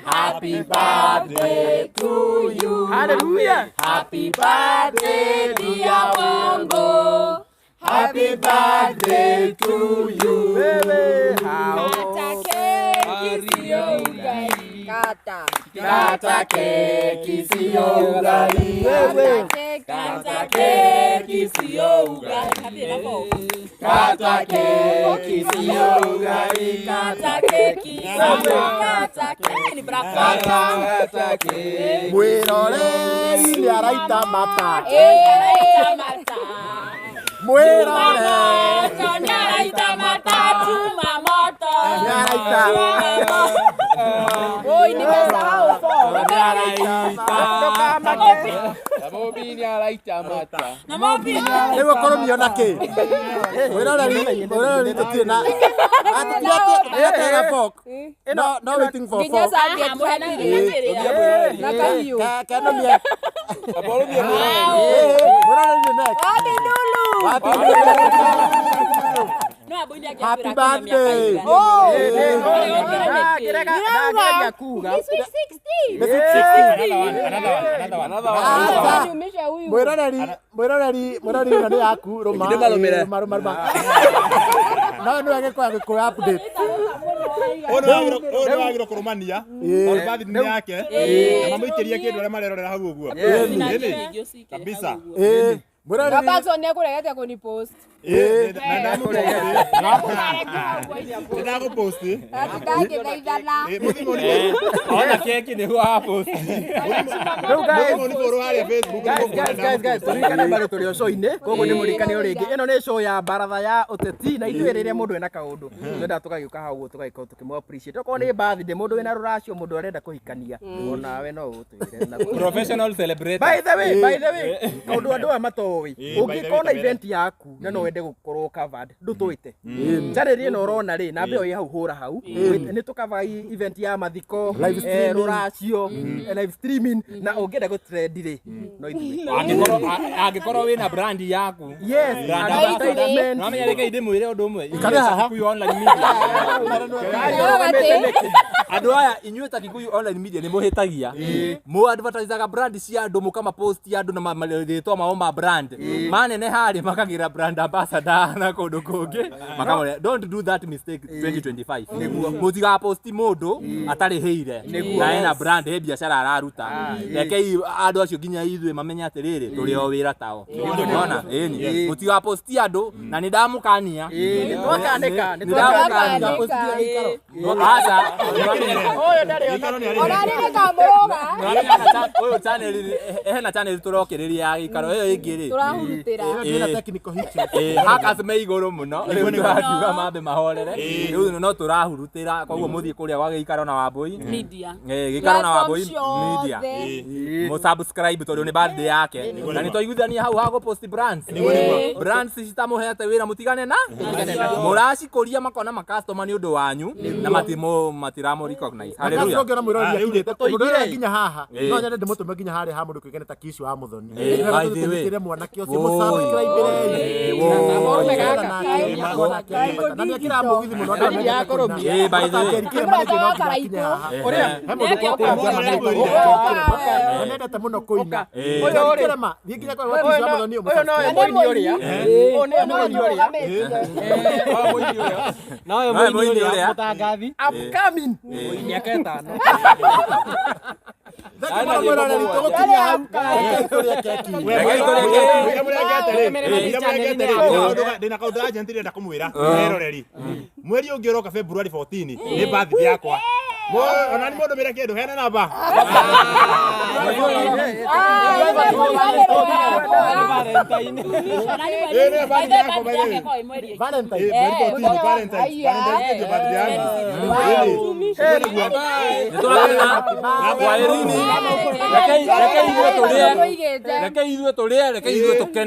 Happy birthday to you. Hallelujah. Happy birthday dear Bongo. Happy birthday to you. Wewe hao. Kata keki sio ugali. Kata. Kata keki sio ugali. Wewe. Kata keki sio ugali. Kata keki sio ugali. Kata keki. Kata keki. Ni breakfast. Kata keki. Mwĩroreri nĩ araita mata. Eh, mata. Mwĩroreri Moto, nĩaraita mata, chuma moto. nĩ araita. Oi, nimesahau form. Nĩ araita. Ndũkamake. Mobi nĩ araita mata. Na mobi. Rĩu ũkũrũmio na kĩ? Mwĩroreri tũtirĩ na tũtiratera fork. No, no waiting for Nginya fork. serviette hatirĩ. Na kahiũ. Kenomia. Aborumie Mwĩroreri nĩ next. Wapi ndulu? Happy Happy birthday. Oh. Ndakĩrega ndageria kuga. Ni sweet 16. Nĩ sweet 16. Another one, another one. Another one. Aca. Niumishe huyu. Mwĩroreri mwĩroreri ĩno nĩ yaku rũma. Ndĩmarũmĩre. Rũma rũma rũma. No nĩwe gĩkũyũ gĩkũyũ update. Ũyũ nĩ wagĩrĩirwo kũrũmania. Tondũ birthday nĩ yake. Na mamũikĩrie kĩndũ arĩa marerorera hau ũguo. Ĩni. Kabisa. Mwĩroreri Na Patson nĩekũregete kũnipost. Na ndagũpost. Ati ndangĩthaithana. Mũthimũ Ona keki nĩguo apost. Rĩu guys, nĩ follow harĩa Facebook. guys, tũririkane bado tũrĩ o show-inĩ, koguo nĩ mũririkane o rĩngĩ. Ĩno nĩ show ya baratha ya ũteti na ithuĩ rĩrĩa mũndũ ena kaũndũ twendaga tũgagĩũka hau ũguo tũgagĩkorwo tũkĩmũ appreciate. Okorwo nĩ birthday, mũndũ wĩna rũracio, mũndũ arenda kũhikania, onawe no ũtwĩre na Professional celebrator. By the way, kaũndũ andũ aya matoĩ, By the way, ũngĩkorwo na kamera. event yaku na no wende gũkorwo covered, ndũtwĩte. Channel ĩno ũrona rĩ, namba ĩyo ĩ hau hũra hau. Nĩ tũkava event ya mathiko, Live streaming. rũracio, live streaming, na ũngĩenda gũtrend rĩ, no ithuĩ. Angĩkorwo wĩna brand yaku. Yes, Brand advertisement. No menya reke ndĩmwĩre ũndũ ũmwe. Ikare haha. Kikuyu online media. Atĩ. Andũ aya inyuĩ ta Kikuyu online media nĩ mũhĩtagia. Mũ advertisaga brand cia andũ mũkamapost andũ na marĩtwa mao ma brand. Manene harĩ makagĩra brand ambassador na kũndũ kũngĩ. Makamũrĩa don't do that mistake 2025. Mũtigaposti mũndũ atarĩhĩire na ena brand he biacara araruta. Rekei andũ acio nginya ithuĩ mamenye atĩrĩrĩ tũrĩ o wĩra tao. Nona ĩni mũtigaposti andũ na nĩ ndamũkania. Nĩ twakanĩka, nĩ Nĩ ndamũkania. twakanĩka. Aca. Ũyũ ndarĩ ona. Ona nĩ kamũrũga. Ũyũ channel hena channel tũrokĩrĩria ya gĩikaro ĩyo ĩngĩ rĩ Tũrahurutĩra. Ĩna technical hitch. Hackers me igũrũ mũno rĩu tũrakiuga mambe mahorere rĩu no tũrahurutĩra koguo mũthiĩ kũrĩa gwa gĩikaro na Wambui Media. Gĩikaro na Wambui Platform media ciothe. mũ subscribe tondũ nĩ birthday yake na nĩ twaiguithania hau ha gũpost brands brands citamũhete wĩra mũtigane na mũracikũria makona makastoma nĩ ũndũ wanyu na matiramũ recognize hallelujah Ũngĩona mwĩroreri Ah, rĩu akinyĩte tũigire. mũndũ ũrĩa nginya haha Ĩĩ. no nyende ndĩmũtũme nginya harĩa ha mũndũ kũigana ta Kishi wa Muthoni. Ĩĩ, by the way. Tũnyitĩre mwanake ũcio Woi. mũsubscribe-rei. Woi. Na nĩ akĩra mũgithi mũno andũ Nĩ yakũrũmia. Ĩĩ, by the way. Kĩrema Mũrata nĩkĩo no wa nginya akinye haha. Ũrĩa. He mũndũ Ũka. nendete mũno kũina. Ĩĩ. Ũyũ rĩ. Kĩrema thiĩ nginya kwa Kishi wa Muthoni Ũyũ nowe mũini ũrĩa. Ũyũ nĩwe mũini ũrĩa. Nowe mũini ũrĩa. Mũtangathi. Upcoming. Mĩaka ĩtano. Thank you mũno mwĩroreri tũgũkinyia hau. Rekei tũrĩe keki. Rekei tũrĩe keki. Ndĩna kaũndũ urgent ndĩrenda kũmwĩra eroreri mweri ũngĩ ũroka February 14 nĩ birthday yakwa ona nĩ mũndũ mĩre kĩndũ hena namba Ĩĩ, nĩ birthday yakwa by the way. Valentine. Ĩĩ, mweri 14 Valentine's Valentine's ndio birthday yangu. Ĩĩ, nĩguo. Nĩtũrathana kwaherini. Rekei ithuĩ tũrĩe. Rekei ithuĩ tũrĩe, rekei ithuĩ tũkene.